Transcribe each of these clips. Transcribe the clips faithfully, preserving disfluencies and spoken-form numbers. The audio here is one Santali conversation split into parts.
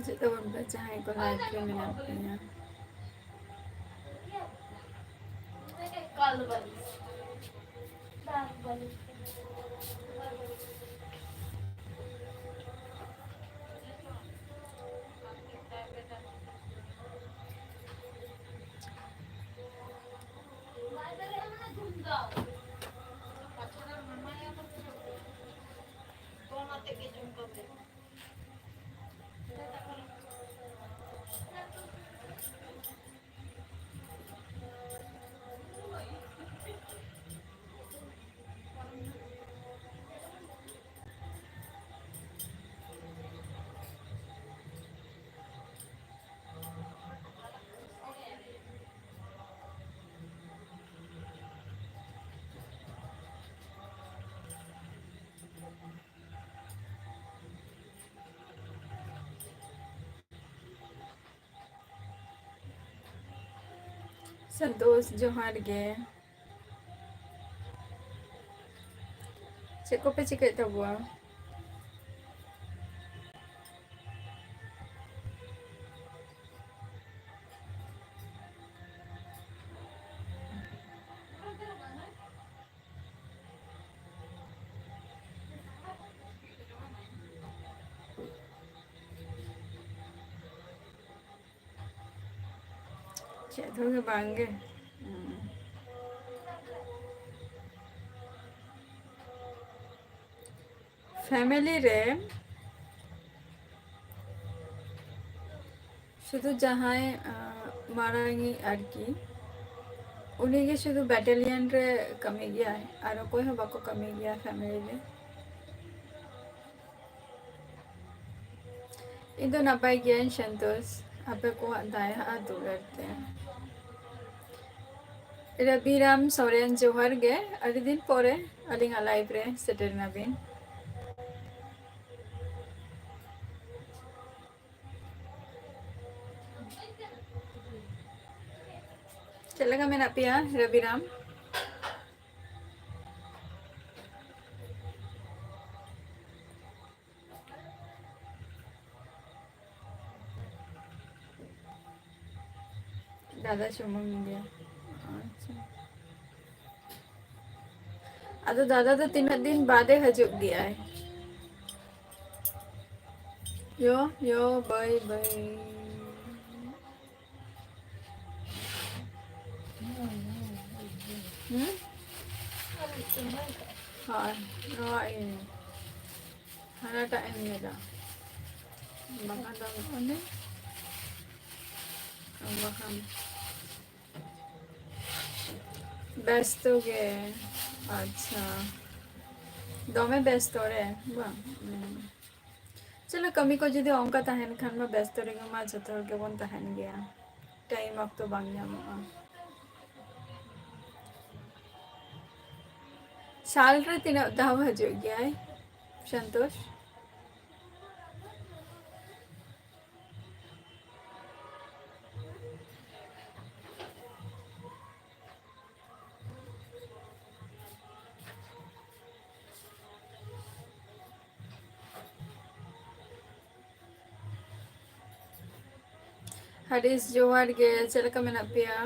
ᱡᱚᱛᱚ ᱦᱚᱲ ᱯᱮ ᱡᱟᱦᱟᱸᱭ ᱠᱚ live ᱨᱮ ᱢᱮᱱᱟᱜ ᱯᱮᱭᱟ᱾ ᱥᱚᱱᱛᱳᱥ, ᱡᱚᱦᱟᱨ ᱜᱮ᱾ ᱪᱮᱫ ᱠᱚᱯᱮ ᱪᱤᱠᱟᱹᱭᱮᱫ ᱛᱟᱵᱚᱣᱟ? ᱪᱮᱫ ᱦᱚᱸ ᱵᱟᱝ ᱜᱮ᱾ ᱦᱩᱸ᱾ ᱯᱷᱮᱢᱮᱞᱤ ᱨᱮ ᱥᱩᱫᱷᱩ ᱡᱟᱦᱟᱸᱭ, ᱟᱸ, ᱢᱟᱨᱟᱝᱤᱡ ᱟᱨᱠᱤ, ᱩᱱᱤᱜᱮ ᱥᱩᱫᱷᱩ ᱵᱮᱴᱟᱞᱤᱭᱟᱱ ᱨᱮ ᱠᱟᱹᱢᱤ ᱜᱮᱭᱟᱭ, ᱟᱨ ᱚᱠᱚᱭ ᱦᱚᱸ ᱵᱟᱠᱚ ᱠᱟᱹᱢᱤ ᱜᱮᱭᱟ ᱯᱷᱮᱢᱮᱞᱤ ᱨᱮ᱾ ᱤᱧ ᱫᱚ ᱱᱟᱯᱟᱭ ᱜᱤᱭᱟᱹᱧ ᱥᱚᱱᱛᱳᱥ, ᱟᱯᱮ ᱠᱚᱣᱟᱜ ᱫᱟᱭᱟ ᱟᱨ ᱫᱩᱞᱟᱹᱲ ᱛᱮ᱾ ᱨᱚᱵᱤᱨᱟᱢ ᱥᱚᱨᱮᱱ, ᱡᱚᱦᱟᱨ ᱜᱮ, ᱟᱹᱰᱤ ᱫᱤᱱ ᱯᱚᱨᱮ ᱟᱹᱞᱤᱧᱟᱜ ᱞᱟᱭᱤᱵᱷ ᱨᱮ ᱥᱮᱴᱮᱨ ᱮᱱᱟᱵᱤᱱ᱾ ᱪᱮᱫ ᱞᱮᱠᱟ ᱢᱮᱱᱟᱜ ᱯᱮᱭᱟ ᱨᱚᱵᱤᱨᱟᱢ? ᱫᱟᱫᱟ ᱥᱩᱢᱩᱝ ᱜᱮ᱾ ᱟᱪᱪᱷᱟ᱾ ᱟᱫᱚ ᱫᱟᱫᱟ ᱫᱚ ᱛᱤᱱᱟᱹᱜ ᱫᱤᱱ ᱵᱟᱫᱮ ᱦᱤᱡᱩᱜ ᱜᱮᱭᱟᱭ? ᱭᱳ, ᱭᱳ, ᱵᱟᱹᱭ, ᱵᱟᱹᱭ᱾ ᱦᱩᱸ? ᱦᱳᱭ, ᱱᱚᱣᱟ ᱤᱭᱟᱹ᱾ ᱦᱟᱱᱟᱴᱟᱜ ᱮᱢ ᱧᱮᱞᱟ᱾ ᱵᱟᱠᱷᱟᱱ ᱫᱚ ᱚᱱᱮ, ᱵᱟᱠᱷᱟᱱ ᱵᱮᱥᱛᱚ ᱜᱮ᱾ ᱟᱪᱪᱷᱟ, ᱫᱚᱢᱮ ᱵᱮᱥᱛᱚ ᱨᱮ ᱵᱟᱝ? ᱦᱩᱸ᱾ ᱪᱚᱞᱚ, ᱠᱟᱹᱢᱤ ᱠᱚ ᱡᱩᱫᱤ ᱚᱱᱠᱟ ᱛᱟᱦᱮᱱ ᱠᱷᱟᱱ ᱢᱟ ᱵᱮᱥᱛᱚ ᱨᱮᱜᱮ ᱢᱟ ᱡᱚᱛᱚ ᱦᱚᱲ ᱜᱮᱵᱚᱱ ᱛᱟᱦᱮᱱ ᱜᱮᱭᱟ, ᱴᱟᱭᱤᱢ ᱚᱠᱛᱚ ᱵᱟᱝ ᱧᱟᱢᱚᱜᱼᱟ᱾ ᱥᱟᱞ ᱨᱮ ᱛᱤᱱᱟᱹᱜ ᱫᱷᱟᱣ ᱦᱤᱡᱩᱜ ᱜᱮᱭᱟᱭ ᱥᱚᱱᱛᱳᱥ? ᱦᱟᱨᱤᱥ, ᱡᱚᱦᱟᱨ ᱜᱮ, ᱪᱮᱫ ᱞᱮᱠᱟ ᱢᱮᱱᱟᱜ ᱯᱮᱭᱟ?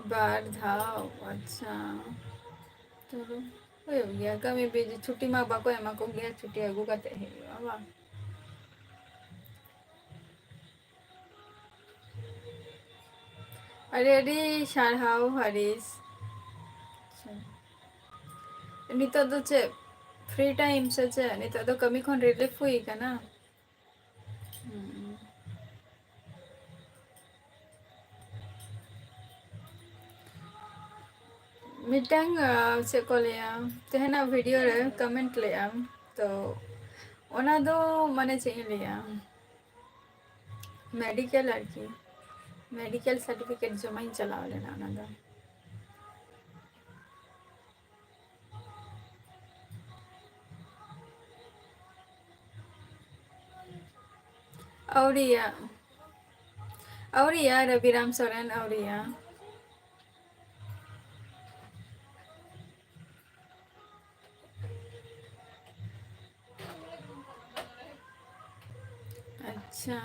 ᱵᱟᱨ ᱫᱷᱟᱣ, ᱟᱪᱪᱷᱟ᱾ ᱪᱚᱞᱚ, ᱦᱩᱭᱩᱜ ᱜᱮᱭᱟ, ᱠᱟᱹᱢᱤ ᱵᱤᱡᱤ, ᱪᱷᱩᱴᱤ ᱢᱟ ᱵᱟᱠᱚ ᱮᱢᱟ ᱠᱚ ᱜᱮᱭᱟ, ᱪᱷᱩᱴᱤ ᱟᱹᱜᱩ ᱠᱟᱛᱮ ᱦᱩᱭᱩᱜᱼᱟ, ᱵᱟᱝ? ᱟᱹᱰᱤ ᱟᱹᱰᱤ ᱥᱟᱨᱦᱟᱣ ᱦᱟᱨᱤᱥ᱾ ᱟᱪᱪᱷᱟ᱾ ᱱᱤᱛᱚᱜ ᱫᱚ ᱪᱮᱫ free time ᱥᱮ ᱪᱮᱫ? ᱱᱤᱛᱚᱜ ᱫᱚ ᱠᱟᱹᱢᱤ ᱠᱷᱚᱱ relief ᱦᱩᱭ ᱠᱟᱱᱟ? ᱦᱩᱸ᱾ ᱢᱤᱫᱴᱟᱝ, ᱟᱸ, ᱪᱮᱫ ᱠᱚ ᱞᱟᱹᱭᱟ, ᱛᱮᱦᱮᱧᱟᱜ video ᱨᱮ comment ᱞᱮᱫ ᱟᱢ, ᱛᱚ ᱚᱱᱟ ᱫᱚ ᱢᱟᱱᱮ ᱪᱮᱫ ᱤᱧ ᱞᱟᱹᱭᱟ, medical ᱟᱨᱠᱤ, medical certificate ᱡᱚᱢᱟᱧ ᱪᱟᱞᱟᱣ ᱞᱮᱱᱟ ᱚᱱᱟ ᱫᱚ᱾ ᱟᱹᱣᱨᱤᱭᱟ, ᱟᱹᱣᱨᱤᱭᱟ, ᱨᱚᱵᱤᱨᱟᱢ ᱥᱚᱨᱮᱱ, ᱟᱹᱣᱨᱤᱭᱟ᱾ ᱟᱪᱪᱷᱟ᱾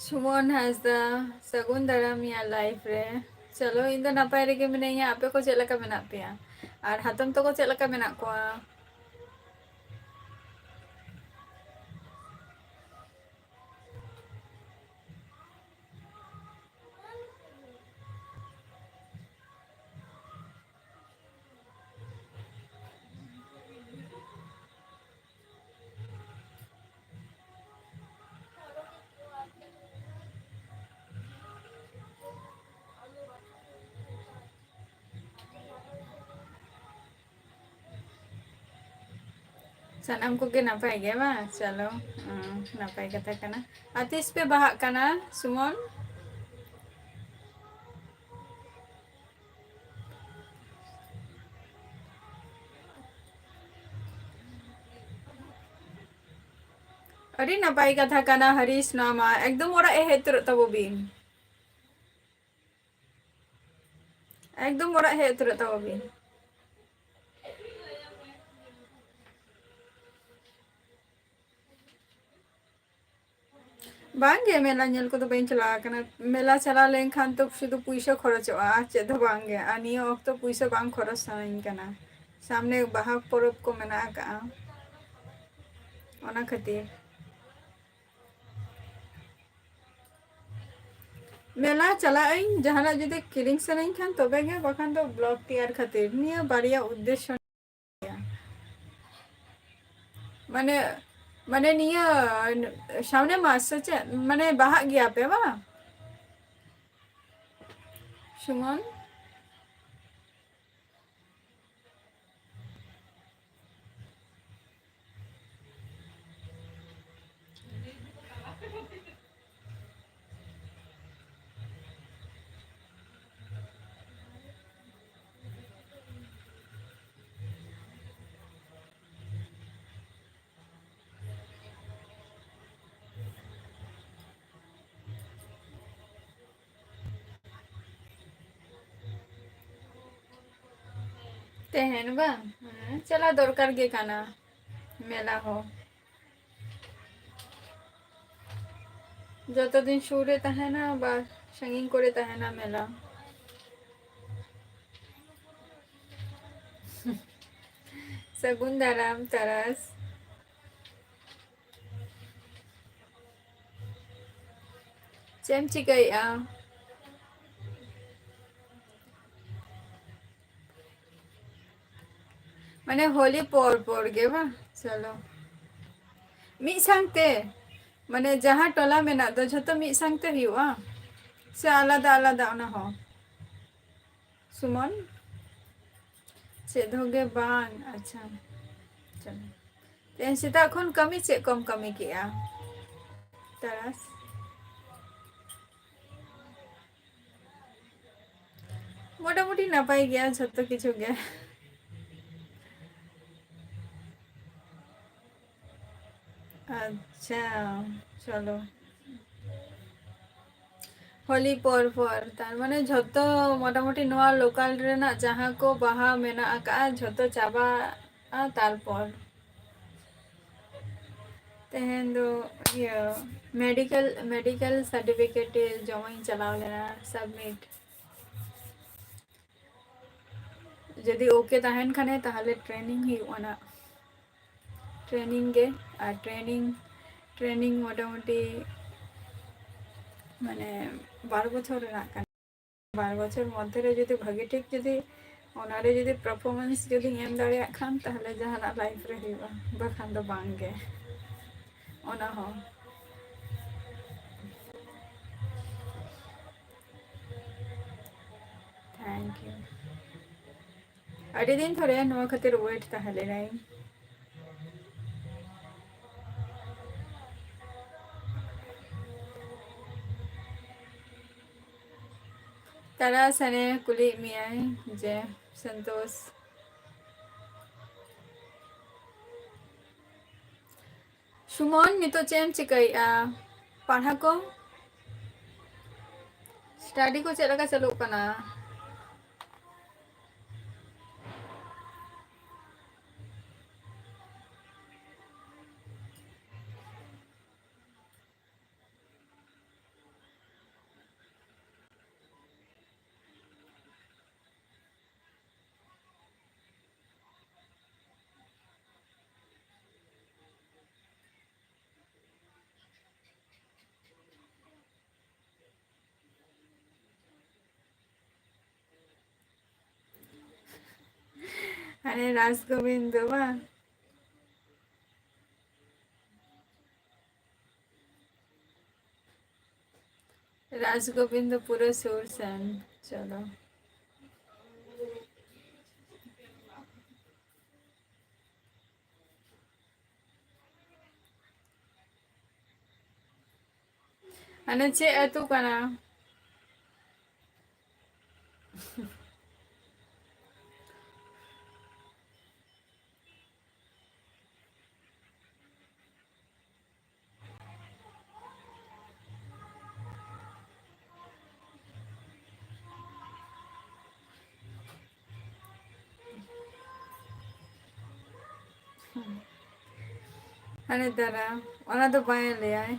ᱥᱩᱢᱚᱱ ᱦᱟᱸᱥᱫᱟ, ᱥᱟᱹᱜᱩᱱ ᱫᱟᱨᱟᱢ ᱤᱧᱟᱹᱜ live ᱨᱮ᱾ ᱪᱚᱞᱚ, ᱤᱧ ᱫᱚ ᱱᱟᱯᱟᱭ ᱨᱮᱜᱮ ᱢᱤᱱᱟᱹᱧᱟ, ᱟᱯᱮ ᱠᱚ ᱪᱮᱫ ᱞᱮᱠᱟ ᱢᱮᱱᱟᱜ ᱯᱮᱭᱟ? ᱟᱨ ᱦᱟᱛᱚᱢ ᱛᱟᱠᱚ ᱪᱮᱫ ᱞᱮᱠᱟ ᱢᱮᱱᱟᱜ ᱠᱚᱣᱟ? ᱥᱟᱱᱟᱢ ᱠᱚᱜᱮ ᱱᱟᱯᱟᱭ ᱜᱮ ᱵᱟᱝ? ᱪᱚᱞᱚ, ᱦᱩᱸ, ᱱᱟᱯᱟᱭ ᱠᱟᱛᱷᱟ ᱠᱟᱱᱟ᱾ ᱟᱨ ᱛᱤᱥ ᱯᱮ ᱵᱟᱦᱟᱜ ᱠᱟᱱᱟ, ᱥᱩᱢᱚᱱ? ᱟᱹᱰᱤ ᱱᱟᱯᱟᱭ ᱠᱟᱛᱷᱟ ᱠᱟᱱᱟ, ᱦᱟᱨᱤᱥ, ᱱᱚᱣᱟ ᱢᱟ ᱮᱠᱫᱚᱢ ᱚᱲᱟᱜ ᱮ ᱦᱮᱡ ᱩᱛᱟᱹᱨᱚᱜ ᱛᱟᱵᱚ ᱵᱤᱱ᱾ ᱮᱠᱫᱚᱢ ᱚᱲᱟᱜ ᱦᱮᱡ ᱩᱛᱟᱹᱨᱚᱜ ᱛᱟᱵᱚ ᱵᱤᱱ᱾ ᱵᱟᱝᱜᱮ, ᱢᱮᱞᱟ ᱧᱮᱞ ᱠᱚᱫᱚ ᱵᱟᱹᱧ ᱪᱟᱞᱟᱣ ᱟᱠᱟᱱᱟ᱾ ᱢᱮᱞᱟ ᱪᱟᱞᱟᱣ ᱞᱮᱱᱠᱷᱟᱱ ᱛᱚ ᱥᱩᱫᱷᱩ ᱯᱩᱭᱥᱟᱹ ᱠᱷᱚᱨᱚᱪᱚᱜᱼᱟ, ᱟᱨ ᱪᱮᱫ ᱦᱚᱸ ᱵᱟᱝᱜᱮ᱾ ᱟᱨ ᱱᱤᱭᱟᱹ ᱚᱠᱛᱚ ᱯᱩᱭᱥᱟᱹ ᱵᱟᱝ ᱠᱷᱚᱨᱚᱪ ᱥᱟᱱᱟᱧ ᱠᱟᱱᱟ, ᱥᱟᱢᱱᱮ ᱵᱟᱦᱟ ᱯᱚᱨᱚᱵᱽ ᱠᱚ ᱢᱮᱱᱟᱜ ᱟᱠᱟᱜᱼᱟ, ᱚᱱᱟ ᱠᱷᱟᱹᱛᱤᱨ᱾ ᱢᱮᱞᱟ ᱪᱟᱞᱟᱜ ᱟᱹᱧ, ᱡᱟᱦᱟᱱᱟᱜ ᱡᱩᱫᱤ ᱠᱤᱨᱤᱧ ᱥᱟᱱᱟᱧ ᱠᱷᱟᱱ ᱛᱚᱵᱮ ᱜᱮ, ᱵᱟᱠᱷᱟᱱ ᱫᱚ vlog ᱛᱮᱭᱟᱨ ᱠᱷᱟᱹᱛᱤᱨ᱾ ᱱᱤᱭᱟᱹ ᱵᱟᱨᱭᱟ ᱩᱫᱽᱫᱮᱥᱥᱚ᱾ ᱢᱟᱱᱮ, ᱢᱟᱱᱮ ᱱᱤᱭᱟᱹ ᱥᱟᱢᱱᱮ ᱢᱟᱥ ᱥᱮ ᱪᱮᱫ? ᱢᱟᱱᱮ ᱵᱟᱦᱟᱜ ᱜᱮᱭᱟ ᱯᱮ ᱵᱟᱝ? ᱥᱩᱢᱚᱱ? ᱛᱟᱦᱮᱱ ᱵᱟᱝ? ᱦᱮᱸ, ᱪᱟᱞᱟᱣ ᱫᱚᱨᱠᱟᱨ ᱜᱮ ᱠᱟᱱᱟ ᱢᱮᱞᱟ ᱦᱚᱸ᱾ ᱡᱚᱛᱚ ᱫᱤᱱ ᱥᱩᱨ ᱨᱮ ᱛᱟᱦᱮᱱᱟ, ᱵᱟ ᱥᱟᱺᱜᱤᱧ ᱠᱚᱨᱮ ᱛᱟᱦᱮᱱᱟ ᱢᱮᱞᱟ᱾ ᱥᱟᱹᱜᱩᱱ ᱫᱟᱨᱟᱢ ᱛᱟᱨᱟᱥ᱾ ᱪᱮᱫ ᱮᱢ ᱪᱤᱠᱟᱹᱭᱮᱫᱼᱟ? ᱢᱟᱱᱮ ᱦᱳᱞᱤ ᱯᱚᱨ ᱯᱚᱨ ᱜᱮ ᱵᱟᱝ? ᱪᱚᱞᱚ, ᱢᱤᱫ ᱥᱟᱝᱛᱮ, ᱢᱟᱱᱮ ᱡᱟᱦᱟᱸ ᱴᱚᱞᱟ ᱢᱮᱱᱟᱜ ᱫᱚ ᱡᱷᱚᱛᱚ ᱢᱤᱫ ᱥᱟᱝᱛᱮ ᱦᱩᱭᱩᱜᱼᱟ ᱥᱮ ᱟᱞᱟᱫᱟ ᱟᱞᱟᱫᱟ ᱚᱱᱟ ᱦᱚᱸ? ᱥᱩᱢᱚᱱ, ᱪᱮᱫ ᱦᱚᱸ ᱜᱮ ᱵᱟᱝ᱾ ᱟᱪᱪᱷᱟ, ᱪᱚᱞᱚ᱾ ᱛᱮᱦᱮᱧ ᱥᱮᱛᱟᱜ ᱠᱷᱚᱱ ᱠᱟᱹᱢᱤ ᱪᱮᱫ ᱠᱚᱢ ᱠᱟᱹᱢᱤ ᱠᱮᱜᱼᱟ? ᱛᱟᱨᱟᱥ᱾ ᱢᱚᱴᱟᱢᱩᱴᱤ ᱱᱟᱯᱟᱭ ᱜᱮᱭᱟ ᱡᱷᱚᱛᱚ ᱠᱤᱪᱷᱩ ᱜᱮ᱾ ᱟᱪᱪᱷᱟ, ᱪᱚᱞᱚ᱾ ᱦᱳᱞᱤ ᱯᱚᱨ ᱯᱚᱨ, ᱛᱟᱨ ᱢᱟᱱᱮ ᱡᱷᱚᱛᱚ ᱢᱚᱴᱟᱢᱩᱴᱤ ᱱᱚᱣᱟ local ᱨᱮᱱᱟᱜ ᱡᱟᱦᱟᱸ ᱠᱚ ᱵᱟᱦᱟ ᱢᱮᱱᱟᱜ ᱟᱠᱟᱫᱼᱟ, ᱡᱷᱚᱛᱚ ᱪᱟᱵᱟᱜᱼᱟ ᱛᱟᱨᱯᱚᱨ᱾ ᱛᱮᱦᱮᱧ ᱫᱚ ᱤᱭᱟᱹ medical, medical certificate ᱡᱚᱢᱟᱧ ᱪᱟᱞᱟᱣ ᱞᱮᱱᱟ, submit᱾ ᱡᱩᱫᱤ OK ᱛᱟᱦᱮᱱ ᱠᱷᱟᱱᱮ, ᱛᱟᱦᱚᱞᱮ training ᱦᱩᱭᱩᱜᱼᱟ ᱱᱟᱜ᱾ Training ᱜᱮ, ᱟᱨ training, training ᱢᱚᱴᱟᱢᱩᱴᱤ ᱢᱟᱱᱮ ᱵᱟᱨ ᱵᱚᱪᱷᱚᱨ ᱨᱮᱱᱟᱜ ᱠᱟᱱᱟ᱾ ᱵᱟᱨ ᱵᱚᱪᱷᱚᱨ ᱢᱚᱫᱽᱫᱷᱮ ᱨᱮ ᱡᱩᱫᱤ ᱵᱷᱟᱜᱮ ᱴᱷᱤᱠ ᱡᱩᱫᱤ ᱚᱱᱟᱨᱮ ᱡᱩᱫᱤ performance ᱡᱩᱫᱤᱧ ᱮᱢ ᱫᱟᱲᱮᱭᱟᱜ ᱠᱷᱟᱱ, ᱛᱟᱦᱚᱞᱮ ᱡᱟᱦᱟᱱᱟᱜ life ᱨᱮ ᱦᱩᱭᱩᱜᱼᱟ, ᱵᱟᱠᱷᱟᱱ ᱫᱚ ᱵᱟᱝ ᱜᱮ᱾ ᱚᱱᱟ ᱦᱚᱸ᱾ Thank you᱾ ᱟᱹᱰᱤ ᱫᱤᱱ ᱫᱷᱚᱨᱮ ᱱᱚᱣᱟ ᱠᱷᱟᱹᱛᱤᱨ wait ᱛᱟᱦᱮᱸ ᱞᱮᱱᱟᱹᱧ᱾ ᱛᱟᱨᱟ ᱥᱟᱱᱮ ᱠᱩᱞᱤᱭᱮᱫ ᱢᱮᱭᱟᱭ ᱡᱮ ᱥᱚᱱᱛᱳᱥ, ᱥᱩᱢᱚᱱ, ᱱᱤᱛᱚᱜ ᱪᱮᱫ ᱮᱢ ᱪᱤᱠᱟᱹᱭᱮᱫᱼᱟ? ᱯᱟᱲᱦᱟᱣ ᱠᱚ, study ᱠᱚ ᱪᱮᱫ ᱞᱮᱠᱟ ᱪᱟᱹᱞᱩᱜ ᱠᱟᱱᱟ? ᱦᱟᱱᱮ ᱨᱟᱡᱽ ᱜᱳᱵᱤᱱᱫᱚ ᱵᱟᱝ? ᱨᱟᱡᱽ ᱜᱳᱵᱤᱱᱫᱚ ᱯᱩᱨᱟᱹ ᱥᱩᱨ ᱥᱮᱱ᱾ ᱪᱚᱞᱚ᱾ ᱦᱟᱱᱮ ᱪᱮᱫ ᱟᱹᱛᱩ ᱠᱟᱱᱟ? ᱦᱟᱱᱮ ᱫᱟᱨᱟ, ᱚᱱᱟ ᱫᱚ ᱵᱟᱭ ᱞᱟᱹᱭᱟᱭ᱾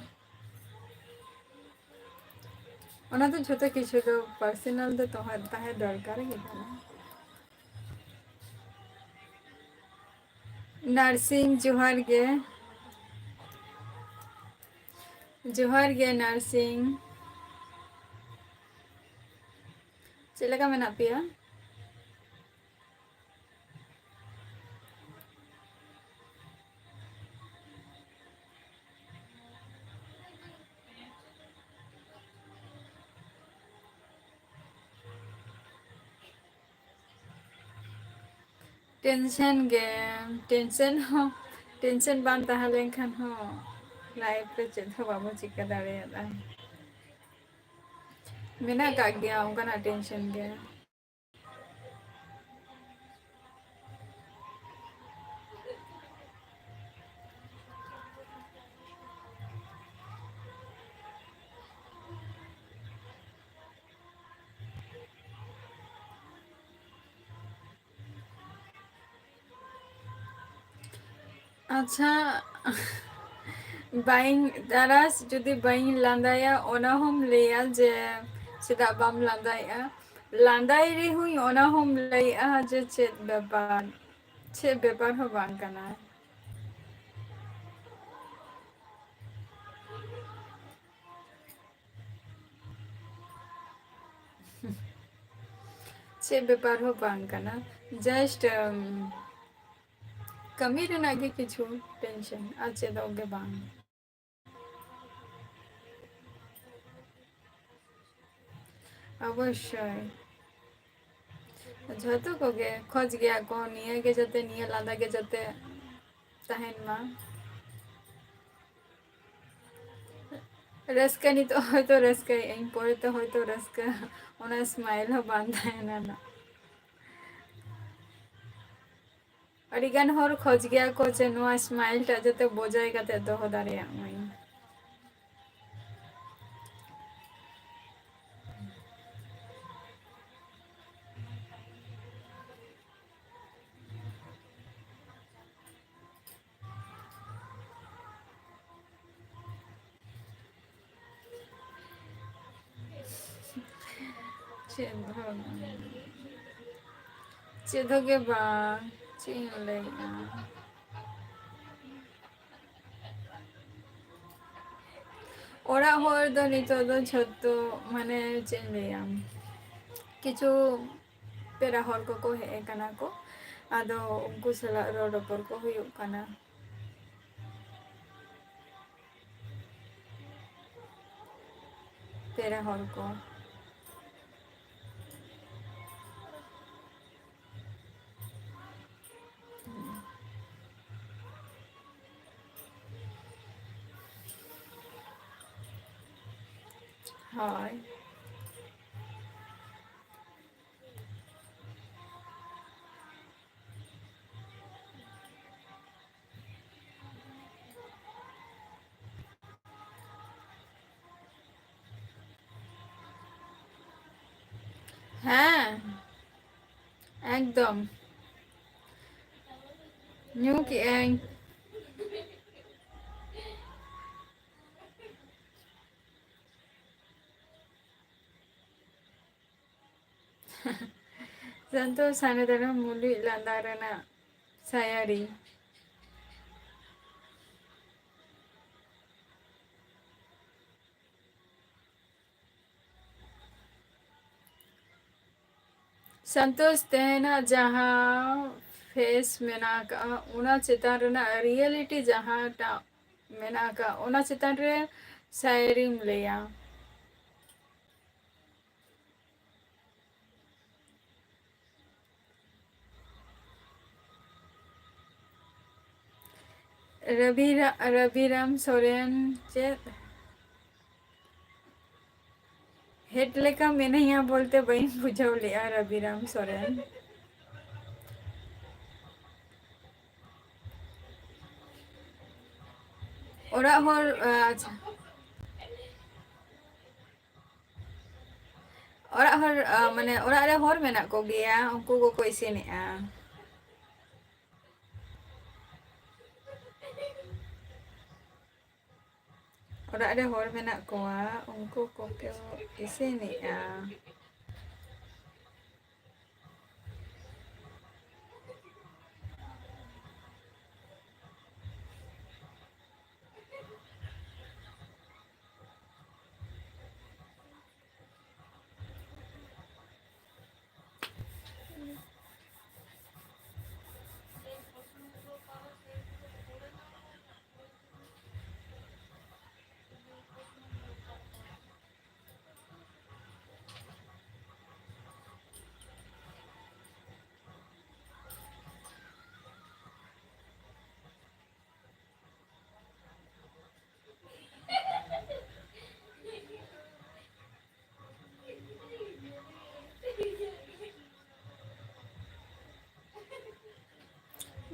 ᱚᱱᱟ ᱫᱚ ᱡᱷᱚᱛᱚ ᱠᱤᱪᱷᱩ ᱫᱚ personal ᱫᱚ ᱛᱟᱦᱮᱸ, ᱛᱟᱦᱮᱸ ᱫᱚᱨᱠᱟᱨ ᱜᱮ ᱠᱟᱱᱟ᱾ ᱱᱟᱨᱥᱤᱝ, ᱡᱚᱦᱟᱨ ᱜᱮ᱾ ᱡᱚᱦᱟᱨ ᱜᱮ ᱱᱟᱨᱥᱤᱝ᱾ ᱪᱮᱫ ᱞᱮᱠᱟ ᱢᱮᱱᱟᱜ ᱯᱮᱭᱟ? Tension ᱜᱮ, tension ᱦᱚᱸ, tension ᱵᱟᱝ ᱛᱟᱦᱮᱸ ᱞᱮᱱᱠᱷᱟᱱ ᱦᱚᱸ life ᱨᱮ ᱪᱮᱫ ᱦᱚᱸ ᱵᱟᱵᱚ ᱪᱤᱠᱟᱹ ᱫᱟᱲᱮᱭᱟᱜᱼᱟ᱾ ᱢᱮᱱᱟᱜ ᱟᱠᱟᱫ ᱜᱮᱭᱟ ᱚᱱᱠᱟᱱᱟᱜ tension ᱜᱮ᱾ ᱟᱪᱪᱷᱟ, ᱵᱟᱹᱧ, ᱛᱟᱨᱟᱥ ᱡᱩᱫᱤ ᱵᱟᱹᱧ ᱞᱟᱸᱫᱟᱭᱟ, ᱚᱱᱟ ᱦᱚᱸᱢ ᱞᱟᱹᱭᱟ ᱡᱮ ᱪᱮᱫᱟᱜ ᱵᱟᱢ ᱞᱟᱸᱫᱟᱭᱮᱜᱼᱟ? ᱞᱟᱸᱫᱟᱭ ᱨᱮᱦᱚᱸᱧ ᱚᱱᱟ ᱦᱚᱸᱢ ᱞᱟᱹᱭᱮᱜᱼᱟ ᱡᱮ ᱪᱮᱫ ᱵᱮᱯᱟᱨ? ᱪᱮᱫ ᱵᱮᱯᱟᱨ ᱦᱚᱸ ᱵᱟᱝ ᱠᱟᱱᱟ᱾ ᱪᱮᱫ ᱵᱮᱯᱟᱨ ᱦᱚᱸ ᱵᱟᱝ ᱠᱟᱱᱟ᱾ Just, um, ᱠᱟᱹᱢᱤ ᱨᱮᱱᱟᱜ ᱜᱮ ᱠᱤᱪᱷᱩ tension, ᱟᱨ ᱪᱮᱫ ᱜᱮ ᱵᱟᱝ᱾ ᱚᱵᱚᱥᱥᱳᱭ᱾ ᱡᱷᱚᱛᱚ ᱠᱚᱜᱮ ᱠᱷᱚᱡᱽ ᱜᱮᱭᱟ ᱠᱚ ᱱᱤᱭᱟᱹ ᱜᱮ ᱡᱟᱛᱮ, ᱱᱤᱭᱟᱹ ᱞᱟᱸᱫᱟ ᱜᱮ ᱡᱟᱛᱮ ᱛᱟᱦᱮᱱ ᱢᱟ᱾ ᱨᱟᱹᱥᱠᱟᱹ ᱱᱤᱛᱚᱜ ᱦᱚᱭᱛᱳ ᱨᱟᱹᱥᱠᱟᱹᱭᱮᱫ ᱟᱹᱧ, ᱯᱚᱨᱮᱛᱮ ᱦᱚᱭᱛᱳ ᱨᱟᱹᱥᱠᱟᱹ, ᱚᱱᱟ smile ᱦᱚᱸ ᱵᱟᱝ ᱛᱟᱦᱮᱱᱟ ᱱᱟᱜ᱾ ᱟᱹᱰᱤᱜᱟᱱ ᱦᱚᱲ ᱠᱷᱚᱡᱽ ᱜᱮᱭᱟ ᱠᱚ ᱡᱮ ᱱᱚᱣᱟ smile ᱴᱟᱜ ᱡᱟᱛᱮ ᱵᱚᱡᱟᱭ ᱠᱟᱛᱮ ᱫᱚᱦᱚ ᱫᱟᱲᱮᱭᱟᱜ ᱢᱟᱹᱧ᱾ ᱪᱮᱫ ᱦᱚᱸ ᱵᱟᱝ᱾ ᱪᱮᱫ ᱦᱚᱸ ᱜᱮ ᱵᱟᱝ᱾ ᱪᱮᱫ ᱤᱧ ᱞᱟᱹᱭᱟ? ᱚᱲᱟᱜ ᱦᱚᱲ ᱫᱚ ᱱᱤᱛᱚᱜ ᱫᱚ ᱡᱷᱚᱛᱚ, ᱢᱟᱱᱮ, ᱪᱮᱫ ᱤᱧ ᱞᱟᱹᱭᱟ, ᱠᱤᱪᱷᱩ ᱯᱮᱲᱟ ᱦᱚᱲ ᱠᱚᱠᱚ ᱦᱮᱡ ᱟᱠᱟᱱᱟ ᱠᱚ, ᱟᱫᱚ ᱩᱱᱠᱩ ᱥᱟᱞᱟᱜ ᱨᱚᱲ ᱨᱚᱯᱚᱲ ᱠᱚ ᱦᱩᱭᱩᱜ ᱠᱟᱱᱟ᱾ ᱯᱮᱲᱟ ᱦᱚᱲ ᱠᱚ᱾ ᱦᱳᱭ᱾ ᱦᱮᱸ, ᱮᱠᱫᱚᱢ᱾ ᱧᱩ ᱠᱮᱜ ᱟᱹᱧ᱾ ᱥᱟᱱᱛᱳᱥ ᱥᱟᱱᱤ ᱫᱟᱨᱟ ᱢᱩᱞᱩᱡ ᱞᱟᱸᱫᱟ ᱨᱮᱱᱟᱜ ᱥᱟᱭᱟᱨᱤ᱾ ᱥᱚᱱᱛᱳᱥ, ᱛᱮᱦᱮᱧᱟᱜ ᱡᱟᱦᱟᱸ ᱯᱷᱮᱥ ᱢᱮᱱᱟᱜ ᱟᱠᱟᱫᱼᱟ, ᱚᱱᱟ ᱪᱮᱛᱟᱱ ᱨᱮᱱᱟᱜ ᱨᱤᱭᱮᱞᱤᱴᱤ ᱡᱟᱦᱟᱸᱴᱟᱜ ᱢᱮᱱᱟᱜ ᱟᱠᱟᱫ, ᱚᱱᱟ ᱪᱮᱛᱟᱱ ᱨᱮ ᱥᱟᱭᱨᱤᱢ ᱞᱟᱹᱭᱟ᱾ ᱨᱚᱵᱤ ᱨᱟ-, ᱨᱚᱵᱤᱨᱟᱢ ᱥᱚᱨᱮᱱ ᱪᱮᱫ? ᱦᱮᱰ ᱞᱮᱠᱟ ᱢᱮᱱᱟᱧᱟ ᱵᱚᱞᱛᱮ ᱵᱟᱹᱧ ᱵᱩᱡᱷᱟᱹᱣ ᱞᱮᱜᱼᱟ, ᱨᱚᱵᱤᱨᱟᱢ ᱥᱚᱨᱮᱱ᱾ ᱚᱲᱟᱜ ᱦᱚᱲ, ᱟᱪᱪᱷᱟ᱾ ᱚᱲᱟᱜ ᱦᱚᱲ, ᱟ, ᱢᱟᱱᱮ ᱚᱲᱟᱜ ᱨᱮ ᱦᱚᱲ ᱢᱮᱱᱟᱜ ᱠᱚᱜᱮᱭᱟ, ᱩᱱᱠᱩ ᱠᱚᱠᱚ ᱤᱥᱤᱱᱮᱜᱼᱟ᱾ ᱚᱲᱟᱜ ᱨᱮ ᱦᱚᱲ ᱢᱮᱱᱟᱜ ᱠᱚᱣᱟ, ᱩᱱᱠᱩ ᱠᱚᱠᱚ ᱤᱥᱤᱱᱮᱜᱼᱟ᱾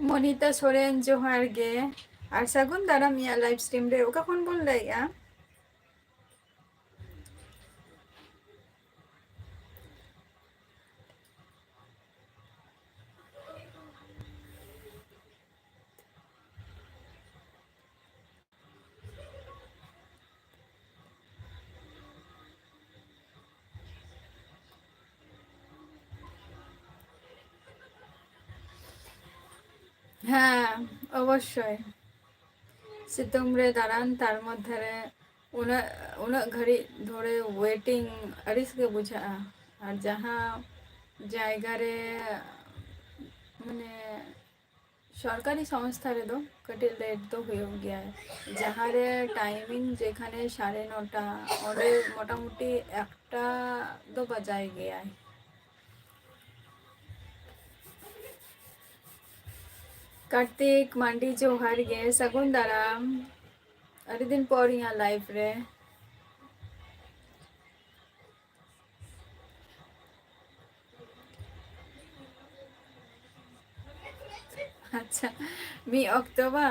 ᱢᱚᱱᱤᱛᱟ ᱥᱚᱨᱮᱱ, ᱡᱚᱦᱟᱨ ᱜᱮ ᱟᱨ ᱥᱟᱹᱜᱩᱱ ᱫᱟᱨᱟᱢ ᱤᱧᱟᱹᱜ ᱞᱟᱭᱤᱵᱷ ᱥᱴᱨᱤᱢ ᱨᱮ᱾ ᱚᱠᱟ ᱠᱷᱚᱱ ᱵᱚᱱ ᱞᱟᱹᱭᱮᱜᱼᱟ? ᱦᱮᱸ, ᱚᱵᱚᱥᱥᱳᱭ᱾ ᱥᱤᱛᱩᱝ ᱨᱮ ᱫᱟᱬᱟᱱ, ᱛᱟᱨ ᱢᱚᱫᱽᱫᱷᱮ ᱨᱮ ᱩᱱᱟᱹᱜ, ᱩᱱᱟᱹᱜ ᱜᱷᱟᱹᱲᱤᱡ ᱫᱷᱚᱨᱮ ᱣᱮᱴᱤᱝ, ᱟᱹᱲᱤᱥ ᱜᱮ ᱵᱩᱡᱷᱟᱹᱜᱼᱟ᱾ ᱟᱨ ᱡᱟᱦᱟᱸ ᱡᱟᱭᱜᱟ ᱨᱮ, ᱢᱟᱱᱮ, ᱥᱚᱨᱠᱟᱨᱤ ᱥᱚᱝᱥᱛᱷᱟ ᱨᱮᱫᱚ ᱠᱟᱹᱴᱤᱡ ᱞᱮᱴ ᱫᱚ ᱦᱩᱭᱩᱜ ᱜᱮᱭᱟ᱾ ᱡᱟᱦᱟᱸ ᱨᱮ ᱴᱟᱭᱢᱤᱝ, ᱡᱮᱠᱷᱟᱱᱮ ᱥᱟᱲᱮ ᱱᱚᱴᱟ, ᱚᱸᱰᱮ ᱢᱚᱴᱟᱢᱩᱴᱤ ᱮᱠᱴᱟ ᱫᱚ ᱵᱟᱡᱟᱭ ᱜᱮᱭᱟᱭ᱾ ᱠᱟᱨᱛᱤᱠ ᱢᱟᱱᱰᱤ, ᱡᱚᱦᱟᱨ ᱜᱮ, ᱥᱟᱹᱜᱩᱱ ᱫᱟᱨᱟᱢ᱾ ᱟᱹᱰᱤ ᱫᱤᱱ ᱯᱚᱨ ᱤᱧᱟᱹᱜ ᱞᱟᱭᱤᱵᱷ ᱨᱮ᱾ ᱟᱪᱪᱷᱟ, ᱢᱤᱫ ᱚᱠᱛᱚ ᱵᱟ,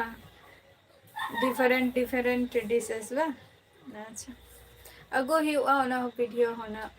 ᱰᱤᱯᱷᱟᱨᱮᱱᱴ ᱰᱤᱯᱷᱟᱨᱮᱱᱴ ᱰᱤᱥᱮᱥ ᱵᱟ᱾ ᱟᱪᱪᱷᱟ, ᱟᱹᱜᱩ ᱦᱩᱭᱩᱜᱼᱟ ᱚᱱᱟ ᱦᱚᱸ, ᱵᱷᱤᱰᱤᱭᱳ ᱦᱚᱸ ᱱᱟᱜ᱾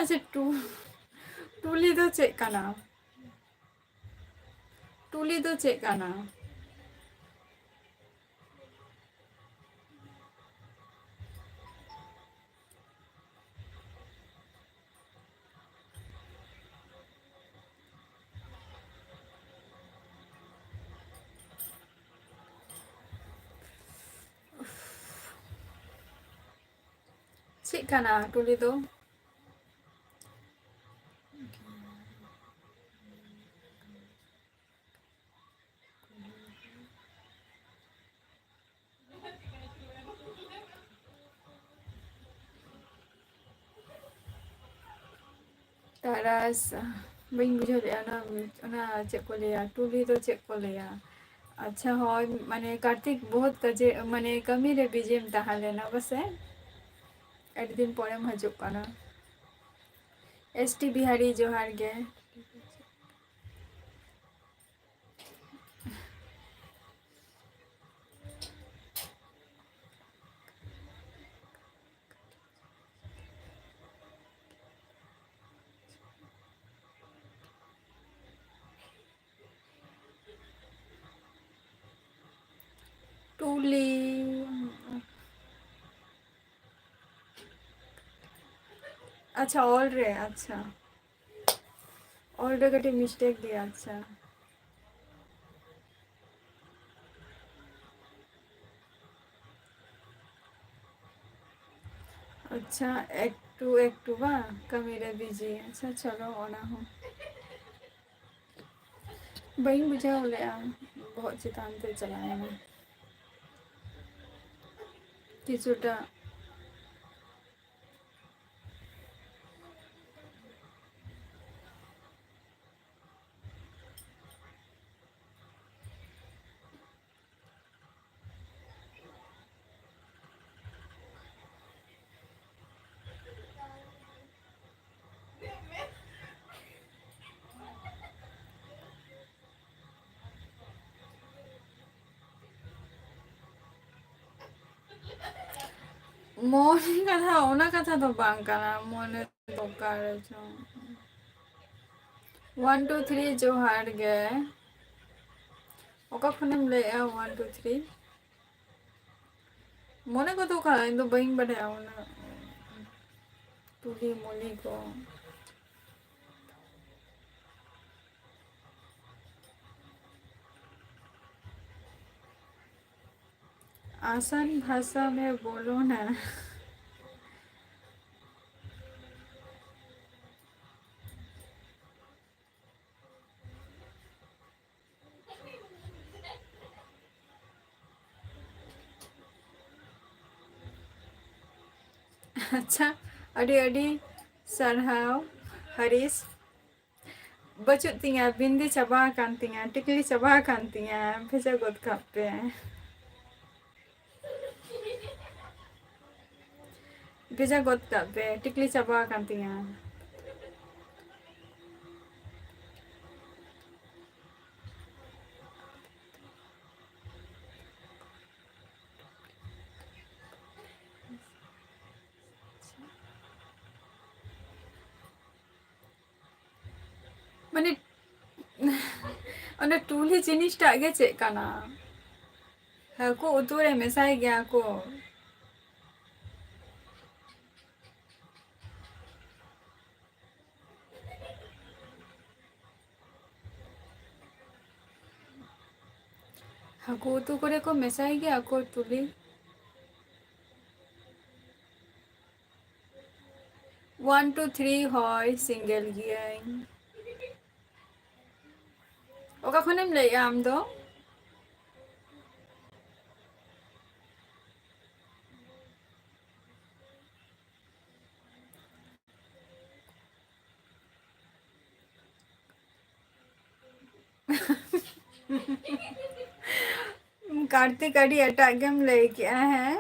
ᱟᱪᱪᱷᱟ, ᱴᱩ-, ᱴᱩᱞᱤ ᱫᱚ ᱪᱮᱫ ᱠᱟᱱᱟ? ᱴᱩᱞᱤ ᱫᱚ ᱪᱮᱫ ᱠᱟᱱᱟ? ᱪᱮᱫ ᱠᱟᱱᱟ ᱴᱩᱞᱤ ᱫᱚ? ᱠᱟᱨᱟᱥ, ᱵᱟᱹᱧ ᱵᱩᱡᱷᱟᱹᱣ ᱞᱮᱫᱼᱟ ᱚᱱᱟ, ᱚᱱᱟ ᱪᱮᱫ ᱠᱚ ᱞᱟᱹᱭᱟ, ᱴᱩᱞᱤ ᱫᱚ ᱪᱮᱫ ᱠᱚ ᱞᱟᱹᱭᱟ? ᱟᱪᱪᱷᱟ, ᱦᱳᱭ, ᱢᱟᱱᱮ ᱠᱟᱨᱛᱤᱠ ᱵᱚᱦᱩᱛ ᱠᱟᱡᱮ, ᱢᱟᱱᱮ ᱠᱟᱹᱢᱤ ᱨᱮ ᱵᱤᱡᱤᱢ ᱛᱟᱦᱮᱸ ᱞᱮᱱᱟ ᱯᱟᱥᱮ, ᱟᱹᱰᱤ ᱫᱤᱱ ᱯᱚᱨᱮᱢ ᱦᱤᱡᱩᱜ ᱠᱟᱱᱟ᱾ ᱮᱥ ᱴᱤ ᱵᱤᱦᱟᱨᱤ, ᱡᱚᱦᱟᱨ ᱜᱮ᱾ ᱴᱩᱞᱤ᱾ ᱟᱪᱪᱷᱟ, ᱚᱞ ᱨᱮ, ᱟᱪᱪᱷᱟ, ᱚᱞ ᱨᱮ ᱠᱟᱹᱴᱤᱡ ᱢᱤᱥᱴᱮᱠ ᱜᱮᱭᱟ, ᱟᱪᱪᱷᱟ᱾ ᱟᱪᱪᱷᱟ, ᱮᱠᱴᱩ ᱮᱠᱴᱩ ᱵᱟᱝ, ᱠᱟᱹᱢᱤ ᱨᱮ ᱵᱤᱡᱤ᱾ ᱟᱪᱪᱷᱟ, ᱪᱚᱞᱚ, ᱚᱱᱟ ᱦᱚᱸ ᱵᱟᱹᱧ ᱵᱩᱡᱷᱟᱹᱣ ᱞᱮᱫᱼᱟ, ᱵᱚᱦᱚᱜ ᱪᱮᱛᱟᱱ ᱛᱮ ᱪᱟᱞᱟᱣ ᱮᱱᱟ ᱠᱤᱪᱷᱩᱴᱟ᱾ ᱢᱚᱱ ᱠᱟᱛᱷᱟ, ᱚᱱᱟ ᱠᱟᱛᱷᱟ ᱫᱚ ᱵᱟᱝ ᱠᱟᱱᱟ, ᱢᱚᱱᱮ ᱫᱚᱨᱠᱟᱨ ᱪᱚᱝ᱾ One two three, ᱡᱚᱦᱟᱨ ᱜᱮ᱾ ᱚᱠᱟ ᱠᱷᱚᱱᱮᱢ ᱞᱟᱹᱭᱮᱜᱼᱟ? One two three᱾ ᱢᱚᱱᱮ ᱠᱚᱫᱚ ᱚᱠᱟ, ᱤᱧ ᱫᱚ ᱵᱟᱹᱧ ᱵᱟᱰᱟᱭᱟ ᱚᱱᱟ ᱛᱩᱞᱤ ᱢᱩᱞᱤ ᱠᱚ᱾ आसान भाषा में बोलो ना। ᱟᱪᱪᱷᱟ, ᱟᱹᱰᱤ ᱟᱹᱰᱤ ᱥᱟᱨᱦᱟᱣ᱾ ᱦᱟᱨᱤᱥ, ᱵᱟᱹᱪᱩᱜ ᱛᱤᱧᱟ, ᱵᱤᱱᱫᱤ ᱪᱟᱵᱟ ᱟᱠᱟᱱ ᱛᱤᱧᱟ, ᱴᱤᱠᱞᱤ ᱪᱟᱵᱟ ᱟᱠᱟᱱ ᱛᱤᱧᱟ, ᱵᱷᱮᱡᱟ ᱜᱚᱫ ᱠᱟᱜ ᱯᱮ᱾ ᱵᱷᱮᱡᱟ ᱜᱚᱫ ᱠᱟᱜ ᱯᱮ, ᱴᱤᱠᱞᱤ ᱪᱟᱵᱟ ᱟᱠᱟᱱ ᱛᱤᱧᱟ᱾ ᱢᱟᱱᱮ, ᱚᱱᱟ ᱴᱩᱞᱤ ᱡᱤᱱᱤᱥᱴᱟᱜ ᱜᱮ ᱪᱮᱫ ᱠᱟᱱᱟ? ᱦᱟᱹᱠᱩ ᱩᱛᱩ ᱨᱮ ᱢᱮᱥᱟᱭ ᱜᱮᱭᱟ ᱠᱚ᱾ ᱦᱟᱹᱠᱩ ᱩᱛᱩ ᱠᱚᱨᱮ ᱠᱚ ᱢᱮᱥᱟᱭ ᱜᱮᱭᱟ ᱠᱚ ᱴᱩᱞᱤ᱾ ᱚᱣᱟᱱ ᱴᱩ ᱛᱷᱨᱤ, ᱦᱳᱭ, ᱥᱤᱝᱜᱮᱞ ᱜᱤᱭᱟᱹᱧ᱾ ᱚᱠᱟ ᱠᱷᱚᱱᱮᱢ ᱞᱟᱹᱭᱮᱜᱼᱟ ᱟᱢ ᱫᱚ? ᱠᱟᱨᱛᱤᱠ, ᱟᱹᱰᱤ ᱮᱴᱟᱜ ᱜᱮᱢ ᱞᱟᱹᱭ ᱠᱮᱜᱼᱟ, ᱦᱮᱸ?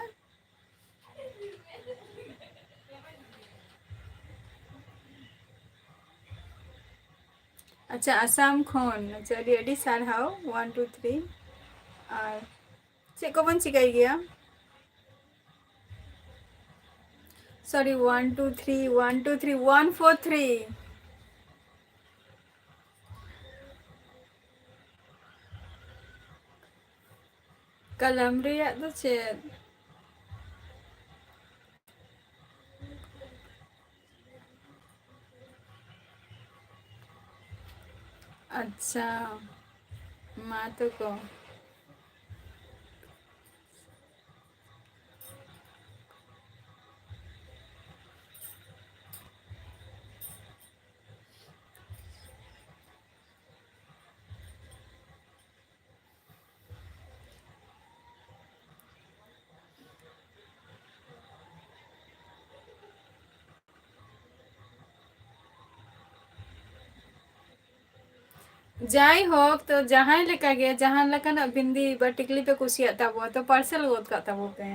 ᱟᱪᱪᱷᱟ, ᱟᱥᱟᱢ ᱠᱷᱚᱱ᱾ ᱟᱪᱪᱷᱟ, ᱟᱹᱰᱤ ᱟᱹᱰᱤ ᱥᱟᱨᱦᱟᱣ᱾ One two three. ᱟᱨ ᱪᱮᱫ ᱠᱚᱵᱚᱱ ᱪᱤᱠᱟᱹᱭ ᱜᱮᱭᱟ? Sorry, one two three, one two three, one four three. ᱠᱟᱞᱟᱢ ᱨᱮᱭᱟᱜ ᱫᱚ ᱪᱮᱫ? ᱟᱪᱪᱷᱟ, ᱢᱟ ᱛᱚ ᱠᱚ᱾ ᱡᱟᱭᱦᱳᱠ, ᱛᱚ ᱡᱟᱦᱟᱸᱭ ᱞᱮᱠᱟ ᱜᱮ, ᱡᱟᱦᱟᱸ ᱞᱮᱠᱟᱱᱟᱜ ᱵᱤᱱᱫᱤ ᱵᱟ ᱴᱤᱠᱞᱤ ᱯᱮ ᱠᱩᱥᱤᱭᱟᱜ ᱛᱟᱵᱚᱣᱟ, ᱛᱚ parcel ᱜᱚᱫ ᱠᱟᱜ ᱛᱟᱵᱚ ᱯᱮ᱾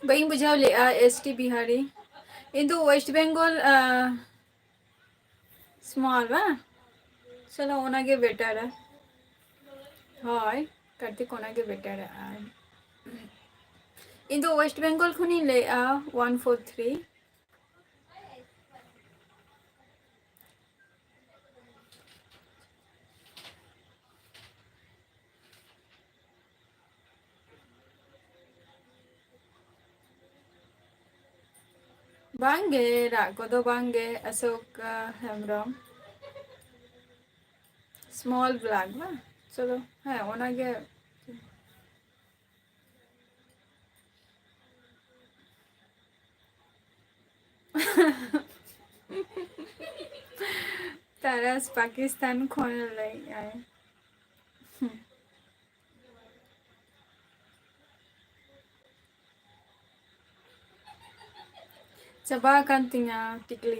ᱵᱟᱹᱧ ᱵᱩᱡᱷᱟᱹᱣ ᱞᱮᱜᱼᱟ, ᱮᱥ ᱴᱤ ᱵᱤᱦᱟᱨᱤ᱾ ᱤᱧ ᱫᱚ West Bengal, ᱟᱸ, small ᱵᱟᱝ? ᱪᱚᱞᱚ, ᱚᱱᱟᱜᱮ betterᱟ᱾ ᱦᱳᱭ, ᱠᱟᱹᱴᱤᱡ ᱚᱱᱟᱜᱮ betterᱟ᱾ ᱟᱨ ᱤᱧ ᱫᱚ West Bengal ᱠᱷᱚᱱᱤᱧ ᱞᱟᱹᱭᱮᱜᱼᱟ, one four three᱾ ᱵᱟᱝᱜᱮ, ᱨᱟᱜ ᱠᱚᱫᱚ ᱵᱟᱝᱜᱮ, ᱚᱥᱳᱠ, ᱟ, ᱦᱮᱢᱵᱨᱚᱢ᱾ Small vlog ᱵᱟᱝ? ᱪᱚᱞᱚ, ᱦᱮᱸ, ᱚᱱᱟᱜᱮ᱾ ᱛᱟᱨᱟᱥ ᱯᱟᱠᱤᱥᱛᱟᱱ ᱠᱷᱚᱱ ᱞᱟᱹᱭᱮᱜᱼᱟᱭ᱾ ᱪᱟᱵᱟ ᱟᱠᱟᱱ ᱛᱤᱧᱟ ᱴᱤᱠᱞᱤ᱾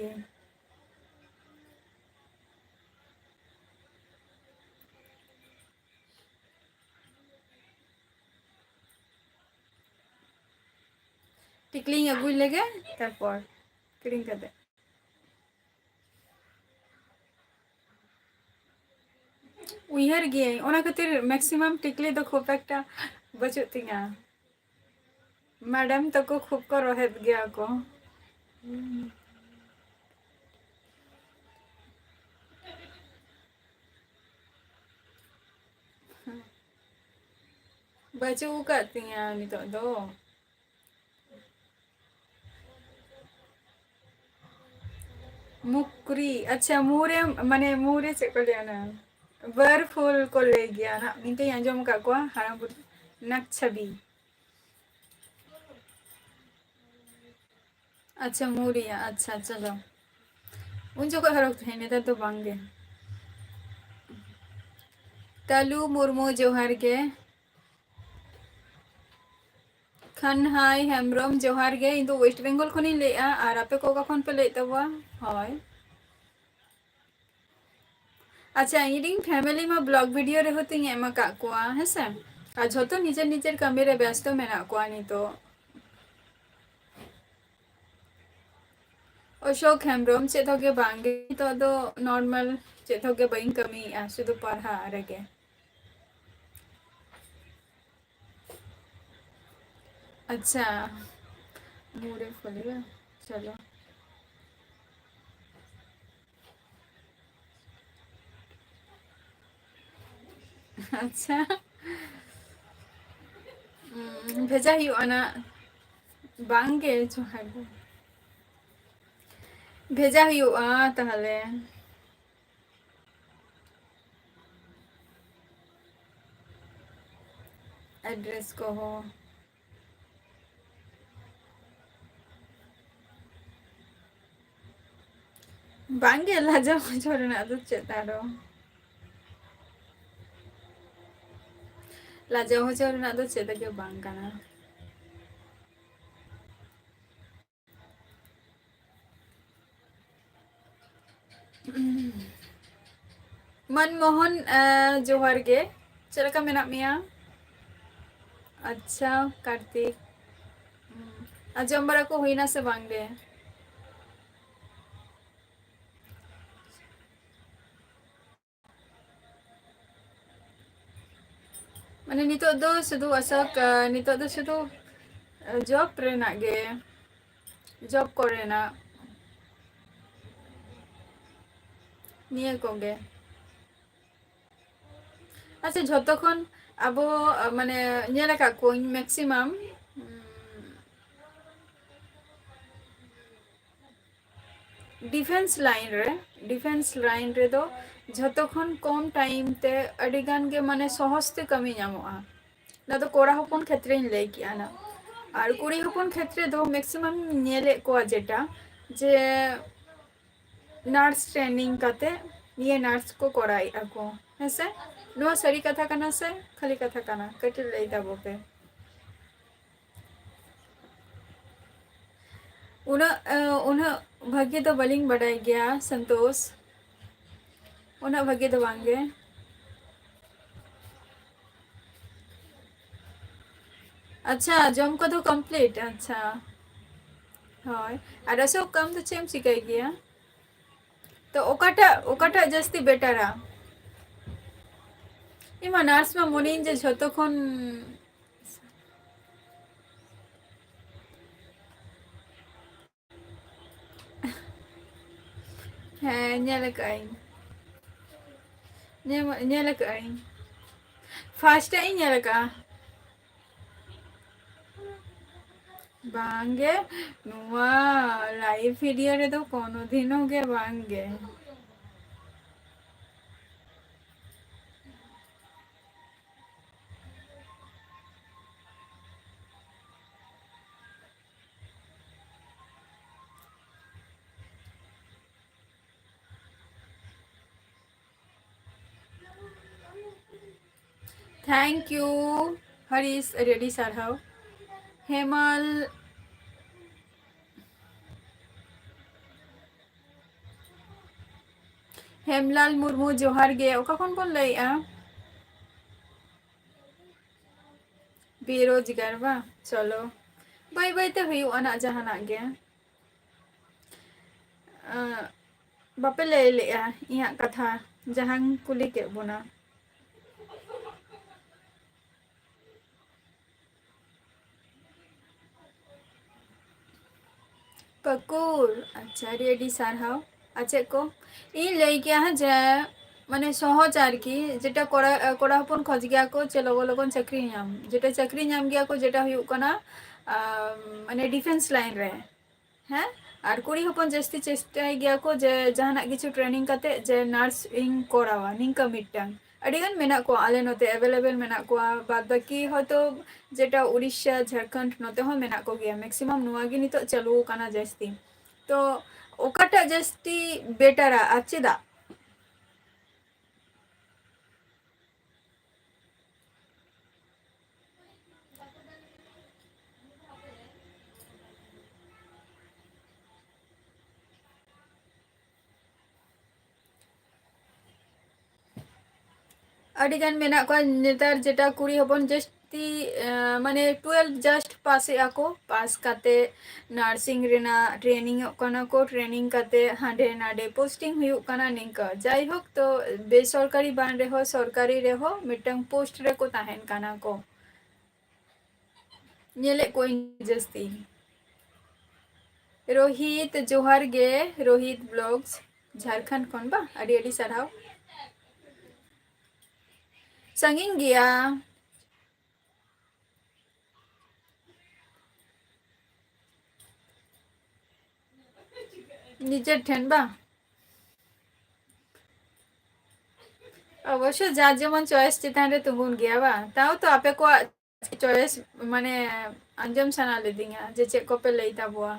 ᱴᱤᱠᱞᱤᱧ ᱟᱹᱜᱩᱭ ᱞᱮᱜᱮ, ᱛᱟᱨᱯᱚᱨ ᱠᱤᱨᱤᱧ ᱠᱟᱛᱮ᱾ ᱩᱭᱦᱟᱹᱨ ᱜᱤᱭᱟᱹᱧ, ᱚᱱᱟ ᱠᱷᱟᱹᱛᱤᱨ maximum ᱴᱤᱠᱞᱤ ᱫᱚ ᱠᱷᱩᱵ ᱮᱠᱴᱟ ᱵᱟᱹᱪᱩᱜ ᱛᱤᱧᱟ᱾ ᱢᱮᱰᱟᱢ ᱛᱟᱠᱚ ᱠᱷᱩᱵ ᱠᱚ ᱨᱚᱦᱮᱫ ᱜᱮᱭᱟ ᱠᱚ᱾ ᱵᱟᱹᱪᱩᱜ ᱟᱠᱟᱫ ᱛᱤᱧᱟ ᱱᱤᱛᱚᱜ ᱫᱚ᱾ ᱢᱩᱠᱨᱤ, ᱟᱪᱪᱷᱟ, ᱢᱩᱨᱮ, ᱢᱟᱱᱮ, ᱢᱩᱨᱮ ᱪᱮᱫ ᱠᱚ ᱞᱟᱹᱭᱟ ᱚᱱᱟ? ᱵᱟᱨ ᱯᱷᱩᱞ ᱠᱚ ᱞᱟᱹᱭ ᱜᱮᱭᱟ ᱱᱟᱜ, ᱤᱧ ᱛᱚᱧ ᱟᱸᱡᱚᱢ ᱟᱠᱟᱫ ᱠᱚᱣᱟ, ᱦᱟᱲᱟᱢ ᱵᱩᱰᱷᱤ, ᱱᱟᱠᱪᱷᱟᱵᱤ᱾ ᱟᱪᱪᱷᱟ, ᱢᱩᱨᱤᱭᱟ, ᱟᱪᱪᱷᱟ, ᱪᱚᱞᱚ᱾ ᱩᱱ ᱡᱚᱠᱷᱚᱡ ᱦᱚᱨᱚᱜ ᱛᱟᱦᱮᱸᱫ, ᱱᱮᱛᱟᱨ ᱫᱚ ᱵᱟᱝ ᱜᱮ᱾ ᱠᱟᱞᱩ ᱢᱩᱨᱢᱩ, ᱡᱚᱦᱟᱨ ᱜᱮ᱾ ᱠᱷᱟᱱᱦᱟᱭ ᱦᱮᱢᱵᱨᱚᱢ, ᱡᱚᱦᱟᱨ ᱜᱮ᱾ ᱤᱧ ᱫᱚ West Bengal ᱠᱷᱚᱱᱤᱧ ᱞᱟᱹᱭᱮᱫᱼᱟ, ᱟᱨ ᱟᱯᱮ ᱠᱚ ᱚᱠᱟ ᱠᱷᱚᱱ ᱯᱮ ᱞᱟᱹᱭᱮᱫ ᱛᱟᱵᱚᱣᱟ? ᱦᱳᱭ᱾ ᱟᱪᱪᱷᱟ, ᱤᱧᱨᱮᱱ family ᱢᱟ vlog video ᱨᱮᱦᱚᱸ ᱛᱤᱧ ᱮᱢ ᱟᱠᱟᱫ ᱠᱚᱣᱟ, ᱦᱮᱸᱥᱮ? ᱟᱨ ᱡᱷᱚᱛᱚ ᱱᱤᱡᱮᱨ ᱱᱤᱡᱮᱨ ᱠᱟᱹᱢᱤ ᱨᱮ ᱵᱮᱥᱛᱚ ᱢᱮᱱᱟᱜ ᱠᱚᱣᱟ ᱱᱤᱛᱚᱜ᱾ ᱚᱥᱳᱠ ᱦᱮᱢᱵᱨᱚᱢ, ᱪᱮᱫ ᱦᱚᱸ ᱜᱮ ᱵᱟᱝ ᱜᱮ, ᱱᱤᱛᱚᱜ ᱫᱚ normal, ᱪᱮᱫ ᱦᱚᱸ ᱜᱮ ᱵᱟᱹᱧ ᱠᱟᱹᱢᱤᱭᱮᱫᱼᱟ, ᱥᱩᱫᱷᱩ ᱯᱟᱲᱦᱟᱜ ᱨᱮᱜᱮ᱾ ᱟᱪᱪᱷᱟ, ᱢᱩᱰᱮ ᱠᱷᱚᱞᱮᱜᱟ, ᱪᱚᱞᱚ᱾ ᱟᱪᱪᱷᱟ᱾ ᱩᱸ, ᱵᱷᱮᱡᱟ ᱦᱩᱭᱩᱜᱼᱟ ᱱᱟᱜ᱾ ᱵᱟᱝ ᱜᱮ, ᱡᱚᱦᱟᱨ ᱜᱮ᱾ ᱵᱷᱮᱡᱟ ᱦᱩᱭᱩᱜᱼᱟ ᱛᱟᱦᱞᱮ᱾ Address ᱠᱚᱦᱚᱸ᱾ ᱵᱟᱝᱜᱮ, ᱞᱟᱡᱟᱣ ᱦᱚᱪᱚ ᱨᱮᱱᱟᱜ ᱫᱚ ᱪᱮᱫ ᱟᱨᱚ? ᱞᱟᱡᱟᱣ ᱦᱚᱪᱚ ᱨᱮᱱᱟᱜ ᱫᱚ ᱪᱮᱫ ᱜᱮ ᱵᱟᱝ ᱠᱟᱱᱟ᱾ ᱢᱟᱱᱢᱳᱦᱚᱱ, ᱟᱸ, ᱡᱚᱦᱟᱨ ᱜᱮ᱾ ᱪᱮᱫ ᱞᱮᱠᱟ ᱢᱮᱱᱟᱜ ᱢᱮᱭᱟ? ᱟᱪᱪᱷᱟ, ᱠᱟᱨᱛᱤᱠ᱾ ᱟᱨ ᱡᱚᱢ ᱵᱟᱲᱟ ᱠᱚ ᱦᱩᱭᱱᱟ ᱥᱮ ᱵᱟᱝ ᱜᱮ? ᱢᱟᱱᱮ ᱱᱤᱛᱚᱜ ᱫᱚ ᱥᱩᱫᱷᱩ ᱟᱥᱚᱠ, ᱟᱸ, ᱱᱤᱛᱚᱜ ᱫᱚ ᱥᱩᱫᱷᱩ, ᱟᱸ, job ᱨᱮᱱᱟᱜ ᱜᱮ, job ᱠᱚᱨᱮᱱᱟᱜ ᱱᱤᱭᱟᱹ ᱠᱚᱜᱮ᱾ ᱟᱪᱪᱷᱟ, ᱡᱷᱚᱛᱚ ᱠᱷᱚᱱ ᱟᱵᱚ, ᱟᱸ, ᱢᱟᱱᱮ ᱧᱮᱞ ᱟᱠᱟᱫ ᱠᱚᱣᱟᱧ maximum, ᱩᱸ, defence line ᱨᱮ, defence line ᱨᱮᱫᱚ ᱡᱷᱚᱛᱚ ᱠᱷᱚᱱ ᱠᱚᱢ time ᱛᱮ ᱟᱹᱰᱤ ᱜᱟᱱ ᱜᱮ, ᱢᱟᱱᱮ, ᱥᱚᱦᱚᱡ ᱛᱮ ᱠᱟᱹᱢᱤ ᱧᱟᱢᱚᱜᱼᱟ᱾ ᱚᱱᱟ ᱫᱚ ᱠᱚᱲᱟ ᱦᱚᱯᱚᱱ ᱠᱷᱮᱛᱨᱮᱧ ᱞᱟᱹᱭ ᱠᱮᱜᱼᱟ ᱱᱟᱜ᱾ ᱟᱨ ᱠᱩᱲᱤ ᱦᱚᱯᱚᱱ ᱠᱷᱮᱛᱨᱮ ᱫᱚ maximum ᱧᱮᱞᱮᱫ ᱠᱚᱣᱟ ᱡᱮᱴᱟ, ᱡᱮ ᱱᱟᱨᱥ ᱴᱨᱮᱱᱤᱝ ᱠᱟᱛᱮ ᱱᱤᱭᱟᱹ ᱱᱟᱨᱥ ᱠᱚ ᱠᱚᱨᱟᱣᱮᱫᱼᱟ ᱠᱚ, ᱦᱮᱸ ᱥᱮ? ᱱᱚᱣᱟ ᱥᱟᱹᱨᱤ ᱠᱟᱛᱷᱟ ᱠᱟᱱᱟ ᱥᱮ ᱠᱷᱟᱹᱞᱤ ᱠᱟᱛᱷᱟ ᱠᱟᱱᱟ? ᱠᱟᱹᱴᱤᱡ ᱞᱟᱹᱭ ᱛᱟᱵᱚ ᱯᱮ᱾ ᱩᱱᱟᱹᱜ, ᱮ, ᱩᱱᱟᱹᱜ ᱵᱷᱟᱹᱜᱤ ᱫᱚ ᱵᱟᱹᱞᱤᱧ ᱵᱟᱰᱟᱭ ᱜᱮᱭᱟ ᱥᱚᱱᱛᱳᱥ, ᱩᱱᱟᱹᱜ ᱵᱷᱟᱹᱜᱤ ᱫᱚ ᱵᱟᱝ ᱜᱮ᱾ ᱟᱪᱪᱷᱟ, ᱡᱚᱢ ᱠᱚᱫᱚ complete? ᱟᱪᱪᱷᱟ, ᱦᱳᱭ᱾ ᱟᱨ ᱚᱥᱳᱠ, ᱟᱢ ᱫᱚ ᱪᱮᱫ ᱮᱢ ᱪᱤᱠᱟᱹᱭ ᱜᱮᱭᱟ? ᱛᱚ ᱚᱠᱟᱴᱟᱜ, ᱚᱠᱟᱴᱟᱜ ᱡᱟᱹᱥᱛᱤ ᱵᱮᱴᱟᱨᱟ? ᱤᱧ ᱢᱟ ᱱᱟᱨᱥ ᱢᱟ ᱢᱚᱱᱮᱭᱤᱧ ᱡᱮ ᱡᱷᱚᱛᱚ ᱠᱷᱚᱱ ᱦᱮᱸ, ᱧᱮᱞ ᱟᱠᱟᱫᱟᱹᱧ᱾ ᱧᱮᱞ, ᱧᱮᱞ ᱟᱠᱟᱫᱟᱹᱧ᱾ First ᱤᱧ ᱧᱮᱞ ᱟᱠᱟᱫᱼᱟ᱾ ᱵᱟᱝᱜᱮ, ᱱᱚᱣᱟ live video ᱨᱮᱫᱚ ᱠᱳᱱᱳ ᱫᱤᱱᱚ ᱜᱮ ᱵᱟᱝᱜᱮ᱾ Thank you ᱦᱚᱨᱤᱥ, ᱟᱹᱰᱤ ᱟᱹᱰᱤ ᱥᱟᱨᱦᱟᱣ᱾ ᱦᱮᱢᱟᱞ, ᱦᱮᱢᱞᱟᱞ ᱢᱩᱨᱢᱩ, ᱡᱚᱦᱟᱨ ᱜᱮ᱾ ᱚᱠᱟ ᱠᱷᱚᱱ ᱵᱚᱱ ᱞᱟᱹᱭᱮᱜᱼᱟ? ᱵᱮᱨᱳᱡᱽᱜᱟᱨ ᱵᱟ? ᱪᱚᱞᱚ, ᱵᱟᱹᱭ ᱵᱟᱹᱭ ᱛᱮ ᱦᱩᱭᱩᱜᱼᱟ ᱱᱟᱜ ᱡᱟᱦᱟᱱᱟᱜ ᱜᱮ᱾ ᱟᱸ, ᱵᱟᱯᱮ ᱞᱟᱹᱭ ᱞᱮᱜᱼᱟ ᱤᱧᱟᱹᱜ ᱠᱟᱛᱷᱟ, ᱡᱟᱦᱟᱸᱧ ᱠᱩᱞᱤ ᱠᱮᱫ ᱵᱚᱱᱟ᱾ ᱯᱟᱹᱠᱩᱲ, ᱟᱪᱪᱷᱟ, ᱟᱹᱰᱤ ᱟᱹᱰᱤ ᱥᱟᱨᱦᱟᱣ᱾ ᱟᱨ ᱪᱮᱫ ᱠᱚ ᱤᱧ ᱞᱟᱹᱭ ᱠᱮᱭᱟ ᱦᱟᱸᱜ ᱡᱮ, ᱢᱟᱱᱮ, ᱥᱚᱦᱚᱡ ᱟᱨᱠᱤ, ᱡᱮᱴᱟ ᱠᱚᱲᱟ, ᱠᱚᱲᱟ ᱦᱚᱯᱚᱱ ᱠᱷᱚᱡᱽ ᱜᱮᱭᱟ ᱠᱚ ᱡᱮ ᱞᱚᱜᱚᱱ ᱞᱚᱜᱚᱱ ᱪᱟᱹᱠᱨᱤ ᱧᱟᱢ, ᱡᱮᱴᱟ ᱪᱟᱹᱠᱨᱤ ᱧᱟᱢ ᱜᱮᱭᱟ ᱠᱚ, ᱡᱮᱴᱟ ᱦᱩᱭᱩᱜ ᱠᱟᱱᱟ, ᱟᱢ, ᱢᱟᱱᱮ, defence line ᱨᱮ᱾ ᱦᱮᱸ, ᱟᱨ ᱠᱩᱲᱤ ᱦᱚᱯᱚᱱ ᱡᱟᱹᱥᱛᱤ ᱪᱮᱥᱴᱟᱭ ᱜᱮᱭᱟ ᱠᱚ ᱡᱮ ᱡᱟᱦᱟᱱᱟᱜ ᱠᱤᱪᱷᱩ training ᱠᱟᱛᱮ ᱡᱮ nurse ᱤᱧ ᱠᱚᱨᱟᱣᱟ, ᱱᱤᱝᱠᱟᱹ ᱢᱤᱫᱴᱟᱝ᱾ ᱟᱹᱰᱤ ᱜᱟᱱ ᱢᱮᱱᱟᱜ ᱠᱚᱣᱟ ᱟᱞᱮ ᱱᱚᱛᱮ, available ᱢᱮᱱᱟᱜ ᱠᱚᱣᱟ᱾ ᱵᱟᱫ ᱵᱟᱹᱠᱤ ᱦᱚᱭᱛᱳ ᱡᱮᱴᱟ ᱩᱲᱤᱥᱥᱟ, ᱡᱷᱟᱲᱠᱷᱚᱸᱰ, ᱱᱚᱛᱮ ᱦᱚᱸ ᱢᱮᱱᱟᱜ ᱠᱚᱜᱮᱭᱟ᱾ Maximum ᱱᱚᱣᱟ ᱜᱮ ᱱᱤᱛᱚᱜ ᱪᱟᱹᱞᱩ ᱟᱠᱟᱱᱟ ᱡᱟᱹᱥᱛᱤ᱾ ᱛᱚ ᱚᱠᱟᱴᱟᱜ ᱡᱟᱹᱥᱛᱤ ᱵᱮᱴᱟᱨᱟ ᱟᱨ ᱪᱮᱫᱟᱜ? ᱟᱹᱰᱤ ᱜᱟᱱ ᱢᱮᱱᱟᱜ ᱠᱚᱣᱟ ᱱᱮᱛᱟᱨ, ᱡᱮᱴᱟ ᱠᱩᱲᱤ ᱦᱚᱯᱚᱱ ᱡᱟᱹᱥᱛᱤ, ᱮ, ᱢᱟᱱᱮ twelve just ᱯᱟᱥ ᱮᱜᱼᱟ ᱠᱚ, ᱯᱟᱥ ᱠᱟᱛᱮ ᱱᱟᱨᱥᱤᱝ ᱨᱮᱱᱟᱜ ᱴᱨᱮᱱᱤᱝᱚᱜ ᱠᱟᱱᱟ ᱠᱚ, ᱴᱨᱮᱱᱤᱝ ᱠᱟᱛᱮ ᱦᱟᱸᱰᱮ ᱱᱟᱰᱮ ᱯᱳᱥᱴᱤᱝ ᱦᱩᱭᱩᱜ ᱠᱟᱱᱟ᱾ ᱱᱤᱝᱠᱟ ᱡᱟᱭᱦᱳᱠ, ᱛᱚ ᱵᱮᱥᱚᱨᱠᱟᱨᱤ ᱵᱟᱝ ᱨᱮᱦᱚᱸ ᱥᱚᱨᱠᱟᱨᱤ ᱨᱮᱦᱚᱸ ᱢᱤᱫᱴᱟᱝ ᱯᱳᱥᱴ ᱨᱮᱠᱚ ᱛᱟᱦᱮᱱ ᱠᱟᱱᱟ ᱠᱚ᱾ ᱧᱮᱞᱮᱫ ᱠᱚᱣᱟᱧ ᱡᱟᱹᱥᱛᱤ᱾ ᱨᱳᱦᱤᱛ, ᱡᱚᱦᱟᱨ ᱜᱮ᱾ ᱨᱳᱦᱤᱛ ᱵᱞᱚᱜᱥ ᱡᱷᱟᱲᱠᱷᱚᱸᱰ ᱠᱷᱚᱱ ᱵᱟ, ᱟᱹᱰᱤ ᱟᱹᱰᱤ ᱥᱟᱨᱦᱟᱣ᱾ ᱥᱟᱺᱜᱤᱧ ᱜᱮᱭᱟ᱾ ᱱᱤᱡᱮᱨ ᱴᱷᱮᱱ ᱵᱟ? ᱚᱵᱚᱥᱥᱳ ᱡᱟᱨ ᱡᱮᱢᱚᱱ ᱪᱚᱭᱮᱥ ᱪᱮᱛᱟᱱ ᱨᱮ ᱛᱤᱸᱜᱩᱱ ᱜᱮᱭᱟ ᱵᱟ? ᱛᱟᱣ ᱛᱚ ᱟᱯᱮ ᱠᱚᱣᱟᱜ ᱪᱚᱭᱮᱥ ᱢᱟᱱᱮ ᱟᱸᱡᱚᱢ ᱥᱟᱱᱟ ᱞᱤᱫᱤᱧᱟ ᱡᱮ ᱪᱮᱫ ᱠᱚᱯᱮ ᱞᱟᱹᱭ ᱛᱟᱵᱚᱣᱟ᱾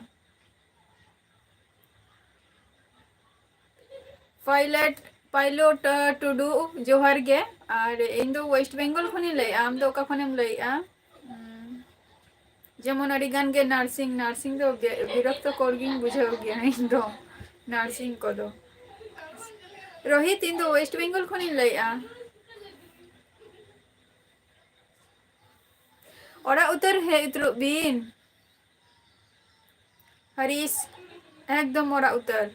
ᱯᱟᱭᱞᱚᱴ, ᱯᱟᱭᱞᱚᱴ, ᱟᱸ, ᱴᱩᱰᱩ, ᱡᱚᱦᱟᱨ ᱜᱮ᱾ ᱟᱨ ᱤᱧ ᱫᱚ ᱳᱭᱮᱥᱴ ᱵᱮᱝᱜᱚᱞ ᱠᱷᱚᱱᱤᱧ ᱞᱟᱹᱭᱮᱜᱼᱟ᱾ ᱟᱢ ᱫᱚ ᱚᱠᱟ ᱠᱷᱚᱱᱮᱢ ᱞᱟᱹᱭᱮᱜᱼᱟ? ᱩᱸ, ᱡᱮᱢᱚᱱ ᱟᱹᱰᱤ ᱜᱟᱱ ᱜᱮ ᱱᱟᱨᱥᱤᱝ, ᱱᱟᱨᱥᱤᱝ ᱫᱚ ᱵᱮ-, ᱵᱤᱨᱚᱠᱛᱚ ᱠᱚᱨ ᱜᱤᱧ ᱵᱩᱡᱷᱟᱹᱣ ᱜᱮᱭᱟ ᱤᱧ ᱫᱚ, ᱱᱟᱨᱥᱤᱝ ᱠᱚᱫᱚ᱾ ᱨᱳᱦᱤᱛ, ᱤᱧ ᱫᱚ ᱳᱭᱮᱥᱴ ᱵᱮᱝᱜᱚᱞ ᱠᱷᱚᱱᱤᱧ ᱞᱟᱹᱭᱮᱜᱼᱟ᱾ ᱚᱲᱟᱜ ᱩᱛᱟᱹᱨ ᱦᱮᱡ ᱩᱛᱟᱹᱨᱚᱜ ᱵᱤᱱ᱾ ᱦᱟᱨᱤᱥ, ᱮᱠᱫᱚᱢ ᱚᱲᱟᱜ ᱩᱛᱟᱹᱨ᱾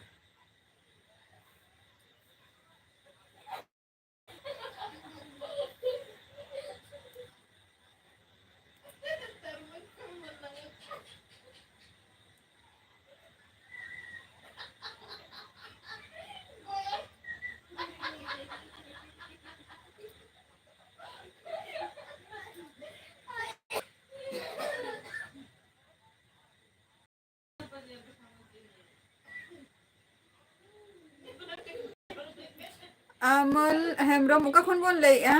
ᱟᱢᱚᱞ ᱦᱮᱢᱵᱨᱚᱢ, ᱚᱠᱟ ᱠᱷᱚᱱ ᱵᱚᱱ ᱞᱟᱹᱭᱮᱜᱼᱟ?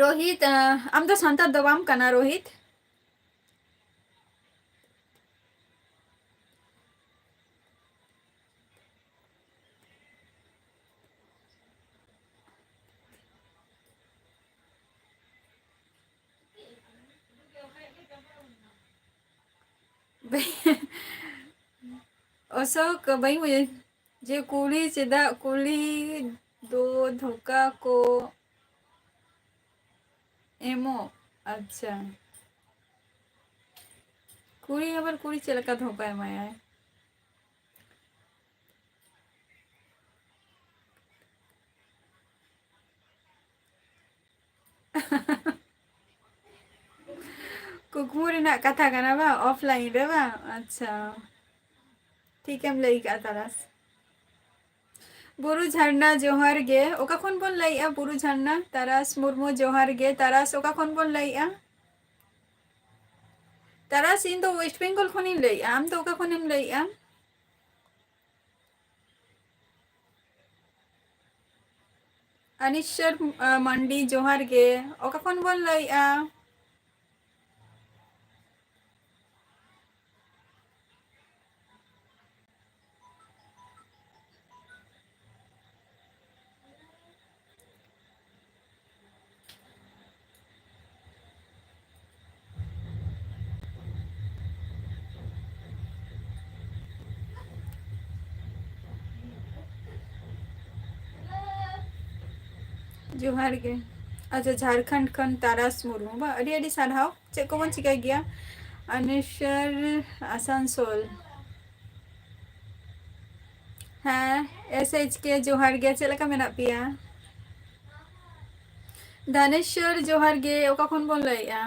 ᱨᱳᱦᱤᱛ, ᱟᱸ, ᱟᱢ ᱫᱚ ᱥᱟᱱᱛᱟᱲ ᱫᱚ ᱵᱟᱢ ᱠᱟᱱᱟ, ᱨᱳᱦᱤᱛ? ᱚᱥᱳᱠ, ᱵᱟᱹᱧ ᱵᱩᱡᱷᱟᱹᱣ ᱡᱮ ᱠᱩᱲᱤ ᱪᱮᱫᱟᱜ ᱠᱩᱞᱦᱤ ᱫᱚ ᱫᱷᱳᱠᱟ ᱠᱚ ᱮᱢᱚᱜ? ᱟᱪᱪᱷᱟ, ᱠᱩᱲᱤ ᱟᱵᱟᱨ ᱠᱩᱲᱤ ᱪᱮᱫ ᱞᱮᱠᱟ ᱫᱷᱳᱠᱟ ᱮᱢᱟᱭᱟᱭ? ᱠᱩᱠᱢᱩ ᱨᱮᱱᱟᱜ ᱠᱟᱛᱷᱟ ᱠᱟᱱᱟ ᱵᱟᱝ, offline ᱨᱮ ᱵᱟᱝ? ᱟᱪᱪᱷᱟ, ᱴᱷᱤᱠᱮᱢ ᱞᱟᱹᱭ ᱠᱟᱜᱼᱟ ᱛᱟᱨᱟᱥ᱾ ᱵᱩᱨᱩ ᱡᱷᱟᱨᱱᱟ ᱡᱚᱦᱟᱨ ᱜᱮ, ᱚᱠᱟ ᱠᱷᱚᱱ ᱵᱚᱱ ᱞᱟᱹᱭᱮᱜᱼᱟ? ᱵᱩᱨᱩ ᱡᱷᱟᱨᱱᱟ, ᱛᱟᱨᱟᱥ ᱢᱩᱨᱢᱩ ᱡᱚᱦᱟᱨ ᱜᱮ, ᱛᱟᱨᱟᱥ ᱚᱠᱟ ᱠᱷᱚᱱ ᱵᱚᱱ ᱞᱟᱹᱭᱮᱜᱼᱟ? ᱛᱟᱨᱟᱥ, ᱤᱧ ᱫᱚ West Bengal ᱠᱷᱚᱱᱤᱧ ᱞᱟᱹᱭᱮᱜᱼᱟ, ᱟᱢ ᱫᱚ ᱚᱠᱟ ᱠᱷᱚᱱᱮᱢ ᱞᱟᱹᱭᱮᱜᱼᱟ? ᱟᱱᱤᱥᱚᱨ, ᱟ, ᱢᱟᱱᱰᱤ, ᱡᱚᱦᱟᱨ ᱜᱮ᱾ ᱚᱠᱟ ᱠᱷᱚᱱ ᱵᱚᱱ ᱞᱟᱹᱭᱮᱜᱼᱟ? ᱡᱚᱦᱟᱨ ᱜᱮ᱾ ᱟᱪᱪᱷᱟ, ᱡᱷᱟᱲᱠᱷᱚᱸᱰ ᱠᱷᱚᱱ ᱛᱟᱨᱟᱥ ᱢᱩᱨᱢᱩ ᱵᱟ, ᱟᱹᱰᱤ ᱟᱹᱰᱤ ᱥᱟᱨᱦᱟᱣ᱾ ᱪᱮᱫ ᱠᱚᱵᱚᱱ ᱪᱤᱠᱟᱹᱭ ᱜᱮᱭᱟ? ᱟᱱᱮᱥᱚᱨ ᱟᱥᱟᱱᱥᱳᱞ᱾ ᱦᱮᱸ, S H K ᱡᱚᱦᱟᱨ ᱜᱮ, ᱪᱮᱫ ᱞᱮᱠᱟ ᱢᱮᱱᱟᱜ ᱯᱮᱭᱟ? ᱫᱷᱟᱱᱮᱥᱚᱨ ᱡᱚᱦᱟᱨ ᱜᱮ, ᱚᱠᱟ ᱠᱷᱚᱱ ᱵᱚᱱ ᱞᱟᱹᱭᱮᱜᱼᱟ?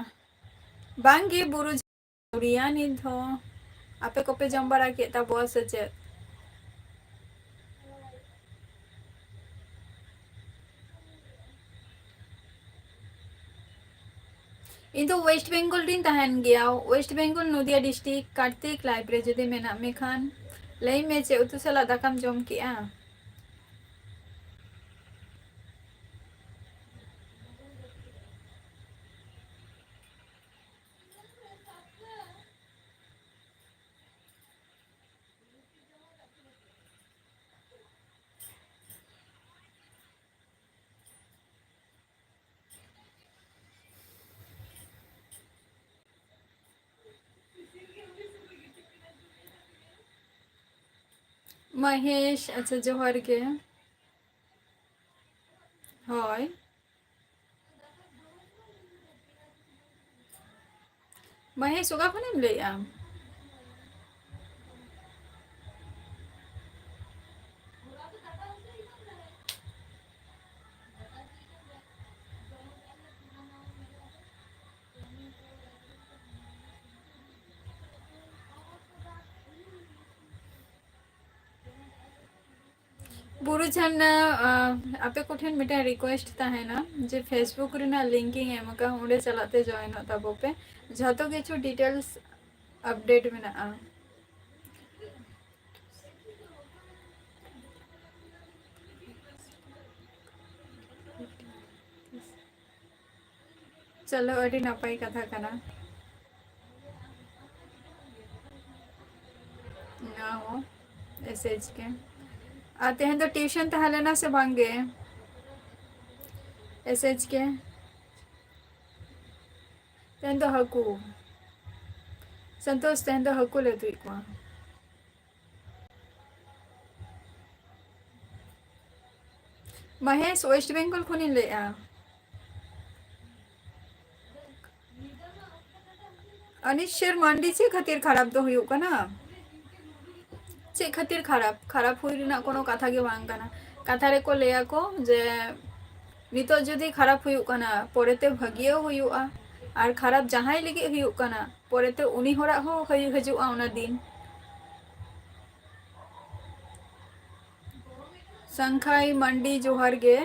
ᱵᱟᱝᱜᱮ, ᱵᱩᱨᱩ ᱟᱹᱣᱨᱤᱭᱟ ᱱᱤᱛ ᱦᱚᱸ᱾ ᱟᱯᱮ ᱠᱚᱯᱮ ᱡᱚᱢ ᱵᱟᱲᱟ ᱠᱮᱫ ᱛᱟᱵᱚᱣᱟ ᱥᱮ ᱪᱮᱫ? ᱤᱧ ᱫᱚ West Bengal ᱨᱤᱧ ᱛᱟᱦᱮᱱ ᱜᱮᱭᱟ, West Bengal, ᱱᱚᱫᱤᱭᱟ district, ᱠᱟᱨᱛᱤᱠ, live ᱨᱮ ᱡᱩᱫᱤ ᱢᱮᱱᱟᱜ ᱢᱮ ᱠᱷᱟᱱ ᱞᱟᱹᱭ ᱢᱮ, ᱪᱮᱫ ᱩᱛᱩ ᱥᱟᱞᱟᱜ ᱫᱟᱠᱟᱢ ᱡᱚᱢ ᱠᱮᱜᱼᱟ? ᱢᱚᱦᱮᱥ, ᱟᱪᱪᱷᱟ, ᱡᱚᱦᱟᱨ ᱜᱮ᱾ ᱦᱳᱭ᱾ ᱢᱚᱦᱮᱥ, ᱚᱠᱟ ᱠᱷᱚᱱᱮᱢ ᱞᱟᱹᱭᱮᱜᱼᱟ? ᱵᱩᱨᱩ ᱡᱷᱟᱨᱱᱟ, ᱟᱸ, ᱟᱯᱮ ᱠᱚᱴᱷᱮᱱ ᱢᱤᱫᱴᱟᱝ request ᱛᱟᱦᱮᱱᱟ ᱡᱮ Facebook ᱨᱮᱱᱟᱜ link ᱤᱧ ᱮᱢ ᱟᱠᱟᱫᱼᱟ, ᱚᱸᱰᱮ ᱪᱟᱞᱟᱜ ᱛᱮ joinᱚᱜ ᱛᱟᱵᱚ ᱯᱮ᱾ ᱡᱷᱚᱛᱚ ᱠᱤᱪᱷᱩ details update ᱢᱮᱱᱟᱜᱼᱟ᱾ ᱪᱚᱞᱚ, ᱟᱹᱰᱤ ᱱᱟᱯᱟᱭ ᱠᱟᱛᱷᱟ ᱠᱟᱱᱟ᱾ ᱚ, S H K᱾ ᱟᱨ ᱛᱮᱦᱮᱧ ᱫᱚ tuition ᱛᱟᱦᱮᱸ ᱞᱮᱱᱟ ᱥᱮ ᱵᱟᱝ ᱜᱮ? S H K᱾ ᱛᱮᱦᱮᱧ ᱫᱚ ᱦᱟᱹᱠᱩ᱾ ᱥᱚᱱᱛᱳᱥ, ᱛᱮᱦᱮᱧ ᱫᱚ ᱦᱟᱹᱠᱩ ᱞᱮ ᱩᱛᱩᱭᱮᱫ ᱠᱚᱣᱟ᱾ ᱢᱚᱦᱮᱥ, West Bengal ᱠᱷᱚᱱᱤᱧ ᱞᱟᱹᱭᱮᱜᱼᱟ᱾ ᱟᱱᱤᱥᱮᱨ ᱢᱟᱱᱰᱤ, ᱪᱮᱫ ᱠᱷᱟᱹᱛᱤᱨ ᱠᱷᱟᱨᱟᱯ ᱫᱚ ᱦᱩᱭᱩᱜ ᱠᱟᱱᱟ? ᱪᱮᱫ ᱠᱷᱟᱹᱛᱤᱨ ᱠᱷᱟᱨᱟᱯ? ᱠᱷᱟᱨᱟᱯ ᱦᱩᱭ ᱨᱮᱱᱟᱜ ᱠᱳᱱᱳ ᱠᱟᱛᱷᱟ ᱜᱮ ᱵᱟᱝ ᱠᱟᱱᱟ᱾ ᱠᱟᱛᱷᱟ ᱨᱮᱠᱚ ᱞᱟᱹᱭᱟ ᱠᱚ ᱡᱮ ᱱᱤᱛᱚᱜ ᱡᱩᱫᱤ ᱠᱷᱟᱨᱟᱯ ᱦᱩᱭᱩᱜ ᱠᱟᱱᱟ, ᱯᱚᱨᱮᱛᱮ ᱵᱷᱟᱹᱜᱤᱭᱟᱹ ᱦᱩᱭᱩᱜᱼᱟ, ᱟᱨ ᱠᱷᱟᱨᱟᱯ ᱡᱟᱦᱟᱸᱭ ᱞᱟᱹᱜᱤᱫ ᱦᱩᱭᱩᱜ ᱠᱟᱱᱟ, ᱯᱚᱨᱮᱛᱮ ᱩᱱᱤ ᱦᱚᱲᱟᱜ ᱦᱚᱸ ᱦᱩᱭ ᱦᱤᱡᱩᱜᱼᱟ ᱚᱱᱟ ᱫᱤᱱ᱾ ᱥᱟᱝᱠᱷᱟᱭ ᱢᱟᱱᱰᱤ, ᱡᱚᱦᱟᱨ ᱜᱮ᱾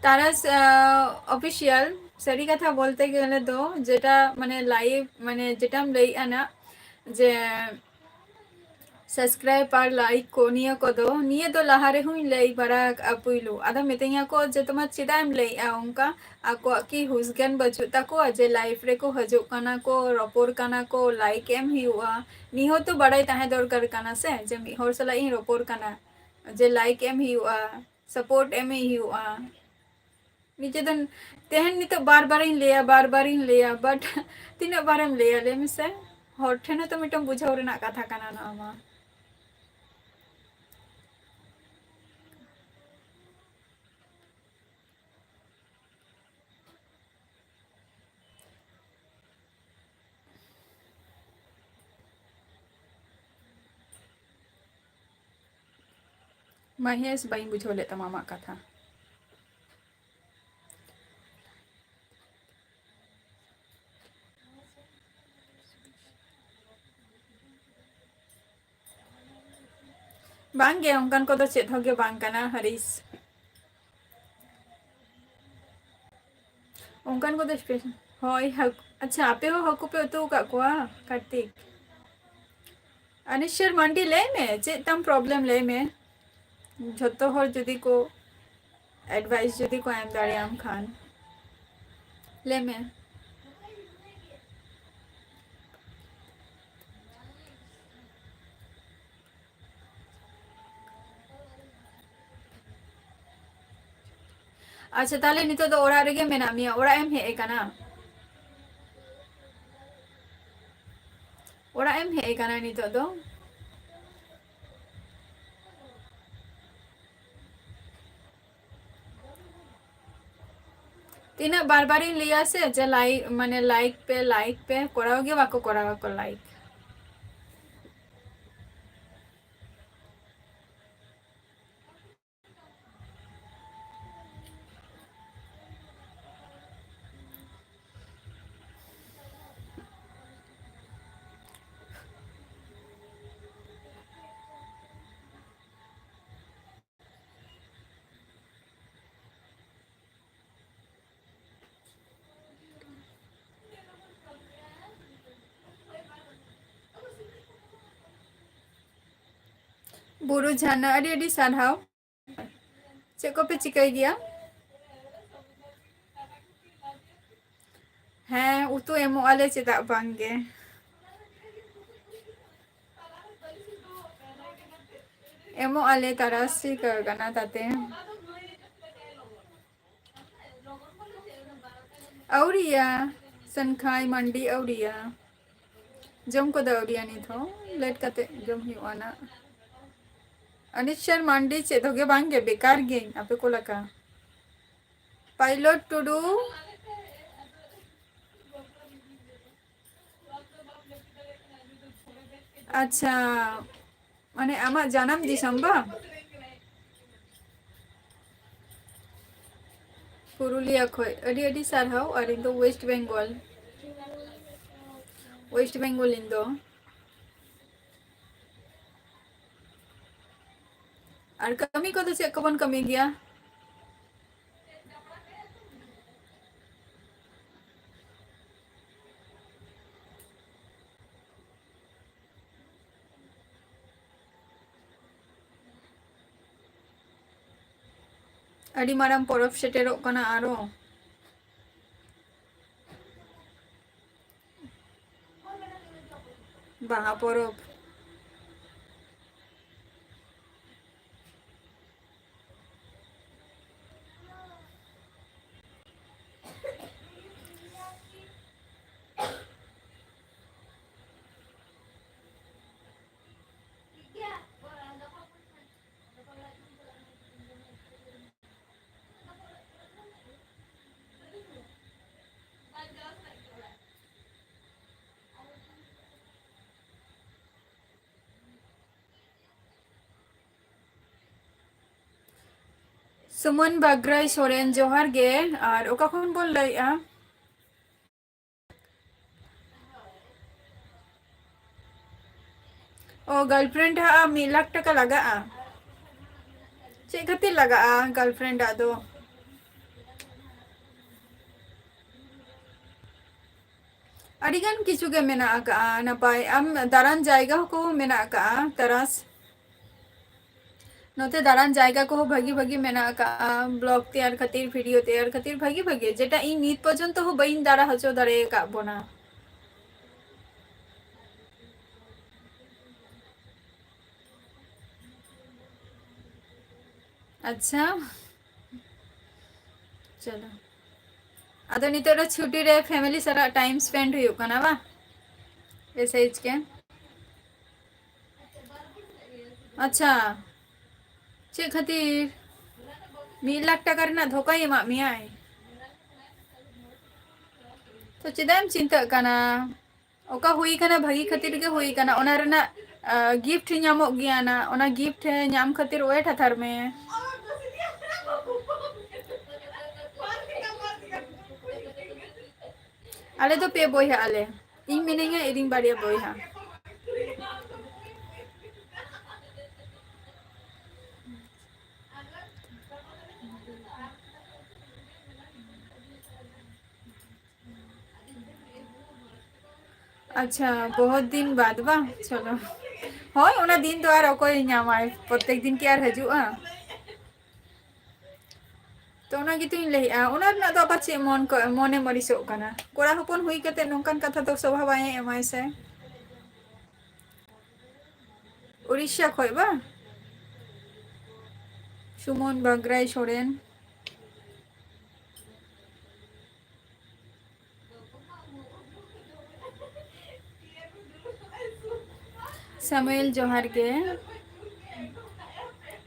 ᱛᱟᱨᱟᱥ, ᱟᱸ, official, ᱥᱟᱹᱨᱤ ᱠᱟᱛᱷᱟ ᱵᱚᱞᱛᱮ ᱜᱮᱞᱮ ᱫᱚ, ᱡᱮᱴᱟ ᱢᱟᱱᱮ live, ᱢᱟᱱᱮ ᱡᱮᱴᱟᱢ ᱞᱟᱹᱭᱮᱜᱼᱟ ᱱᱟᱜ, ᱡᱮ subscribe ᱟᱨ like ᱠᱚ, ᱱᱤᱭᱟᱹ ᱠᱚᱫᱚ, ᱱᱤᱭᱟᱹ ᱫᱚ ᱞᱟᱦᱟ ᱨᱮᱦᱚᱸᱧ ᱞᱟᱹᱭ ᱵᱟᱲᱟ ᱟᱠᱟᱫᱼᱟ ᱯᱩᱭᱞᱩ᱾ ᱟᱫᱚ ᱢᱤᱛᱟᱹᱧᱟ ᱠᱚ ᱡᱮ, "ᱛᱳᱢᱟᱨ ᱪᱮᱫᱟᱜ ᱮᱢ ᱞᱟᱹᱭᱮᱜᱼᱟ ᱚᱱᱠᱟ?" ᱟᱠᱚᱣᱟᱜ ᱠᱤ ᱦᱩᱥ ᱜᱮᱱ ᱵᱟᱹᱪᱩᱜ ᱛᱟᱠᱚᱣᱟ ᱡᱮ live ᱨᱮᱠᱚ ᱦᱤᱡᱩᱜ ᱠᱟᱱᱟ ᱠᱚ, ᱨᱚᱯᱚᱲ ᱠᱟᱱᱟ ᱠᱚ, like ᱮᱢ ᱦᱩᱭᱩᱜᱼᱟ? ᱱᱤᱭᱟᱹ ᱦᱚᱸᱛᱚ ᱵᱟᱲᱟᱭ ᱛᱟᱦᱮᱸ ᱫᱚᱨᱠᱟᱨ ᱠᱟᱱᱟ ᱥᱮ, ᱡᱮ ᱢᱤᱫ ᱦᱚᱲ ᱥᱟᱞᱟᱜ ᱤᱧ ᱨᱚᱯᱚᱲ ᱠᱟᱱᱟ, ᱡᱮ like ᱮᱢ ᱦᱩᱭᱩᱜᱼᱟ, support ᱮᱢ ᱦᱩᱭᱩᱜᱼᱟ᱾ ᱱᱤᱡᱮ ᱫᱚ ᱛᱮᱦᱮᱧ ᱱᱤᱛᱚᱜ ᱵᱟᱨ ᱵᱟᱨᱤᱧ ᱞᱟᱹᱭᱟ, ᱵᱟᱨ ᱵᱟᱨᱤᱧ ᱞᱟᱹᱭᱟ, but ᱛᱤᱱᱟᱹᱜ ᱵᱟᱨᱮᱢ ᱞᱟᱹᱭᱟ, ᱞᱟᱹᱭ ᱢᱮᱥᱮ? ᱦᱚᱲ ᱴᱷᱮᱱ ᱦᱚᱸᱛᱚ ᱢᱤᱫᱴᱟᱝ ᱵᱩᱡᱷᱟᱹᱣ ᱨᱮᱱᱟᱜ ᱠᱟᱛᱷᱟ ᱠᱟᱱᱟ ᱱᱚᱣᱟ ᱢᱟ᱾ ᱢᱚᱦᱮᱥ, ᱵᱟᱹᱧ ᱵᱩᱡᱷᱟᱹᱣ ᱞᱮᱫ ᱛᱟᱢᱟ ᱟᱢᱟᱜ ᱠᱟᱛᱷᱟ᱾ ᱵᱟᱝ ᱜᱮ, ᱚᱱᱠᱟᱱ ᱠᱚᱫᱚ ᱪᱮᱫ ᱦᱚᱸ ᱜᱮ ᱵᱟᱝ ᱠᱟᱱᱟ, ᱦᱟᱹᱨᱤᱥ᱾ ᱚᱱᱠᱟᱱ ᱠᱚᱫᱚ special, ᱦᱳᱭ, ᱦᱟᱹᱠᱩ᱾ ᱟᱪᱪᱷᱟ, ᱟᱯᱮ ᱦᱚᱸ ᱦᱟᱹᱠᱩ ᱯᱮ ᱩᱛᱩ ᱟᱠᱟᱫ ᱠᱚᱣᱟ, ᱠᱟᱨᱛᱤᱠ? ᱟᱱᱤᱥᱚᱨ ᱢᱟᱱᱰᱤ, ᱞᱟᱹᱭ ᱢᱮ, ᱪᱮᱫ ᱛᱟᱢ problem, ᱞᱟᱹᱭ ᱢᱮ᱾ ᱡᱷᱚᱛᱚ ᱦᱚᱲ ᱡᱩᱫᱤ ᱠᱚ advice ᱡᱩᱫᱤ ᱠᱚ ᱮᱢ ᱫᱟᱲᱮᱭᱟᱢ ᱠᱷᱟᱱ, ᱞᱟᱹᱭ ᱢᱮ᱾ ᱟᱪᱪᱷᱟ, ᱛᱟᱦᱞᱮ ᱱᱤᱛᱚᱜ ᱫᱚ ᱚᱲᱟᱜ ᱨᱮᱜᱮ ᱢᱮᱱᱟᱜ ᱢᱮᱭᱟ, ᱚᱲᱟᱜ ᱮᱢ ᱦᱮᱡ ᱟᱠᱟᱱᱟ? ᱚᱲᱟᱜ ᱮᱢ ᱦᱮᱡ ᱟᱠᱟᱱᱟ ᱱᱤᱛᱚᱜ ᱫᱚ? ᱛᱤᱱᱟᱹᱜ ᱵᱟᱨ ᱵᱟᱨᱤᱧ ᱞᱟᱹᱭᱟ ᱥᱮ ᱡᱮ like, ᱢᱟᱱᱮ like ᱯᱮ, like ᱯᱮ, ᱠᱚᱨᱟᱣ ᱜᱮ ᱵᱟᱠᱚ ᱠᱚᱨᱟᱣ ᱟᱠᱚ like᱾ ᱵᱩᱨᱩ ᱡᱷᱟᱨᱱᱟ, ᱟᱹᱰᱤ ᱟᱹᱰᱤ ᱥᱟᱨᱦᱟᱣ᱾ ᱪᱮᱫ ᱠᱚᱯᱮ ᱪᱤᱠᱟᱹᱭ ᱜᱮᱭᱟ? ᱦᱮᱸ, ᱩᱛᱩ ᱮᱢᱚᱜ ᱟᱞᱮ, ᱪᱮᱫᱟᱜ ᱵᱟᱝ ᱜᱮ? ᱮᱢᱚᱜ ᱟᱞᱮ, ᱛᱟᱨᱟᱥᱤ ᱠᱟᱱᱟ ᱛᱟᱛᱮ᱾ ᱟᱹᱣᱨᱤᱭᱟ, ᱥᱟᱱᱠᱷᱟᱭ ᱢᱟᱱᱰᱤ ᱟᱹᱣᱨᱤᱭᱟ᱾ ᱡᱚᱢ ᱠᱚᱫᱚ ᱟᱹᱣᱨᱤᱭᱟ ᱱᱤᱛ ᱦᱚᱸ, ᱞᱮᱴ ᱠᱟᱛᱮ ᱡᱚᱢ ᱦᱩᱭᱩᱜᱼᱟ ᱱᱟᱜ᱾ ᱟᱱᱤᱥ ᱥᱟᱨ ᱢᱟᱱᱰᱤ ᱪᱮᱫ ᱦᱚᱸᱜᱮ ᱵᱟᱝ ᱜᱮ, ᱵᱮᱠᱟᱨ ᱜᱤᱧ ᱟᱯᱮ ᱠᱚ ᱞᱮᱠᱟ᱾ ᱯᱟᱭᱞᱚᱴ ᱴᱩᱰᱩ᱾ ᱟᱪᱪᱷᱟ, ᱢᱟᱱᱮ ᱟᱢᱟᱜ ᱡᱟᱱᱟᱢ ᱫᱤᱥᱚᱢ ᱵᱟᱝ? ᱯᱩᱨᱩᱞᱤᱭᱟ ᱠᱷᱚᱡ ᱟᱹᱰᱤ ᱟᱹᱰᱤ ᱥᱟᱨᱦᱟᱣ᱾ ᱟᱨ ᱤᱧ ᱫᱚ ᱳᱭᱮᱥᱴ ᱵᱮᱝᱜᱚᱞ, ᱳᱭᱮᱥᱴ ᱵᱮᱝᱜᱚᱞ ᱤᱧ ᱫᱚ᱾ ᱟᱨ ᱠᱟᱹᱢᱤ ᱠᱚᱫᱚ ᱪᱮᱫ ᱠᱚᱵᱚᱱ ᱠᱟᱹᱢᱤ ᱜᱮᱭᱟ? ᱟᱹᱰᱤ ᱢᱟᱨᱟᱝ ᱯᱚᱨᱚᱵᱽ ᱥᱮᱴᱮᱨᱚᱜ ᱠᱟᱱᱟ ᱟᱨᱚ᱾ ᱵᱟᱦᱟ ᱯᱚᱨᱚᱵᱽ᱾ ᱥᱩᱢᱚᱱ ᱵᱟᱜᱽᱨᱟᱭ ᱥᱚᱨᱮᱱ, ᱡᱚᱦᱟᱨ ᱜᱮ᱾ ᱟᱨ ᱚᱠᱟ ᱠᱷᱚᱱ ᱵᱚᱱ ᱞᱟᱹᱭᱮᱜᱼᱟ? ᱚ, ᱜᱟᱨᱞᱯᱷᱨᱮᱱᱰ ᱦᱟᱸᱜ ᱢᱤᱫ ᱞᱟᱠᱷ ᱴᱟᱠᱟ ᱞᱟᱜᱟᱜᱼᱟ᱾ ᱪᱮᱫ ᱠᱷᱟᱹᱛᱤᱨ ᱞᱟᱜᱟᱜᱼᱟ ᱜᱟᱨᱞᱯᱷᱨᱮᱱᱰ ᱟᱜ ᱫᱚ? ᱟᱹᱰᱤᱜᱟᱱ ᱠᱤᱪᱷᱩ ᱜᱮ ᱢᱮᱱᱟᱜ ᱟᱠᱟᱜᱼᱟ ᱱᱟᱯᱟᱭ᱾ ᱟᱢ ᱫᱟᱬᱟᱱ ᱡᱟᱭᱜᱟ ᱠᱚᱦᱚᱸ ᱢᱮᱱᱟᱜ ᱟᱠᱟᱜᱼᱟ ᱛᱟᱨᱟᱥ᱾ ᱱᱚᱛᱮ ᱫᱟᱬᱟᱱ ᱡᱟᱭᱜᱟ ᱠᱚᱦᱚᱸ ᱵᱷᱟᱹᱜᱤ ᱵᱷᱟᱹᱜᱤ ᱢᱮᱱᱟᱜ ᱟᱠᱟᱜᱼᱟ, ᱵᱞᱚᱜ ᱛᱮᱭᱟᱨ ᱠᱷᱟᱹᱛᱤᱨ, ᱵᱷᱤᱰᱤᱭᱳ ᱛᱮᱭᱟᱨ ᱠᱷᱟᱹᱛᱤᱨ ᱵᱷᱟᱹᱜᱤ ᱵᱷᱟᱹᱜᱤ, ᱡᱮᱴᱟ ᱤᱧ ᱱᱤᱛ ᱯᱚᱨᱡᱚᱱᱛᱚ ᱦᱚᱸ ᱵᱟᱹᱧ ᱫᱟᱬᱟ ᱦᱚᱪᱚ ᱫᱟᱲᱮ ᱟᱠᱟᱫ ᱵᱚᱱᱟ᱾ ᱟᱪᱪᱷᱟ, ᱪᱚᱞᱚ᱾ ᱟᱫᱚ ᱱᱤᱛᱚᱜ ᱫᱚ ᱪᱷᱩᱴᱤ ᱨᱮ family ᱥᱟᱞᱟᱜ time spend ᱦᱩᱭᱩᱜ ᱠᱟᱱᱟ ᱵᱟᱝ? S H K. ᱟᱪᱪᱷᱟ, ᱪᱮᱫ ᱠᱷᱟᱹᱛᱤᱨ? ᱢᱤᱫ ᱞᱟᱠᱷ ᱴᱟᱠᱟ ᱨᱮᱱᱟᱜ ᱫᱷᱳᱠᱟᱭ ᱮᱢᱟᱜ ᱢᱮᱭᱟᱭ? ᱛᱚ ᱪᱮᱫᱟᱜ ᱮᱢ ᱪᱤᱱᱛᱟᱹᱜ ᱠᱟᱱᱟ? ᱚᱠᱟ ᱦᱩᱭ ᱠᱟᱱᱟ ᱵᱷᱟᱹᱜᱤ ᱠᱷᱟᱹᱛᱤᱨ ᱜᱮ ᱦᱩᱭ ᱠᱟᱱᱟ, ᱚᱱᱟ ᱨᱮᱱᱟᱜ gift ᱧᱟᱢᱚᱜ ᱜᱮᱭᱟ ᱱᱟ, ᱚᱱᱟ gift ᱧᱟᱢ ᱠᱷᱟᱹᱛᱤᱨ wait ᱦᱟᱛᱟᱲ ᱢᱮ᱾ ᱟᱞᱮ ᱫᱚ ᱯᱮ ᱵᱚᱭᱦᱟ ᱟᱞᱮ, ᱤᱧ ᱢᱤᱱᱟᱹᱧᱟ, ᱤᱧ ᱨᱤᱱ ᱵᱟᱨᱭᱟ ᱵᱚᱭᱦᱟ᱾ ᱟᱪᱪᱷᱟ, ᱵᱚᱦᱩᱛ ᱫᱤᱱ ᱵᱟᱫ ᱵᱟᱝ? ᱪᱚᱞᱚ, ᱦᱳᱭ, ᱚᱱᱟ ᱫᱤᱱ ᱫᱚ ᱟᱨ ᱚᱠᱚᱭ ᱧᱟᱢᱟᱭ? ᱯᱨᱚᱛᱮᱠ ᱫᱤᱱ ᱠᱤ ᱟᱨ ᱦᱤᱡᱩᱜᱼᱟ? ᱛᱚ ᱚᱱᱟ ᱜᱮᱛᱚᱧ ᱞᱟᱹᱭᱮᱜᱼᱟ, ᱚᱱᱟ ᱨᱮᱱᱟᱜ ᱫᱚ ᱟᱵᱟᱨ ᱪᱮᱫ ᱢᱚᱱ ᱠᱚ, ᱢᱚᱱᱮ ᱢᱟᱹᱨᱤᱥᱚᱜ ᱠᱟᱱᱟ? ᱠᱚᱲᱟ ᱦᱚᱯᱚᱱ ᱦᱩᱭ ᱠᱟᱛᱮ ᱱᱚᱝᱠᱟᱱ ᱠᱟᱛᱷᱟ ᱫᱚ ᱥᱚᱵᱷᱟ ᱵᱟᱭ ᱮᱢᱟᱭ ᱥᱮ᱾ ᱩᱲᱤᱥᱥᱟ ᱠᱷᱚᱡ ᱵᱟᱝ? ᱥᱩᱢᱚᱱ ᱵᱟᱜᱽᱨᱟᱭ ᱥᱚᱨᱮᱱ᱾ ᱥᱟᱢᱩᱭᱮᱞ, ᱡᱚᱦᱟᱨ ᱜᱮ᱾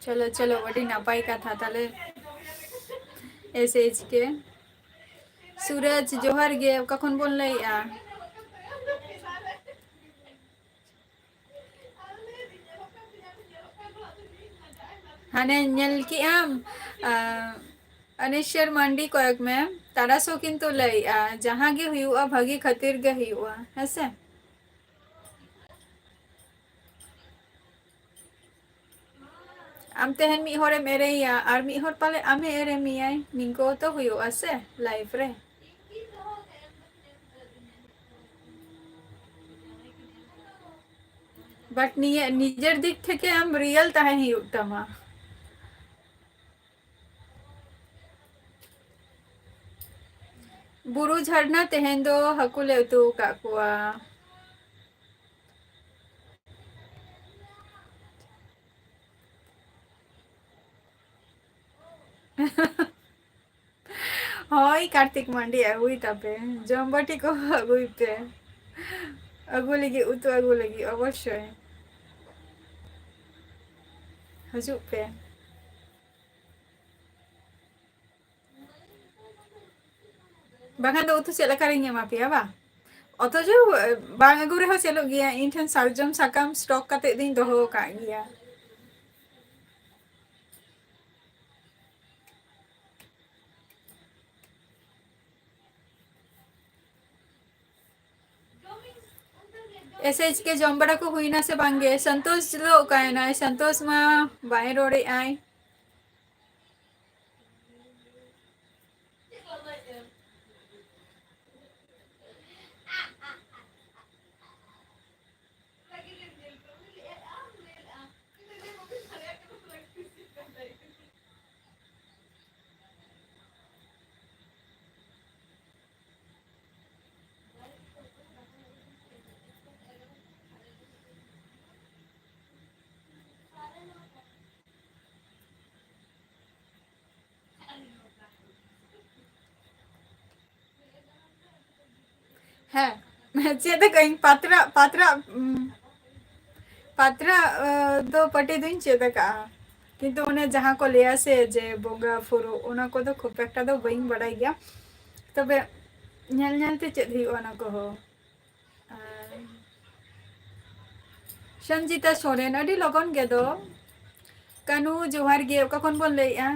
ᱪᱚᱞᱚ, ᱪᱚᱞᱚ, ᱟᱹᱰᱤ ᱱᱟᱯᱟᱭ ᱠᱟᱛᱷᱟ ᱛᱟᱦᱞᱮ᱾ S H K. ᱥᱩᱨᱟᱡᱽ, ᱡᱚᱦᱟᱨ ᱜᱮ᱾ ᱚᱠᱟ ᱠᱷᱚᱱ ᱵᱚᱱ ᱞᱟᱹᱭᱮᱜᱼᱟ? ᱦᱟᱱᱮ ᱧᱮᱞ ᱠᱮᱜ ᱟᱢ, ᱟᱸ, ᱟᱱᱮᱥᱚᱨ ᱢᱟᱱᱰᱤ ᱠᱚᱭᱚᱜ ᱢᱮ, ᱛᱟᱨᱟᱥ ᱦᱚᱸ ᱠᱤᱱᱛᱩ ᱞᱟᱹᱭᱮᱜᱼᱟ, ᱡᱟᱦᱟᱸ ᱜᱮ ᱦᱩᱭᱩᱜᱼᱟ, ᱵᱷᱟᱹᱜᱤ ᱠᱷᱟᱹᱛᱤᱨ ᱜᱮ ᱦᱩᱭᱩᱜᱼᱟ, ᱦᱮᱸ ᱥᱮ? ᱟᱢ ᱛᱮᱦᱮᱧ ᱢᱤᱫ ᱦᱚᱲᱮᱢ ᱮᱲᱮᱭᱟ, ᱟᱨ ᱢᱤᱫ ᱦᱚᱲ ᱯᱟᱞᱮ ᱟᱢᱮ ᱮᱲᱮ ᱢᱮᱭᱟᱭ, ᱱᱤᱝᱠᱟᱹ ᱛᱚ ᱦᱩᱭᱩᱜᱼᱟ ᱥᱮ life ᱨᱮ᱾ But ᱱᱤᱭᱟᱹ ᱱᱤᱡᱮᱨ ᱫᱤᱠ ᱛᱷᱮᱠᱮ ᱟᱢ real ᱛᱟᱦᱮᱸ ᱦᱩᱭᱩᱜ ᱛᱟᱢᱟ᱾ ᱵᱩᱨᱩ ᱡᱷᱟᱨᱱᱟ, ᱛᱮᱦᱮᱧ ᱫᱚ ᱦᱟᱹᱠᱩ ᱞᱮ ᱩᱛᱩ ᱟᱠᱟᱫ ᱠᱚᱣᱟ᱾ ᱦᱳᱭ, ᱠᱟᱨᱛᱤᱠ ᱢᱟᱱᱰᱤ ᱟᱹᱜᱩᱭ ᱛᱟᱯᱮ, ᱡᱚᱢ ᱵᱟᱹᱴᱤ ᱠᱚᱦᱚᱸ ᱟᱹᱜᱩᱭ ᱯᱮ᱾ ᱟᱹᱜᱩ ᱞᱟᱹᱜᱤᱫ, ᱩᱛᱩ ᱟᱹᱜᱩ ᱞᱟᱹᱜᱤᱫ ᱚᱵᱚᱥᱥᱳᱭ᱾ ᱦᱤᱡᱩᱜ ᱯᱮ᱾ ᱵᱟᱠᱷᱟᱱ ᱫᱚ ᱩᱛᱩ ᱪᱮᱫ ᱞᱮᱠᱟᱨᱤᱧ ᱮᱢᱟ ᱯᱮᱭᱟ ᱵᱟᱝ? ᱚᱛᱷᱚᱪᱚ, ᱮ, ᱵᱟᱝ ᱟᱹᱜᱩ ᱨᱮᱦᱚᱸ ᱪᱟᱹᱞᱩᱜ ᱜᱮᱭᱟ, ᱤᱧ ᱴᱷᱮᱱ ᱥᱟᱨᱡᱚᱢ ᱥᱟᱠᱟᱢ ᱥᱴᱚᱠ ᱠᱟᱛᱮ ᱫᱚᱧ ᱫᱚᱦᱚ ᱟᱠᱟᱫ ᱜᱮᱭᱟ᱾ ᱮᱥ ᱮᱭᱤᱪ ᱠᱮ ᱡᱚᱢ ᱵᱟᱲᱟ ᱠᱚ ᱦᱩᱭᱱᱟ ᱥᱮ ᱵᱟᱝᱜᱮ? ᱥᱚᱱᱛᱳᱥ ᱫᱚ ᱚᱠᱟᱭᱮᱱᱟᱭ? ᱥᱚᱱᱛᱳᱥ ᱢᱟ ᱵᱟᱭ ᱨᱚᱲᱮᱫ ᱟᱭ᱾ ᱦᱮᱸ, ᱪᱮᱫ ᱟᱠᱟᱜ ᱟᱹᱧ, ᱯᱟᱛᱨᱟ, ᱯᱟᱛᱨᱟ, ᱩᱢ, ᱯᱟᱛᱨᱟ, ᱟᱹ, ᱫᱚ ᱯᱟᱹᱴᱤ ᱫᱩᱧ ᱪᱮᱫ ᱟᱠᱟᱜᱼᱟ, ᱠᱤᱱᱛᱩ ᱚᱱᱮ ᱡᱟᱦᱟᱸ ᱠᱚ ᱞᱟᱹᱭᱟ ᱥᱮ ᱡᱮ ᱵᱚᱸᱜᱟ ᱯᱷᱩᱨᱩᱜ, ᱚᱱᱟ ᱠᱚᱫᱚ ᱠᱷᱩᱵ ᱮᱠᱴᱟ ᱫᱚ ᱵᱟᱹᱧ ᱵᱟᱲᱟᱭ ᱜᱮᱭᱟ᱾ ᱛᱚᱵᱮ ᱧᱮᱞ ᱧᱮᱞ ᱛᱮ ᱪᱮᱫ ᱦᱩᱭᱩᱜᱼᱟ ᱚᱱᱟ ᱠᱚᱦᱚᱸ᱾ ᱟᱨ ᱥᱚᱧᱡᱤᱛᱟ ᱥᱚᱨᱮᱱ, ᱟᱹᱰᱤ ᱞᱚᱜᱚᱱ ᱜᱮ ᱫᱚ᱾ ᱠᱟᱹᱱᱩ, ᱡᱚᱦᱟᱨ ᱜᱮ, ᱚᱠᱟ ᱠᱷᱚᱱ ᱵᱚᱱ ᱞᱟᱹᱭᱮᱜᱼᱟ?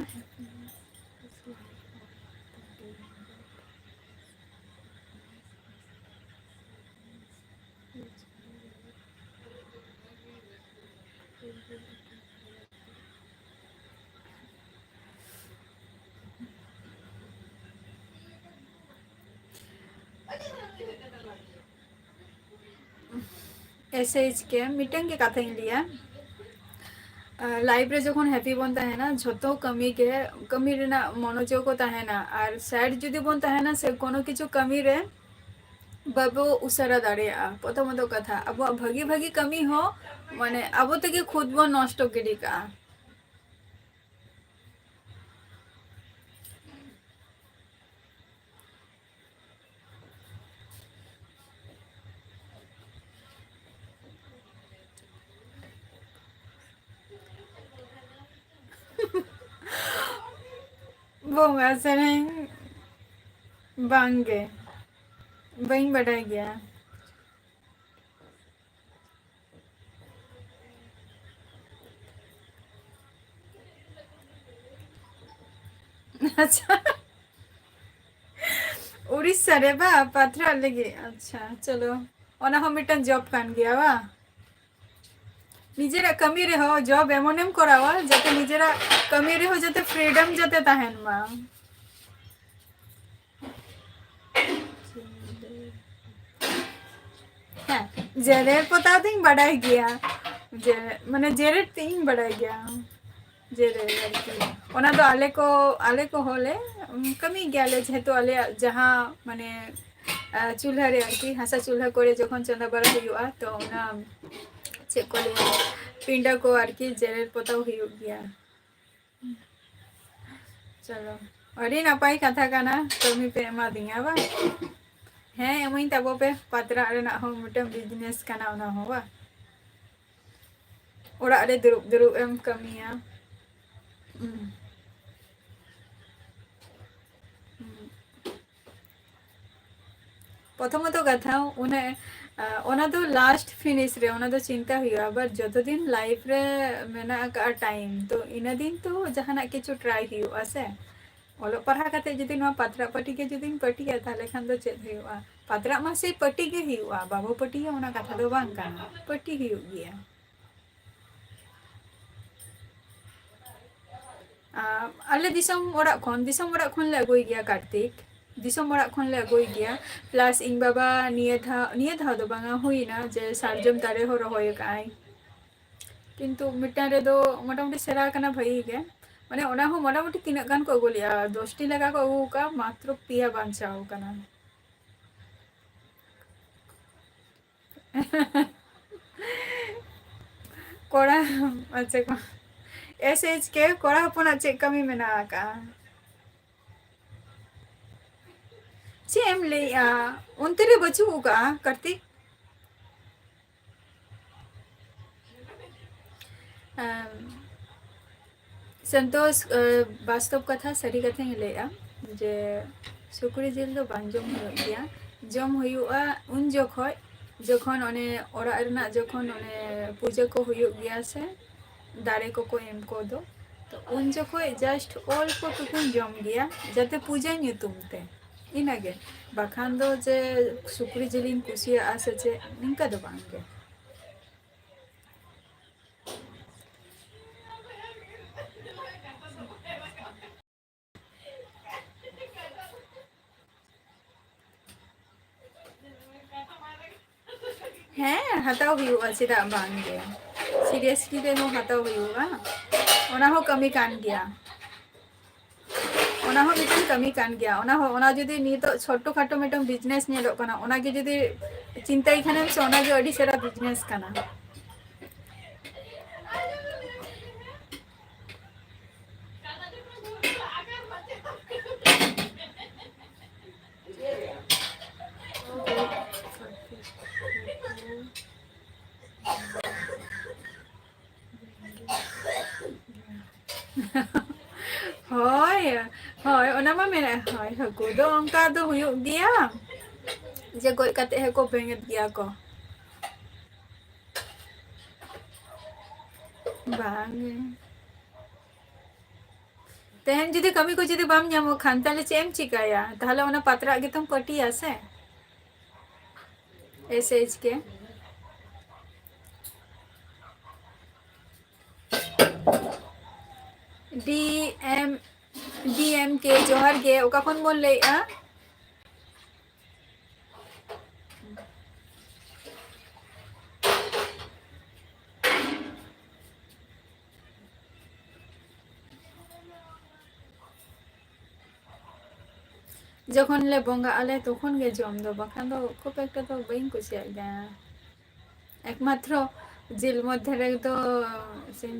ᱮᱥ ᱮᱭᱤᱪ ᱠᱮ, ᱢᱤᱫᱴᱟᱝ ᱜᱮ ᱠᱟᱛᱷᱟᱧ ᱞᱟᱹᱭᱟ, ᱞᱟᱭᱤᱯᱷ ᱨᱮ ᱡᱚᱠᱷᱚᱱ ᱦᱮᱯᱤ ᱵᱚᱱ ᱛᱟᱦᱮᱱᱟ, ᱡᱷᱚᱛᱚ ᱠᱟᱹᱢᱤ ᱜᱮ, ᱠᱟᱹᱢᱤ ᱨᱮᱱᱟᱜ ᱢᱚᱱᱳᱡᱳᱜᱽ ᱠᱚ ᱛᱟᱦᱮᱱᱟ, ᱟᱨ ᱥᱮᱰ ᱡᱩᱫᱤ ᱵᱚᱱ ᱛᱟᱦᱮᱱᱟ ᱥᱮ, ᱠᱳᱱᱳ ᱠᱤᱪᱷᱩ ᱠᱟᱹᱢᱤ ᱨᱮ ᱵᱟᱵᱚ ᱩᱥᱟᱹᱨᱟ ᱫᱟᱲᱮᱭᱟᱜᱼᱟ᱾ ᱯᱨᱚᱛᱷᱚᱢᱚᱛᱚ ᱠᱟᱛᱷᱟ, ᱟᱵᱚᱣᱟᱜ ᱵᱷᱟᱹᱜᱤ ᱵᱷᱟᱹᱜᱤ ᱠᱟᱹᱢᱤ ᱦᱚᱸ, ᱢᱟᱱᱮ, ᱟᱵᱚ ᱛᱮᱜᱮ ᱠᱷᱩᱫ ᱵᱚᱱ ᱱᱚᱥᱴᱚ ᱜᱤᱰᱤ ᱠᱟᱜᱼᱟ᱾ ᱵᱚᱸᱜᱟ ᱥᱮᱨᱮᱧ ᱵᱟᱝ ᱜᱮ, ᱵᱟᱹᱧ ᱵᱟᱰᱟᱭ ᱜᱮᱭᱟ᱾ ᱟᱪᱪᱷᱟ, ᱩᱲᱤᱥᱥᱟ ᱨᱮ ᱵᱟ ᱯᱟᱛᱷᱨᱟᱜ ᱞᱟᱹᱜᱤᱫ᱾ ᱟᱪᱪᱷᱟ, ᱪᱚᱞᱚ, ᱚᱱᱟ ᱦᱚᱸ ᱢᱤᱫᱴᱟᱝ ᱡᱚᱵ ᱠᱟᱱ ᱜᱮᱭᱟ ᱵᱟ? ᱱᱤᱡᱮᱨᱟᱜ ᱠᱟᱹᱢᱤ ᱨᱮᱦᱚᱸ ᱡᱚᱵ ᱮᱢᱚᱱᱮᱢ ᱠᱚᱨᱟᱣᱟ ᱡᱟᱛᱮ ᱱᱤᱡᱮᱨᱟᱜ ᱠᱟᱹᱢᱤ ᱨᱮᱦᱚᱸ ᱡᱟᱛᱮ ᱯᱷᱨᱤᱰᱚᱢ ᱡᱟᱛᱮ ᱛᱟᱦᱮᱱ ᱢᱟ᱾ ᱦᱮᱸ, ᱡᱮᱨᱮᱲ ᱯᱚᱛᱟᱣ ᱫᱚᱧ ᱵᱟᱰᱟᱭ ᱜᱮᱭᱟ, ᱡᱮ ᱢᱟᱱᱮ ᱡᱮᱨᱮᱲ ᱛᱮ ᱤᱧ ᱵᱟᱰᱟᱭ ᱜᱮᱭᱟ᱾ ᱡᱮᱨᱮᱲ ᱟᱨᱠᱤ, ᱚᱱᱟ ᱫᱚ ᱟᱞᱮ ᱠᱚ, ᱟᱞᱮ ᱠᱚᱦᱚᱸ ᱞᱮ, ᱩᱢ, ᱠᱟᱹᱢᱤ ᱜᱮᱭᱟᱞᱮ, ᱡᱮᱦᱮᱛᱩ ᱟᱞᱮᱭᱟᱜ ᱡᱟᱦᱟᱸ ᱢᱟᱱᱮ, ᱟ, ᱪᱩᱞᱦᱟᱹ ᱨᱮ ᱟᱨᱠᱤ, ᱦᱟᱥᱟ ᱪᱩᱞᱦᱟᱹ ᱠᱚᱨᱮ ᱡᱚᱠᱷᱚᱱ ᱪᱚᱸᱫᱟ ᱵᱟᱲᱟ ᱦᱩᱭᱩᱜᱼᱟ, ᱛᱚ ᱚᱱᱟ ᱪᱮᱫ ᱠᱚ ᱞᱟᱹᱭᱟ, ᱯᱤᱸᱰᱟᱹ ᱠᱚ ᱟᱨᱠᱤ ᱡᱮᱨᱮᱲ ᱯᱚᱛᱟᱣ ᱦᱩᱭᱩᱜ ᱜᱮᱭᱟ᱾ ᱪᱚᱞᱚ, ᱟᱹᱰᱤ ᱱᱟᱯᱟᱭ ᱠᱟᱛᱷᱟ ᱠᱟᱱᱟ, ᱠᱟᱹᱢᱤ ᱯᱮ ᱮᱢᱟ ᱫᱤᱧᱟ ᱵᱟᱝ? ᱦᱮᱸ, ᱮᱢᱟᱹᱧ ᱛᱟᱵᱚ ᱯᱮ, ᱯᱟᱛᱨᱟᱜ ᱨᱮᱱᱟᱜ ᱦᱚᱸ ᱢᱤᱫᱴᱟᱝ ᱵᱤᱡᱽᱱᱮᱥ ᱠᱟᱱᱟ ᱚᱱᱟ ᱦᱚᱸ ᱵᱟᱝ? ᱚᱲᱟᱜ ᱨᱮ ᱫᱩᱲᱩᱵ ᱫᱩᱲᱩᱵ ᱮᱢ ᱠᱟᱹᱢᱤᱭᱟ᱾ ᱦᱩᱸ᱾ ᱦᱩᱸ᱾ ᱯᱨᱚᱛᱷᱚᱢᱚᱛᱚ ᱠᱟᱛᱷᱟ, ᱚᱱᱮ, ᱟ, ᱚᱱᱟ ᱫᱚ ᱞᱟᱥᱴ ᱯᱷᱤᱱᱤᱥ ᱨᱮ, ᱚᱱᱟ ᱫᱚ ᱪᱤᱱᱛᱟ ᱦᱩᱭᱩᱜᱼᱟ᱾ ᱟᱵᱟᱨ ᱡᱚᱛᱚ ᱫᱤᱱ ᱞᱟᱭᱤᱯᱷ ᱨᱮ ᱢᱮᱱᱟᱜ ᱟᱠᱟᱫᱼᱟ ᱴᱟᱭᱤᱢ, ᱛᱚ ᱤᱱᱟᱹ ᱫᱤᱱ ᱛᱚ ᱡᱟᱦᱟᱱᱟᱜ ᱠᱤᱪᱷᱩ ᱴᱨᱟᱭ ᱦᱩᱭᱩᱜᱼᱟ ᱥᱮ᱾ ᱚᱞᱚᱜ ᱯᱟᱲᱦᱟᱣ ᱠᱟᱛᱮ ᱡᱩᱫᱤ ᱱᱚᱣᱟ ᱯᱟᱛᱨᱟ ᱯᱟᱹᱴᱤ ᱜᱮ ᱡᱩᱫᱤᱢ ᱯᱟᱹᱴᱤᱭᱟ, ᱛᱟᱦᱚᱞᱮ ᱠᱷᱟᱱ ᱫᱚ ᱪᱮᱫ ᱦᱩᱭᱩᱜᱼᱟ? ᱯᱟᱛᱨᱟᱜ ᱢᱟ ᱥᱮᱭ ᱯᱟᱹᱴᱤ ᱜᱮ ᱦᱩᱭᱩᱜᱼᱟ, ᱵᱟᱵᱚ ᱯᱟᱹᱴᱤᱭᱟ ᱚᱱᱟ ᱠᱟᱛᱷᱟ ᱫᱚ ᱵᱟᱝ ᱠᱟᱱᱟ, ᱯᱟᱹᱴᱤ ᱦᱩᱭᱩᱜ ᱜᱮᱭᱟ᱾ ᱟᱨ ᱟᱞᱮ ᱫᱤᱥᱚᱢ ᱚᱲᱟᱜ ᱠᱷᱚᱱ, ᱫᱤᱥᱚᱢ ᱚᱲᱟᱜ ᱠᱷᱚᱱ ᱞᱮ ᱟᱹᱜᱩᱭ ᱜᱮᱭᱟ ᱠᱟᱨᱛᱤᱠ, ᱫᱤᱥᱚᱢ ᱚᱲᱟᱜ ᱠᱷᱚᱱ ᱞᱮ ᱟᱹᱜᱩᱭ ᱜᱮᱭᱟ᱾ ᱯᱞᱟᱥ ᱤᱧ ᱵᱟᱵᱟ ᱱᱤᱭᱟᱹ ᱫᱷᱟᱣ, ᱱᱤᱭᱟᱹ ᱫᱷᱟᱣ ᱫᱚ ᱵᱟᱝᱟ, ᱦᱩᱭᱱᱟ ᱡᱮ ᱥᱟᱨᱡᱚᱢ ᱫᱟᱨᱮ ᱦᱚᱸ ᱨᱚᱦᱚᱭ ᱟᱠᱟᱫ ᱟᱭ, ᱠᱤᱱᱛᱩ ᱢᱤᱫᱴᱟᱝ ᱨᱮᱫᱚ ᱢᱚᱴᱟᱢᱩᱴᱤ ᱥᱮᱬᱟ ᱟᱠᱟᱱᱟ ᱵᱷᱟᱹᱜᱤ ᱜᱮ᱾ ᱢᱟᱱᱮ ᱚᱱᱟ ᱦᱚᱸ ᱢᱚᱴᱟᱢᱩᱴᱤ ᱛᱤᱱᱟᱹᱜ ᱜᱟᱱ ᱠᱚ ᱟᱹᱜᱩ ᱞᱮᱜᱼᱟ, ᱫᱚᱥᱴᱤ ᱞᱮᱠᱟ ᱠᱚ ᱟᱹᱜᱩ ᱟᱠᱟᱫᱼᱟ, ᱢᱟᱛᱨᱚ ᱯᱮᱭᱟ ᱵᱟᱧᱪᱟᱣ ᱟᱠᱟᱱᱟ᱾ ᱠᱚᱲᱟ, ᱟᱪᱪᱷᱟ, ᱠᱚ-, ᱮᱥ ᱮᱭᱤᱪ ᱠᱮ, ᱠᱚᱲᱟ ᱦᱚᱯᱚᱱᱟᱜ ᱪᱮᱫ ᱠᱟᱹᱢᱤ ᱢᱮᱱᱟᱜ ᱟᱠᱟᱜᱼᱟ? ᱪᱮᱫ ᱮᱢ ᱞᱟᱹᱭᱮᱜᱼᱟ? ᱚᱱᱛᱮ ᱨᱮ ᱵᱟᱹᱪᱩᱜ ᱟᱠᱟᱜᱼᱟ, ᱠᱟᱨᱛᱤᱠ? ᱟᱢ, ᱥᱚᱱᱛᱳᱥ, ᱟᱹ, ᱵᱟᱥᱛᱚᱵ ᱠᱟᱛᱷᱟ, ᱥᱟᱹᱨᱤ ᱠᱟᱛᱷᱟᱧ ᱞᱟᱹᱭᱮᱜᱼᱟ ᱡᱮ ᱥᱩᱠᱨᱤ ᱡᱤᱞ ᱫᱚ ᱵᱟᱝ ᱡᱚᱢ ᱦᱩᱭᱩᱜ ᱜᱮᱭᱟ᱾ ᱡᱚᱢ ᱦᱩᱭᱩᱜᱼᱟ ᱩᱱ ᱡᱚᱠᱷᱚᱡ ᱡᱚᱠᱷᱚᱱ ᱚᱱᱮ ᱚᱲᱟᱜ ᱨᱮᱱᱟᱜ ᱡᱚᱠᱷᱚᱱ ᱚᱱᱮ ᱯᱩᱡᱟᱹ ᱠᱚ ᱦᱩᱭᱩᱜ ᱜᱮᱭᱟ ᱥᱮ, ᱫᱟᱲᱮ ᱠᱚᱠᱚ ᱮᱢ ᱠᱚᱫᱚ, ᱛᱚ ᱩᱱ ᱡᱚᱠᱷᱚᱡ just ᱚᱞᱯᱚ ᱴᱩᱠᱩᱧ ᱡᱚᱢ ᱜᱮᱭᱟ, ᱡᱟᱛᱮ ᱯᱩᱡᱟᱹ ᱧᱩᱛᱩᱢ ᱛᱮ, ᱤᱱᱟᱹᱜᱮ᱾ ᱵᱟᱠᱷᱟᱱ ᱫᱚ ᱡᱮ ᱥᱩᱠᱨᱤ ᱡᱤᱞᱤᱧ ᱠᱩᱥᱤᱭᱟᱜᱼᱟ ᱥᱮ ᱪᱮᱫ, ᱱᱤᱝᱠᱟ ᱫᱚ ᱵᱟᱝ ᱜᱮ᱾ ᱦᱮᱸ, ᱦᱟᱛᱟᱣ ᱦᱩᱭᱩᱜᱼᱟ, ᱪᱮᱫᱟᱜ ᱵᱟᱝ ᱜᱮ? Seriously ᱨᱮᱦᱚᱸ ᱦᱟᱛᱟᱣ ᱦᱩᱭᱩᱜᱼᱟ, ᱚᱱᱟ ᱦᱚᱸ ᱠᱟᱹᱢᱤ ᱠᱟᱱ ᱜᱮᱭᱟ᱾ ᱚᱱᱟ ᱦᱚᱸ ᱢᱤᱫᱴᱮᱱ ᱠᱟᱹᱢᱤ ᱠᱟᱱ ᱜᱮᱭᱟ᱾ ᱚᱱᱟ ᱦᱚᱸ, ᱚᱱᱟ ᱡᱩᱫᱤ ᱱᱤᱛᱚᱜ ᱪᱷᱳᱴᱳ ᱠᱷᱟᱴᱳ ᱢᱤᱫᱴᱟᱝ business ᱧᱮᱞᱚᱜ ᱠᱟᱱᱟ, ᱚᱱᱟᱜᱮ ᱡᱩᱫᱤ ᱪᱤᱱᱛᱟᱹᱭ ᱠᱷᱟᱱᱮᱢ ᱥᱮ, ᱚᱱᱟᱜᱮ ᱟᱹᱰᱤ ᱪᱮᱦᱨᱟ business ᱠᱟᱱᱟ᱾ ᱦᱳᱭ, ᱦᱳᱭ, ᱚᱱᱟ ᱢᱟ ᱢᱮᱱᱟᱜ᱾ ᱦᱳᱭ, ᱦᱟᱹᱠᱩ ᱫᱚ ᱚᱱᱠᱟ ᱫᱚ ᱦᱩᱭᱩᱜ ᱜᱮᱭᱟ ᱡᱮ ᱜᱚᱡ ᱠᱟᱛᱮ ᱦᱚᱸᱠᱚ ᱵᱮᱸᱜᱮᱫ ᱜᱮᱭᱟ ᱠᱚ᱾ ᱵᱟᱝ᱾ ᱛᱮᱦᱮᱧ ᱡᱩᱫᱤ ᱠᱟᱹᱢᱤ ᱠᱚ ᱡᱩᱫᱤ ᱵᱟᱢ ᱧᱟᱢᱚᱜ ᱠᱷᱟᱱ, ᱛᱟᱦᱞᱮ ᱪᱮᱫ ᱮᱢ ᱪᱤᱠᱟᱹᱭᱟ? ᱛᱟᱦᱞᱮ ᱚᱱᱟ ᱯᱟᱛᱲᱟᱜ ᱜᱮᱛᱚᱢ ᱯᱟᱹᱴᱤᱭᱟ ᱥᱮ? S H K D M, D M K, ᱡᱚᱦᱟᱨ ᱜᱮ᱾ ᱚᱠᱟ ᱠᱷᱚᱱ ᱵᱚᱱ ᱞᱟᱹᱭᱮᱜᱼᱟ? ᱡᱚᱠᱷᱚᱱ ᱞᱮ ᱵᱚᱸᱜᱟᱜ ᱟᱞᱮ, ᱛᱚᱠᱷᱚᱱ ᱜᱮ ᱡᱚᱢ ᱫᱚ, ᱵᱟᱠᱷᱟᱱ ᱫᱚ ᱠᱷᱩᱵ ᱮᱠᱴᱟ ᱫᱚ ᱵᱟᱹᱧ ᱠᱩᱥᱤᱭᱟᱜ ᱜᱮᱭᱟ᱾ ᱮᱠᱢᱟᱛᱨᱚ ᱡᱤᱞ ᱢᱚᱫᱽᱫᱷᱮ ᱨᱮᱫᱚ ᱥᱤᱢ᱾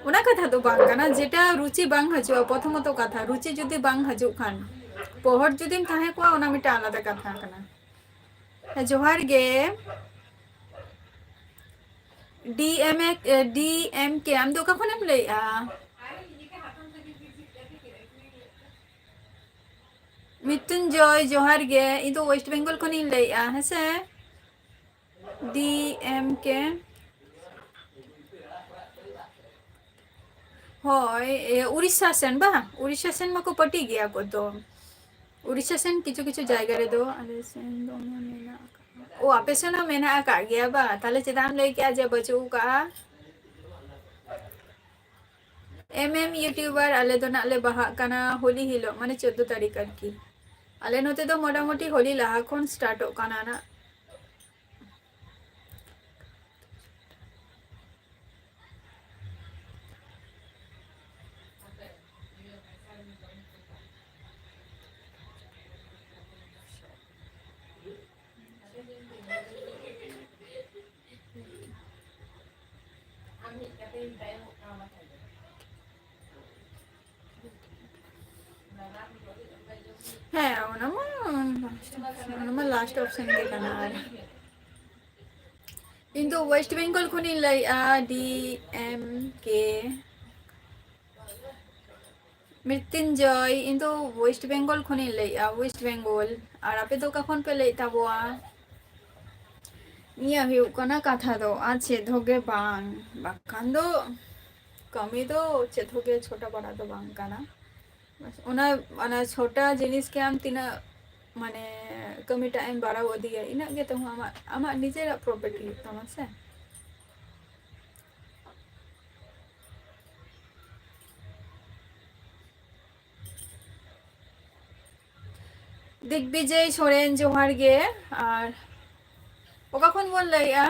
ᱚᱱᱟ ᱠᱟᱛᱷᱟ ᱫᱚ ᱵᱟᱝ ᱠᱟᱱᱟ, ᱡᱮᱴᱟ ᱨᱩᱪᱤ ᱵᱟᱝ ᱦᱤᱡᱩᱜᱼᱟ᱾ ᱯᱨᱚᱛᱷᱚᱢᱚᱛᱚ ᱠᱟᱛᱷᱟ, ᱨᱩᱪᱤ ᱡᱩᱫᱤ ᱵᱟᱝ ᱦᱤᱡᱩᱜ ᱠᱷᱟᱱ, ᱯᱚᱦᱚᱴ ᱡᱩᱫᱤᱢ ᱛᱟᱦᱮᱸ ᱠᱚᱜᱼᱟ, ᱚᱱᱟ ᱢᱤᱫᱴᱟᱝ ᱟᱞᱟᱫᱟ ᱠᱟᱛᱷᱟ ᱠᱟᱱᱟ᱾ ᱦᱮᱸ, ᱡᱚᱦᱟᱨ ᱜᱮ᱾ ᱰᱤ ᱮᱢ ᱮ, ᱰᱤ ᱮᱢ ᱠᱮ, ᱟᱢ ᱫᱚ ᱚᱠᱟ ᱠᱷᱚᱱᱮᱢ ᱞᱟᱹᱭᱮᱜᱼᱟ? ᱢᱨᱤᱛᱩᱧᱡᱚᱭ, ᱡᱚᱦᱟᱨ ᱜᱮ᱾ ᱤᱧ ᱫᱚ ᱳᱭᱮᱥᱴ ᱵᱮᱝᱜᱚᱞ ᱠᱷᱚᱱᱤᱧ ᱞᱟᱹᱭᱮᱜᱼᱟ, ᱦᱮᱸ ᱥᱮ? ᱰᱤ ᱮᱢ ᱠᱮ᱾ ᱦᱳᱭ, ᱮ, ᱩᱲᱤᱥᱥᱟ ᱥᱮᱱ ᱵᱟᱝ? ᱩᱲᱤᱥᱥᱟ ᱥᱮᱱ ᱢᱟᱠᱚ ᱯᱟᱹᱴᱤ ᱜᱮᱭᱟ ᱠᱚ ᱛᱚ᱾ ᱩᱲᱤᱥᱥᱟ ᱥᱮᱱ ᱠᱤᱪᱷᱩ ᱠᱤᱪᱷᱩ ᱡᱟᱭᱜᱟ ᱨᱮᱫᱚ ᱟᱞᱮ ᱥᱮᱱ ᱫᱚ ᱢᱮᱱᱟᱜ ᱟᱠᱟᱫ᱾ ᱚ, ᱟᱯᱮ ᱥᱮᱱ ᱦᱚᱸ ᱢᱮᱱᱟᱜ ᱟᱠᱟᱫ ᱜᱮᱭᱟ ᱵᱟᱝ? ᱛᱟᱦᱞᱮ ᱪᱮᱫᱟᱜ ᱮᱢ ᱞᱟᱹᱭ ᱠᱮᱜᱼᱟ ᱡᱮ ᱵᱟᱹᱪᱩᱜ ᱟᱠᱟᱫᱼᱟ? ᱮᱢ ᱮᱢ ᱤᱭᱩᱴᱩᱵᱟᱨ, ᱟᱞᱮ ᱫᱚ ᱱᱟᱜ ᱞᱮ ᱵᱟᱦᱟᱜ ᱠᱟᱱᱟ ᱦᱳᱞᱤ ᱦᱤᱞᱳᱜ, ᱢᱟᱱᱮ ᱪᱳᱫᱫᱳ ᱛᱟᱹᱨᱤᱠᱷ ᱟᱨᱠᱤ᱾ ᱟᱞᱮ ᱱᱚᱛᱮ ᱫᱚ ᱢᱚᱴᱟᱢᱩᱴᱤ ᱦᱳᱞᱤ ᱞᱟᱦᱟ ᱠᱷᱚᱱ ᱥᱴᱟᱨᱴᱚᱜ ᱠᱟᱱᱟ ᱱᱟᱜ᱾ ᱦᱮᱸ, ᱚᱱᱟ ᱢᱟ, ᱚᱱᱟ ᱢᱟ ᱞᱟᱥᱴ ᱚᱯᱥᱮᱱ ᱜᱮ ᱠᱟᱱᱟ᱾ ᱟᱨ ᱤᱧ ᱫᱚ ᱳᱭᱮᱥᱴ ᱵᱮᱝᱜᱚᱞ ᱠᱷᱚᱱᱤᱧ ᱞᱟᱹᱭᱮᱜᱼᱟ, ᱰᱤ ᱮᱢ ᱠᱮ᱾ ᱢᱨᱤᱛᱭᱩᱧᱡᱚᱭ, ᱤᱧ ᱫᱚ ᱳᱭᱮᱥᱴ ᱵᱮᱝᱜᱚᱞ ᱠᱷᱚᱱᱤᱧ ᱞᱟᱹᱭᱮᱜᱼᱟ, ᱳᱭᱮᱥᱴ ᱵᱮᱝᱜᱚᱞ᱾ ᱟᱨ ᱟᱯᱮ ᱫᱚ ᱚᱠᱟ ᱠᱷᱚᱱ ᱯᱮ ᱞᱟᱹᱭᱮᱫ ᱛᱟᱵᱚᱣᱟ? ᱱᱤᱭᱟᱹ ᱦᱩᱭᱩᱜ ᱠᱟᱱᱟ ᱠᱟᱛᱷᱟ ᱫᱚ, ᱟᱨ ᱪᱮᱫ ᱦᱚᱸ ᱜᱮ ᱵᱟᱝ᱾ ᱵᱟᱠᱷᱟᱱ ᱫᱚ ᱠᱟᱹᱢᱤ ᱫᱚ ᱪᱮᱫ ᱦᱚᱸ ᱜᱮ ᱪᱷᱳᱴᱟ ᱵᱟᱲᱟ ᱫᱚ ᱵᱟᱝ ᱠᱟᱱᱟ᱾ ᱚᱱᱟ, ᱚᱱᱟ ᱪᱷᱳᱴᱟ ᱡᱤᱱᱤᱥ ᱜᱮ ᱟᱢ ᱛᱤᱱᱟᱹᱜ, ᱢᱟᱱᱮ, ᱠᱟᱹᱢᱤᱴᱟᱜ ᱮᱢ ᱵᱟᱲᱟᱣ ᱤᱫᱤᱭᱟ, ᱤᱱᱟᱹᱜ ᱜᱮ ᱛᱟᱦᱚᱸ ᱟᱢᱟᱜ, ᱟᱢᱟᱜ ᱱᱤᱡᱮᱨᱟᱜ ᱯᱨᱚᱯᱷᱤᱴ ᱦᱩᱭᱩᱜ ᱛᱟᱢᱟ ᱥᱮ᱾ ᱫᱤᱜᱽᱵᱤᱡᱚᱭ ᱥᱚᱨᱮᱱ, ᱡᱚᱦᱟᱨ ᱜᱮ᱾ ᱟᱨ ᱚᱠᱟ ᱠᱷᱚᱱ ᱵᱚᱱ ᱞᱟᱹᱭᱮᱜᱼᱟ?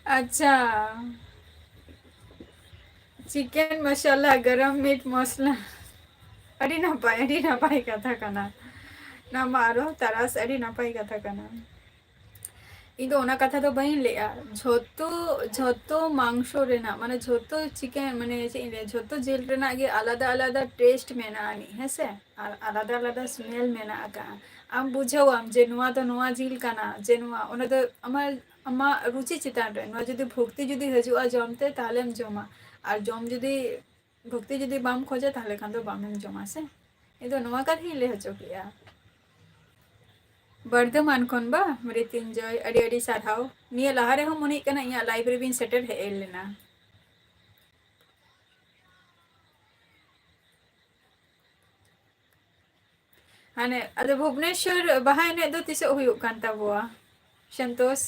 ᱟᱪᱪᱷᱟ, chicken masala, garam meat masala᱾ ᱟᱹᱰᱤ ᱱᱟᱯᱟᱭ, ᱟᱹᱰᱤ ᱱᱟᱯᱟᱭ ᱠᱟᱛᱷᱟ ᱠᱟᱱᱟ᱾ ᱱᱚᱣᱟ ᱢᱟ ᱟᱨᱚ ᱛᱟᱨᱟᱥ, ᱟᱹᱰᱤ ᱱᱟᱯᱟᱭ ᱠᱟᱛᱷᱟ ᱠᱟᱱᱟ᱾ ᱤᱧ ᱫᱚ ᱚᱱᱟ ᱠᱟᱛᱷᱟ ᱫᱚ ᱵᱟᱹᱧ ᱞᱟᱹᱭᱟ᱾ ᱡᱷᱚᱛᱚ, ᱡᱷᱚᱛᱚ ᱢᱟᱝᱥᱚ ᱨᱮᱱᱟᱜ, ᱢᱟᱱᱮ, ᱡᱷᱚᱛᱚ chicken, ᱢᱟᱱᱮ, ᱪᱮᱫ ᱤᱧ ᱞᱟᱹᱭᱟ, ᱡᱷᱚᱛᱚ ᱡᱤᱞ ᱨᱮᱱᱟᱜ ᱜᱮ ᱟᱞᱟᱫᱟ ᱟᱞᱟᱫᱟ taste ᱢᱮᱱᱟᱜᱼᱟ ᱟᱹᱱᱤᱡ, ᱦᱮᱸ ᱥᱮ? ᱟᱨ ᱟᱞᱟᱫᱟ ᱟᱞᱟᱫᱟ smell ᱢᱮᱱᱟᱜ ᱟᱠᱟᱜᱼᱟ᱾ ᱟᱢ ᱵᱩᱡᱷᱟᱹᱣᱟᱢ ᱡᱮ ᱱᱚᱣᱟ ᱫᱚ ᱱᱚᱣᱟ ᱡᱤᱞ ᱠᱟᱱᱟ, ᱡᱮ ᱱᱚᱣᱟ, ᱚᱱᱟ ᱫᱚ ᱟᱢᱟᱜ, ᱟᱢᱟᱜ ᱨᱩᱪᱤ ᱪᱮᱛᱟᱱ ᱨᱮ᱾ ᱱᱚᱣᱟ ᱡᱩᱫᱤ ᱵᱷᱚᱠᱛᱤ ᱡᱩᱫᱤ ᱦᱤᱡᱩᱜᱼᱟ ᱡᱚᱢ ᱛᱮ, ᱛᱟᱦᱞᱮᱢ ᱡᱚᱢᱟ᱾ ᱟᱨ ᱡᱚᱢ ᱡᱩᱫᱤ, ᱵᱷᱚᱠᱛᱤ ᱡᱩᱫᱤ ᱵᱟᱢ ᱠᱷᱚᱡᱟ, ᱛᱟᱦᱞᱮ ᱠᱷᱟᱱ ᱫᱚ ᱵᱟᱢ ᱡᱚᱢᱟ ᱥᱮ᱾ ᱤᱧ ᱫᱚ ᱱᱚᱣᱟ ᱠᱟᱛᱷᱟᱧ ᱞᱟᱹᱭ ᱦᱚᱪᱚ ᱠᱮᱜᱼᱟ᱾ ᱵᱚᱨᱫᱷᱚᱢᱟᱱ ᱠᱷᱚᱱ ᱵᱟ, ᱢᱨᱤᱛᱭᱩᱧᱡᱚᱭ, ᱟᱹᱰᱤ ᱟᱹᱰᱤ ᱥᱟᱨᱦᱟᱣ᱾ ᱱᱤᱭᱟᱹ ᱞᱟᱦᱟ ᱨᱮᱦᱚᱸ ᱢᱚᱱᱮᱜ ᱠᱟᱱᱟ ᱤᱧᱟᱹᱜ live ᱨᱮᱵᱤᱱ ᱥᱮᱴᱮᱨ ᱦᱮᱡ ᱞᱮᱱᱟ᱾ ᱦᱟᱱᱮ, ᱟᱫᱚ ᱵᱷᱩᱵᱽᱱᱮᱥᱣᱚᱨ ᱵᱟᱦᱟ ᱮᱱᱮᱡ ᱫᱚ ᱛᱤᱥᱚᱜ ᱦᱩᱭᱩᱜ ᱠᱟᱱ ᱛᱟᱵᱚᱣᱟ, ᱥᱚᱱᱛᱳᱥ?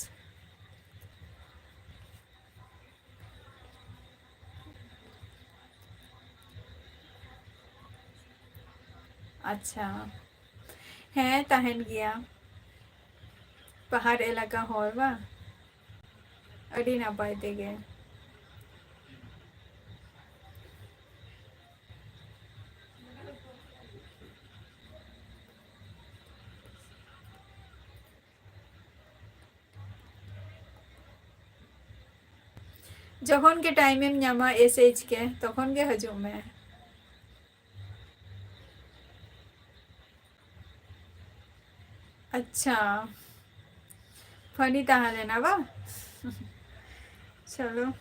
ᱟᱪᱪᱷᱟ, ᱦᱮᱸ, ᱛᱟᱦᱮᱱ ᱜᱮᱭᱟ᱾ ᱯᱟᱦᱟᱲ ᱮᱞᱟᱠᱟ ᱦᱚᱲ ᱵᱟᱝ? ᱟᱹᱰᱤ ᱱᱟᱯᱟᱭ ᱛᱮᱜᱮ᱾ ᱡᱚᱠᱷᱚᱱ ᱜᱮ time ᱮᱢ ᱧᱟᱢᱟ, ᱮᱥ ᱮᱭᱤᱪ ᱠᱮ, ᱛᱚᱠᱷᱚᱱ ᱜᱮ ᱦᱤᱡᱩᱜ ᱢᱮ᱾ ᱟᱪᱪᱷᱟ, funny ᱛᱟᱦᱮᱸ ᱞᱮᱱᱟ ᱵᱟᱝ? ᱪᱚᱞᱚ᱾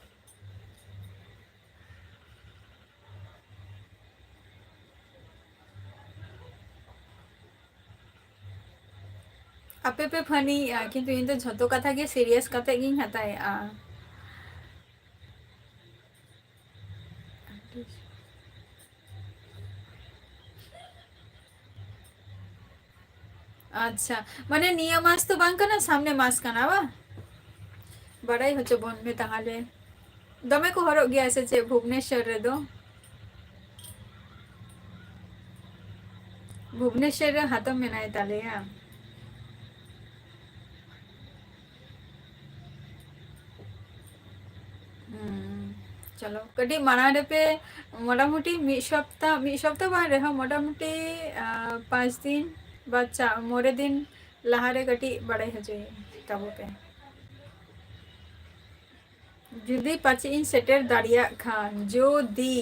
ᱟᱯᱮ ᱯᱮ funny ᱭᱮᱜᱼᱟ, ᱠᱤᱱᱛᱩ ᱤᱧ ᱫᱚ ᱡᱷᱚᱛᱚ ᱠᱟᱛᱷᱟ ᱜᱮ serious ᱠᱟᱛᱮ ᱜᱤᱧ ᱦᱟᱛᱟᱣᱮᱜᱼᱟ᱾ ᱟᱪᱪᱷᱟ, ᱢᱟᱱᱮ ᱱᱤᱭᱟᱹ ᱢᱟᱥ ᱫᱚ ᱵᱟᱝ ᱠᱟᱱᱟ, ᱥᱟᱢᱱᱮ ᱢᱟᱥ ᱠᱟᱱᱟ ᱵᱟᱝ? ᱵᱟᱲᱟᱭ ᱦᱚᱪᱚ ᱵᱚᱱ ᱢᱮ ᱛᱟᱦᱚᱞᱮ᱾ ᱫᱚᱢᱮ ᱠᱚ ᱦᱚᱨᱚᱜ ᱜᱮᱭᱟ ᱥᱮ ᱪᱮᱫ ᱵᱷᱩᱵᱽᱱᱮᱥᱚᱨ ᱨᱮᱫᱚ? ᱵᱷᱩᱵᱽᱱᱮᱥᱚᱨ ᱨᱮ ᱦᱟᱛᱚᱢ ᱢᱮᱱᱟᱭ ᱛᱟᱞᱮᱭᱟ᱾ ᱪᱚᱞᱚ, ᱠᱟᱹᱴᱤᱡ ᱢᱟᱲᱟᱝ ᱨᱮᱯᱮ, ᱢᱚᱴᱟᱢᱩᱴᱤ ᱢᱤᱫ ᱥᱚᱯᱛᱟ, ᱢᱤᱫ ᱥᱚᱯᱛᱟ ᱵᱟᱝ ᱨᱮᱦᱚᱸ, ᱢᱚᱴᱟᱢᱩᱴᱤ, ᱟᱸ, ᱯᱟᱸᱪ ᱫᱤᱱ ᱵᱟ ᱪᱟ-, ᱢᱚᱬᱮ ᱫᱤᱱ ᱞᱟᱦᱟ ᱨᱮ ᱠᱟᱹᱴᱤᱡ ᱵᱟᱲᱟᱭ ᱦᱚᱪᱚᱭ ᱛᱟᱵᱚ ᱯᱮ᱾ ᱡᱩᱫᱤ ᱯᱟᱪᱮᱫ ᱤᱧ ᱥᱮᱴᱮᱨ ᱫᱟᱲᱮᱭᱟᱜ ᱠᱷᱟᱱ, ᱡᱩᱫᱤ᱾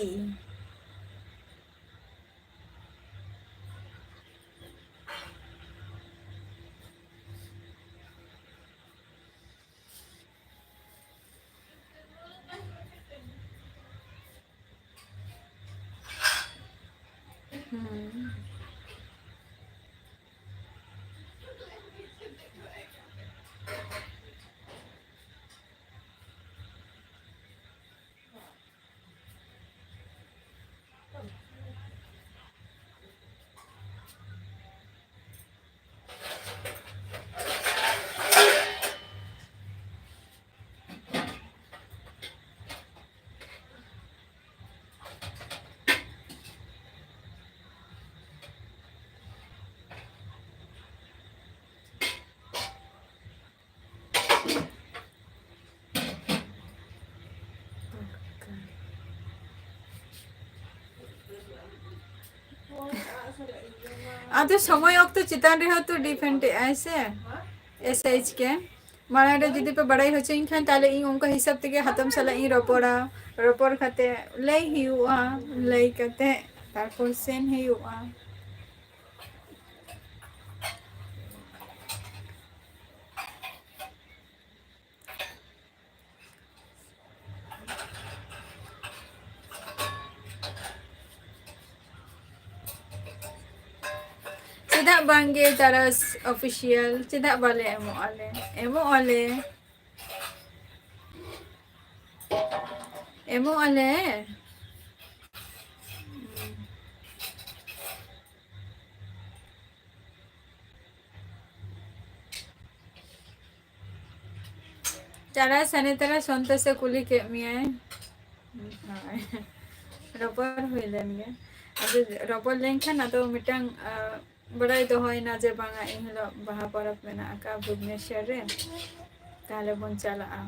ᱦᱩᱸ᱾ ᱟᱫᱚ ᱥᱚᱢᱚᱭ ᱚᱠᱛᱚ ᱪᱮᱛᱟᱱ ᱨᱮᱦᱚᱸ ᱛᱚ depend ᱮᱜᱼᱟᱭ ᱥᱮ, ᱮᱥ ᱮᱭᱤᱪ ᱠᱮ᱾ ᱢᱟᱲᱟᱝ ᱨᱮ ᱡᱩᱫᱤ ᱯᱮ ᱵᱟᱲᱟᱭ ᱦᱚᱪᱚᱧ ᱠᱷᱟᱱ, ᱛᱟᱦᱞᱮ ᱤᱧ ᱚᱱᱠᱟ ᱦᱤᱥᱟᱹᱵ ᱛᱮᱜᱮ ᱦᱟᱛᱚᱢ ᱥᱟᱞᱟᱜ ᱤᱧ ᱨᱚᱯᱚᱲᱟ᱾ ᱨᱚᱯᱚᱲ ᱠᱟᱛᱮ ᱞᱟᱹᱭ ᱦᱩᱭᱩᱜᱼᱟ, ᱞᱟᱹᱭ ᱠᱟᱛᱮ ᱛᱟᱨᱯᱚᱨ ᱥᱮᱱ ᱦᱩᱭᱩᱜᱼᱟ᱾ ᱪᱮᱫᱟᱜ ᱵᱟᱝᱜᱮ ᱛᱟᱨᱟᱥ ᱚᱯᱷᱤᱥᱤᱭᱟᱞ? ᱪᱮᱫᱟᱜ ᱵᱟᱞᱮ ᱮᱢᱚᱜ ᱟᱞᱮ? ᱮᱢᱚᱜ ᱟᱞᱮ, ᱮᱢᱚᱜ ᱟᱞᱮ᱾ ᱪᱟᱞᱟᱣ ᱥᱟᱱᱮ ᱛᱟᱨᱟ ᱥᱚᱱᱛᱳᱥᱮ ᱠᱩᱞᱤ ᱠᱮᱫ ᱢᱮᱭᱟᱭ᱾ ᱦᱳᱭ᱾ ᱨᱚᱯᱚᱲ ᱦᱩᱭ ᱞᱮᱱ ᱜᱮ᱾ ᱟᱫᱚ ᱨᱚᱯᱚᱲ ᱞᱮᱱᱠᱷᱟᱱ ᱟᱫᱚ ᱢᱤᱫᱴᱟᱝ, ᱟ, ᱵᱟᱲᱟᱭ ᱫᱚᱦᱚᱭᱮᱱᱟ ᱡᱮ ᱵᱟᱝᱟ, ᱮᱱ ᱦᱤᱞᱳᱜ ᱵᱟᱦᱟ ᱯᱚᱨᱚᱵᱽ ᱢᱮᱱᱟᱜ ᱟᱠᱟᱫᱼᱟ ᱵᱷᱩᱵᱽᱱᱮᱥᱚᱨ ᱨᱮ, ᱛᱟᱦᱞᱮ ᱵᱚᱱ ᱪᱟᱞᱟᱜᱼᱟ᱾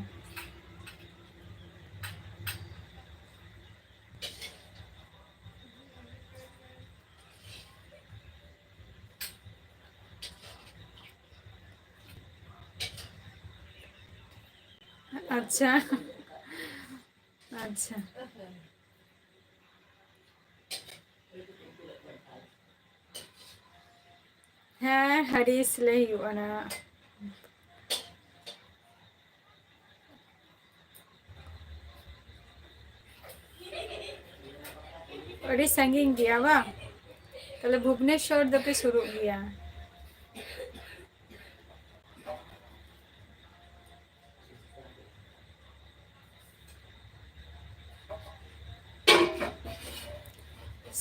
ᱟᱪᱪᱷᱟ᱾ ᱟᱪᱪᱷᱟ᱾ ᱦᱮᱸ, ᱦᱟᱹᱨᱤᱥ ᱞᱟᱹᱭ ᱦᱩᱭᱩᱜᱼᱟ ᱱᱟᱜ᱾ ᱟᱹᱰᱤ ᱥᱟᱺᱜᱤᱧ ᱜᱮᱭᱟ ᱵᱟᱝ? ᱛᱟᱦᱞᱮ ᱵᱷᱩᱵᱽᱱᱮᱥᱚᱨ ᱫᱚᱯᱮ ᱥᱩᱨᱩᱜ ᱜᱮᱭᱟ᱾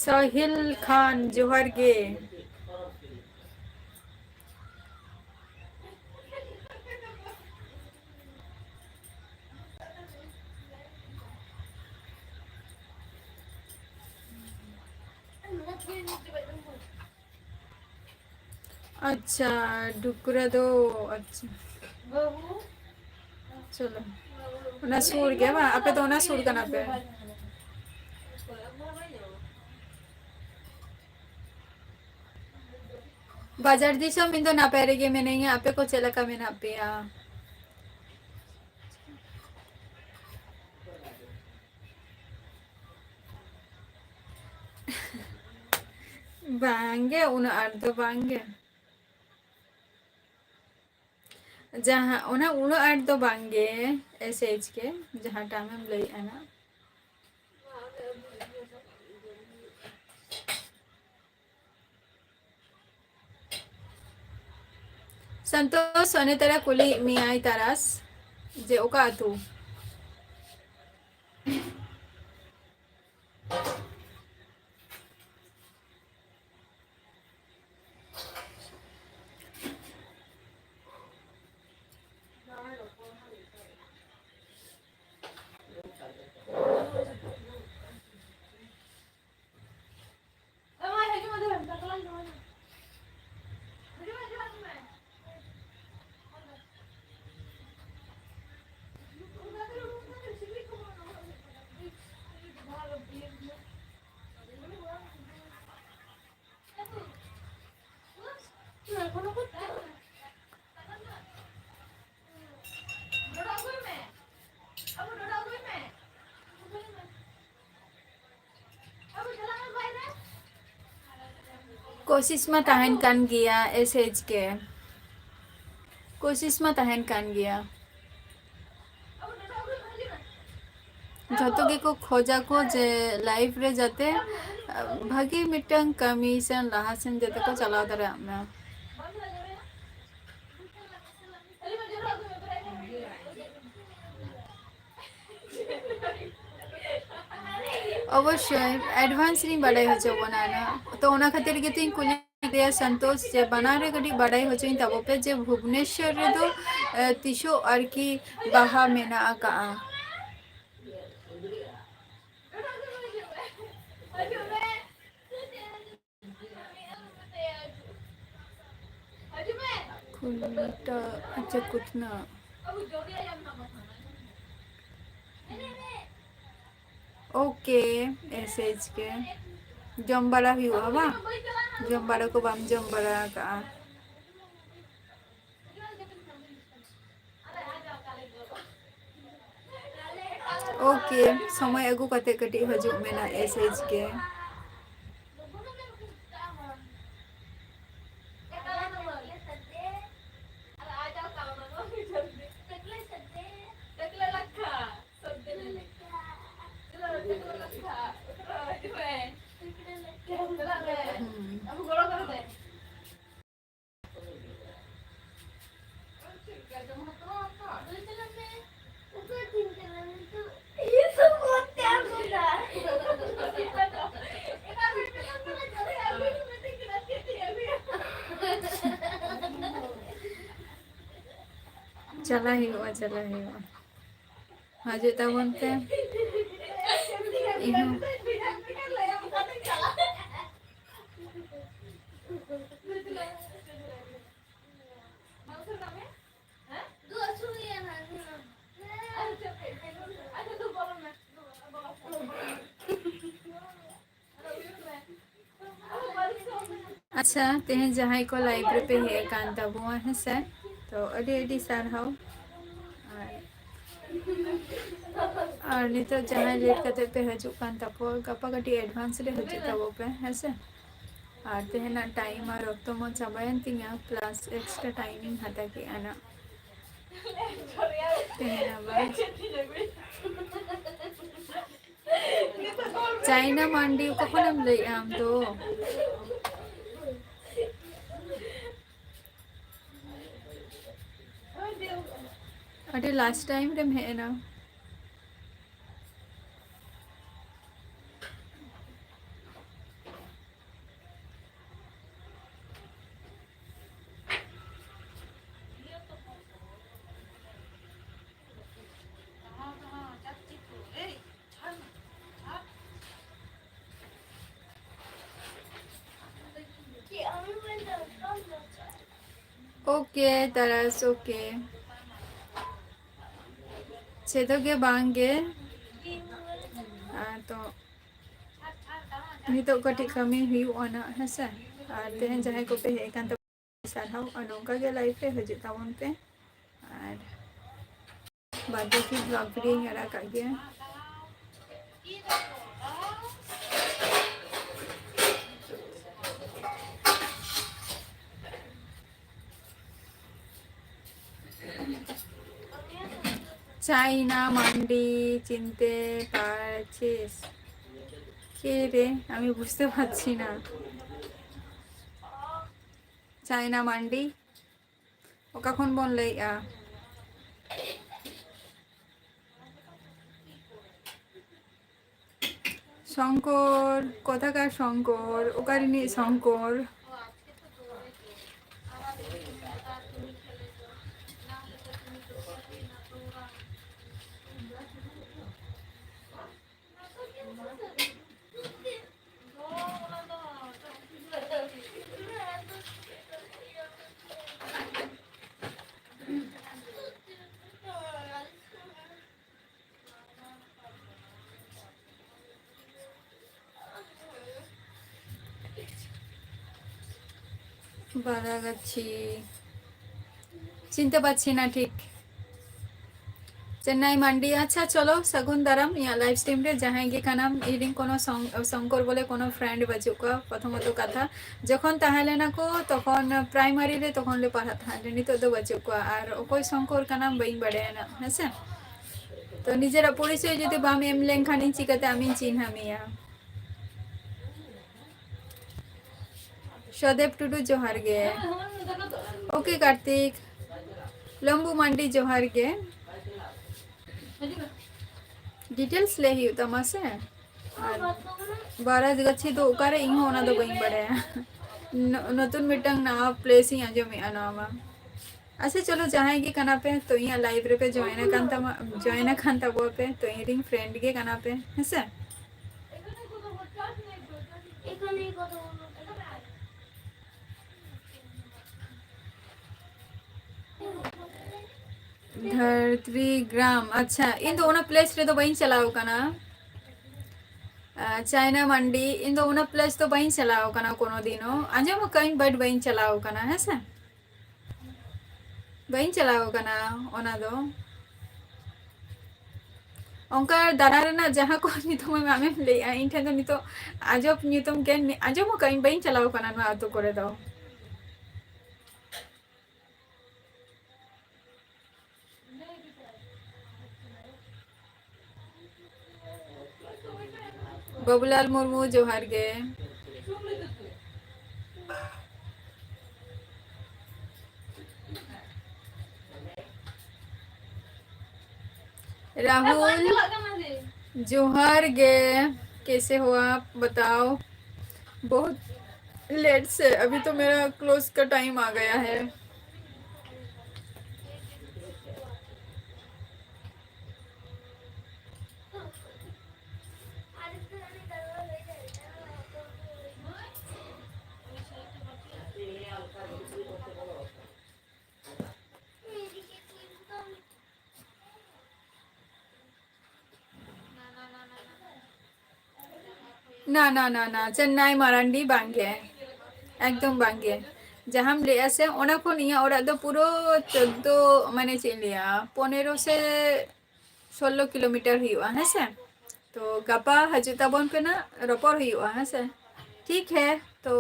ᱥᱟᱦᱤᱞ ᱠᱷᱟᱱ, ᱡᱚᱦᱟᱨ ᱜᱮ᱾ ᱟᱪᱪᱷᱟ, ᱰᱩᱠᱨᱟ ᱫᱚ, ᱟᱪᱪᱷᱟ᱾ ᱪᱚᱞᱚ᱾ ᱚᱱᱟ ᱥᱩᱨ ᱜᱮ ᱵᱟᱝ? ᱟᱯᱮ ᱫᱚ ᱚᱱᱟ ᱥᱩᱨ ᱠᱟᱱᱟ ᱯᱮ? ᱵᱟᱡᱟᱨ ᱫᱤᱥᱚᱢ, ᱤᱧ ᱫᱚ ᱱᱟᱯᱟᱭ ᱨᱮᱜᱮ ᱢᱤᱱᱟᱹᱧᱟ᱾ ᱟᱯᱮ ᱠᱚ ᱪᱮᱫ ᱞᱮᱠᱟ ᱢᱮᱱᱟᱜ ᱯᱮᱭᱟ? ᱵᱟᱝᱜᱮ, ᱩᱱᱟᱹᱜ ᱟᱸᱴ ᱫᱚ ᱵᱟᱝᱜᱮ᱾ ᱡᱟᱦᱟᱸ, ᱚᱱᱟ ᱩᱱᱟᱹᱜ ᱟᱸᱴ ᱫᱚ ᱵᱟᱝᱜᱮ, ᱮᱥ ᱮᱭᱤᱪ ᱜᱮ, ᱡᱟᱦᱟᱸᱴᱟᱜ ᱟᱢᱮᱢ ᱞᱟᱹᱭᱮᱫᱼᱟ ᱱᱟᱜ᱾ ᱥᱚᱱᱛᱳᱥ, ᱚᱱᱮ ᱛᱟᱨᱟ ᱠᱩᱞᱤᱭᱮᱫ ᱢᱮᱭᱟᱭ ᱛᱟᱨᱟᱥ ᱡᱮ ᱚᱠᱟ ᱟᱹᱛᱩ? ᱠᱳᱥᱤᱥ ᱢᱟ ᱛᱟᱦᱮᱱ ᱠᱟᱱ ᱜᱮᱭᱟ, ᱮᱥ ᱮᱭᱤᱪ ᱠᱮ᱾ ᱠᱳᱥᱤᱥ ᱢᱟ ᱛᱟᱦᱮᱱ ᱠᱟᱱ ᱜᱮᱭᱟ᱾ ᱡᱷᱚᱛᱚ ᱜᱮᱠᱚ ᱠᱷᱚᱡᱟ ᱠᱚ ᱡᱮ ᱞᱟᱭᱤᱯᱷ ᱨᱮ ᱡᱟᱛᱮ, ᱟ, ᱵᱷᱟᱜᱮ ᱢᱤᱫᱴᱟᱝ ᱠᱟᱹᱢᱤ ᱥᱮ ᱞᱟᱦᱟ ᱥᱮᱱ ᱡᱟᱛᱮ ᱠᱚ ᱪᱟᱞᱟᱣ ᱫᱟᱲᱮᱭᱟᱜ ᱢᱟ᱾ ᱚᱵᱚᱥᱥᱳᱭ, advance ᱨᱤᱧ ᱵᱟᱰᱟᱭ ᱦᱚᱪᱚ ᱵᱚᱱᱟ ᱱᱟᱜ᱾ ᱛᱚ, ᱚᱱᱟ ᱠᱷᱟᱹᱛᱤᱨ ᱜᱮᱛᱚᱧ ᱠᱩᱞᱤ ᱠᱮᱫᱮᱭᱟ ᱥᱚᱱᱛᱳᱥ ᱡᱮ ᱵᱟᱱᱟᱨ ᱨᱮ ᱠᱟᱹᱴᱤᱡ ᱵᱟᱰᱟᱭ ᱦᱚᱪᱚᱧ ᱛᱟᱵᱚ ᱯᱮ ᱡᱮ ᱵᱷᱩᱵᱽᱱᱮᱥᱣᱚᱨ ᱨᱮᱫᱚ, ᱮ, ᱛᱤᱥᱚᱜ ᱟᱨᱠᱤ ᱵᱟᱦᱟ ᱢᱮᱱᱟᱜ ᱟᱠᱟᱜᱼᱟ᱾ ᱠᱷᱩᱱᱴᱟᱹ, ᱟᱪᱪᱷᱟ, ᱠᱩᱴᱱᱟᱹ᱾ ᱳᱠᱮ, ᱮᱥ ᱮᱭᱤᱪ ᱠᱮ᱾ ᱡᱚᱢ ᱵᱟᱲᱟ ᱦᱩᱭᱩᱜᱼᱟ ᱵᱟᱝ? ᱡᱚᱢ ᱵᱟᱲᱟ ᱠᱚ ᱵᱟᱢ ᱡᱚᱢ ᱵᱟᱲᱟ ᱟᱠᱟᱜᱼᱟ? ᱳᱠᱮ, ᱥᱚᱢᱚᱭ ᱟᱹᱜᱩ ᱠᱟᱛᱮ ᱠᱟᱹᱴᱤᱡ ᱦᱤᱡᱩᱜ ᱢᱮ ᱱᱟ, ᱮᱥ ᱮᱭᱤᱪ ᱠᱮ᱾ ᱦᱩᱸ᱾ ᱪᱟᱞᱟᱜ ᱦᱩᱭᱩᱜᱼᱟ, ᱪᱟᱞᱟᱜ ᱦᱩᱭᱩᱜᱼᱟ᱾ ᱦᱤᱡᱩᱜ ᱛᱟᱵᱚᱱ ᱯᱮ᱾ ᱤᱧ ᱦᱚᱸ᱾ ᱟᱪᱪᱷᱟ, ᱛᱮᱦᱮᱧ ᱡᱟᱦᱟᱸᱭ ᱠᱚ ᱞᱟᱭᱤᱵᱷ ᱨᱮᱯᱮ ᱦᱮᱡ ᱟᱠᱟᱱ ᱛᱟᱵᱚᱱᱟ, ᱦᱮᱸ ᱥᱮ, ᱛᱚ ᱟᱹᱰᱤ ᱟᱹᱰᱤ ᱥᱟᱨᱦᱟᱣ᱾ ᱟᱨ, ᱟᱨ ᱱᱤᱛᱚᱜ ᱡᱟᱦᱟᱸᱭ ᱞᱮᱴ ᱠᱟᱛᱮ ᱯᱮ ᱦᱤᱡᱩᱜ ᱠᱟᱱ ᱛᱟᱵᱚ, ᱜᱟᱯᱟ ᱠᱟᱹᱴᱤᱡ ᱮᱰᱵᱷᱟᱱᱥ ᱨᱮ ᱦᱤᱡᱩᱜ ᱛᱟᱵᱚ ᱯᱮ, ᱦᱮᱸ ᱥᱮ᱾ ᱟᱨ ᱛᱮᱦᱮᱧᱟᱜ time ᱟᱨ ᱚᱠᱛᱚ ᱢᱟ ᱪᱟᱵᱟᱭᱮᱱ ᱛᱤᱧᱟ, plus extra time ᱤᱧ ᱦᱟᱛᱟᱣ ᱠᱮᱜᱼᱟ ᱱᱟᱜ᱾ ᱛᱮᱦᱮᱧ ᱟᱵᱟᱨ ᱪᱟᱭᱱᱟ ᱢᱟᱱᱰᱤ, ᱚᱠᱟ ᱠᱷᱚᱱᱮᱢ ᱞᱟᱹᱭᱮᱜᱼᱟ ᱟᱢ ᱫᱚ? ᱟᱹᱰᱤ last time ᱨᱮᱢ ᱦᱮᱡ ᱮᱱᱟ᱾ Okay, ᱛᱟᱨᱟᱥ, okay. ᱪᱮᱫ ᱜᱮ ᱵᱟᱝ ᱜᱮ᱾ ᱟᱨ ᱛᱚ ᱱᱤᱛᱚᱜ ᱠᱟᱹᱴᱤᱡ ᱠᱟᱹᱢᱤ ᱦᱩᱭᱩᱜᱼᱟ ᱱᱟᱜ, ᱦᱮᱸᱥᱮ? ᱟᱨ ᱛᱮᱦᱮᱧ ᱡᱟᱦᱟᱸᱭ ᱠᱚᱯᱮ ᱦᱮᱡ ᱟᱠᱟᱱ ᱛᱟᱵᱚᱱᱟ, ᱥᱟᱨᱦᱟᱣ, ᱟᱨ ᱱᱚᱝᱠᱟ ᱜᱮ live ᱨᱮ ᱦᱤᱡᱩᱜ ᱛᱟᱵᱚᱱ ᱯᱮ᱾ ᱟᱨ ᱵᱟᱫ ᱵᱟᱹᱠᱤ vlog videoᱧ ᱟᱲᱟᱜ ᱠᱟᱜ ᱜᱮᱭᱟ᱾ চাইনা মান্ডি চিনতে পারছিস? কে রে? আমি বুঝতে পারছি না। চাইনা মান্ডি, ᱚᱠᱟ ᱠᱷᱚᱱ ᱵᱚᱱ ᱞᱟᱹᱭᱮᱜᱼᱟ? শঙ্কর, কোথাকার শঙ্কর? ᱚᱠᱟ ᱨᱤᱱᱤᱡ ᱥᱚᱝᱠᱚᱨ? বারাগাছি। চিনতে পারছি না ঠিক। ᱪᱮᱱᱱᱟᱭ ᱢᱟᱱᱰᱤ, ᱟᱪᱪᱷᱟ, ᱪᱚᱞᱚ, ᱥᱟᱹᱜᱩᱱ ᱫᱟᱨᱟᱢ ᱤᱧᱟᱹᱜ live stream ᱨᱮ᱾ ᱡᱟᱦᱟᱸᱭ ᱜᱮ ᱠᱟᱱᱟᱢ, ᱤᱧ ᱨᱮᱱ ᱠᱳᱱᱳ ᱥᱚᱝ-, ᱥᱚᱝᱠᱚᱨ ᱵᱚᱞᱮ ᱠᱳᱱᱳ friend ᱵᱟᱹᱪᱩᱜ ᱠᱚᱣᱟ᱾ ᱯᱨᱚᱛᱷᱚᱢᱚᱛᱚ ᱠᱟᱛᱷᱟ, ᱡᱚᱠᱷᱚᱱ ᱛᱟᱦᱮᱸ ᱞᱮᱱᱟ ᱠᱚ, ᱛᱚᱠᱷᱚᱱ primary ᱨᱮ, ᱛᱚᱠᱷᱚᱱ ᱞᱮ ᱯᱟᱲᱦᱟᱜ ᱛᱟᱦᱮᱸᱫ, ᱱᱤᱛᱚᱜ ᱫᱚ ᱵᱟᱹᱪᱩᱜ ᱠᱚᱣᱟ᱾ ᱟᱨ ᱚᱠᱚᱭ ᱥᱚᱝᱠᱚᱨ ᱠᱟᱱᱟᱢ, ᱵᱟᱹᱧ ᱵᱟᱲᱟᱭᱟ ᱱᱟᱜ, ᱦᱮᱸᱥᱮ? ᱛᱚ, ᱱᱤᱡᱮᱨᱟᱜ ᱯᱚᱨᱤᱪᱚᱭ ᱡᱩᱫᱤ ᱵᱟᱢ ᱮᱢ ᱞᱮᱱᱠᱷᱟᱱ, ᱤᱧ ᱪᱤᱠᱟᱹᱛᱮ ᱟᱢᱤᱧ ᱪᱤᱱᱦᱟᱹ ᱢᱮᱭᱟ? ᱥᱚᱫᱮᱵ ᱴᱩᱰᱩ, ᱡᱚᱦᱟᱨ ᱜᱮ᱾ OK ᱠᱟᱨᱛᱤᱠ᱾ ᱞᱚᱢᱵᱩ ᱢᱟᱱᱰᱤ, ᱡᱚᱦᱟᱨ ᱜᱮ᱾ Details ᱞᱟᱹᱭ ᱦᱩᱭᱩᱜ ᱛᱟᱢᱟ ᱥᱮ᱾ ᱟᱨ ᱵᱟᱨᱟᱡᱽᱜᱟᱪᱷᱤ ᱫᱚ ᱚᱠᱟᱨᱮ? ᱤᱧ ᱦᱚᱸ ᱚᱱᱟ ᱫᱚ ᱵᱟᱹᱧ ᱵᱟᱲᱟᱭᱟ᱾ ᱱᱚ-, ᱱᱚᱛᱩᱱ ᱢᱤᱫᱴᱟᱝ ᱱᱟᱣᱟ place ᱤᱧ ᱟᱸᱡᱚᱢᱮᱜᱼᱟ ᱱᱚᱣᱟ ᱢᱟ᱾ ᱟᱪᱪᱷᱟ, ᱪᱚᱞᱚ, ᱡᱟᱦᱟᱸᱭ ᱜᱮ ᱠᱟᱱᱟ ᱯᱮ, ᱛᱚ ᱤᱧᱟᱹᱜ live ᱨᱮᱯᱮ join ᱟᱠᱟᱱ ᱛᱟᱢᱟ, join ᱟᱠᱟᱱ ᱛᱟᱵᱚᱣᱟ ᱯᱮ, ᱛᱚ ᱤᱧ ᱨᱮᱱ friend ᱜᱮ ᱠᱟᱱᱟ ᱯᱮ, ᱦᱮᱸᱥᱮ? ᱫᱷᱟᱹᱨᱛᱨᱤ ᱜᱨᱟᱢ, ᱟᱪᱪᱷᱟ, ᱤᱧ ᱫᱚ ᱚᱱᱟ place ᱨᱮᱫᱚ ᱵᱟᱹᱧ ᱪᱟᱞᱟᱣ ᱠᱟᱱᱟ᱾ ᱟᱨ ᱪᱟᱭᱱᱟ ᱢᱟᱱᱰᱤ, ᱤᱧ ᱫᱚ ᱚᱱᱟ place ᱫᱚ ᱵᱟᱹᱧ ᱪᱟᱞᱟᱣ ᱠᱟᱱᱟ ᱠᱳᱱᱳ ᱫᱤᱱ ᱦᱚᱸ᱾ ᱟᱸᱡᱚᱢ ᱟᱠᱟᱫᱟᱹᱧ, but ᱵᱟᱹᱧ ᱪᱟᱞᱟᱣ ᱠᱟᱱᱟ, ᱦᱮᱸ ᱥᱮ? ᱵᱟᱹᱧ ᱪᱟᱞᱟᱣ ᱠᱟᱱᱟ ᱚᱱᱟ ᱫᱚ᱾ ᱚᱱᱠᱟ ᱫᱟᱬᱟ ᱨᱮᱱᱟᱜ ᱡᱟᱦᱟᱸ ᱠᱚ ᱧᱩᱛᱩᱢ ᱟᱢᱮᱢ ᱞᱟᱹᱭᱮᱜᱼᱟ, ᱤᱧ ᱴᱷᱮᱱ ᱫᱚ ᱱᱤᱛᱚᱜ ᱟᱡᱚᱵ ᱧᱩᱛᱩᱢ ᱜᱮ ᱟᱸᱡᱚᱢ ᱟᱠᱟᱫᱟᱹᱧ, ᱵᱟᱹᱧ ᱪᱟᱞᱟᱣ ᱠᱟᱱᱟ ᱱᱚᱣᱟ ᱟᱹᱛᱩ ᱠᱚᱨᱮ ᱫᱚ᱾ ᱵᱟᱹᱵᱩᱞᱟᱞ ᱢᱩᱨᱢᱩ, ᱡᱚᱦᱟᱨ ᱜᱮ᱾ राहुल, जोहार गे, कैसे हो आप, बताओ। बहुत लेट से, अभी तो मेरा क्लोज का टाइम आ गया है। ᱱᱟ, ᱱᱟ, ᱱᱟ, ᱱᱟ, ᱪᱮᱱᱱᱟᱭ ᱢᱟᱨᱟᱱᱰᱤ ᱵᱟᱝᱜᱮ, ᱮᱠᱫᱚᱢ ᱵᱟᱝᱜᱮ᱾ ᱡᱟᱦᱟᱸᱢ ᱞᱟᱹᱭᱮᱜᱼᱟ ᱥᱮ, ᱚᱱᱟ ᱠᱷᱚᱱ ᱤᱧᱟᱹᱜ ᱚᱲᱟᱜ ᱫᱚ ᱯᱩᱨᱟᱹ ᱪᱳᱫᱽᱫᱳ, ᱢᱟᱱᱮ ᱪᱮᱫ ᱤᱧ ᱞᱟᱹᱭᱟ, ᱯᱚᱱᱮᱨᱚ ᱥᱮ ᱥᱳᱞᱞᱳ ᱠᱤᱞᱳᱢᱤᱴᱟᱨ ᱦᱩᱭᱩᱜᱼᱟ, ᱦᱮᱸ ᱥᱮ᱾ ᱛᱚ ᱜᱟᱯᱟ ᱦᱤᱡᱩᱜ ᱛᱟᱵᱚᱱ ᱯᱮ ᱱᱟᱜ, ᱨᱚᱯᱚᱲ ᱦᱩᱭᱩᱜᱼᱟ, ᱦᱮᱸ ᱥᱮ᱾ ᱴᱷᱤᱠ ᱦᱮ, ᱛᱚ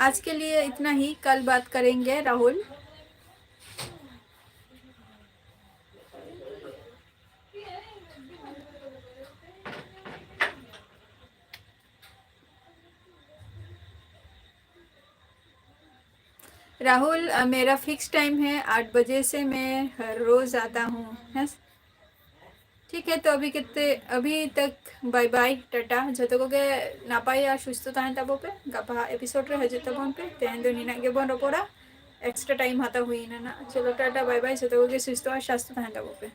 ᱟᱡ ᱠᱮ ᱞᱤᱭᱮ ᱤᱛᱱᱟ ᱦᱤ, ᱠᱟᱞ ᱵᱟᱛ ᱠᱟᱨᱮᱝᱜᱮ ᱨᱟᱦᱩᱞ᱾ राहुल, अ, मेरा फिक्स टाइम है, आठ बजे से मैं हर रोज आता हूँ, है। ठीक है, तो अभी कितने, अभी तक बाय बाय, टाटा। ᱡᱚᱛᱚ ᱠᱚᱜᱮ ᱱᱟᱯᱟᱭ ᱟᱨ ᱥᱩᱥᱛᱷᱚ ᱛᱟᱦᱮᱱ ᱛᱟᱵᱚ ᱯᱮ᱾ ᱜᱟᱯᱟ ᱮᱯᱤᱥᱳᱰ ᱨᱮ ᱦᱤᱡᱩᱜ ᱛᱟᱵᱚᱱ ᱯᱮ᱾ ᱛᱮᱦᱮᱧ ᱫᱚ ᱱᱤᱱᱟᱹᱜ ᱜᱮᱵᱚᱱ ᱨᱚᱯᱚᱲᱟ, ᱮᱠᱥᱴᱨᱟ ᱴᱟᱭᱤᱢ ᱦᱟᱛᱟᱣ ᱦᱩᱭᱱᱟ ᱱᱟᱜ᱾ ᱪᱚᱞᱚ, ᱴᱟᱴᱟ, ᱵᱟᱭ ᱵᱟᱭ, ᱡᱚᱛᱚ ᱠᱚᱜᱮ ᱥᱩᱥᱛᱷᱚ ᱟᱨ ᱥᱟᱥᱛᱷᱚ ᱛᱟᱦᱮᱱ ᱛᱟᱵᱚ ᱯᱮ᱾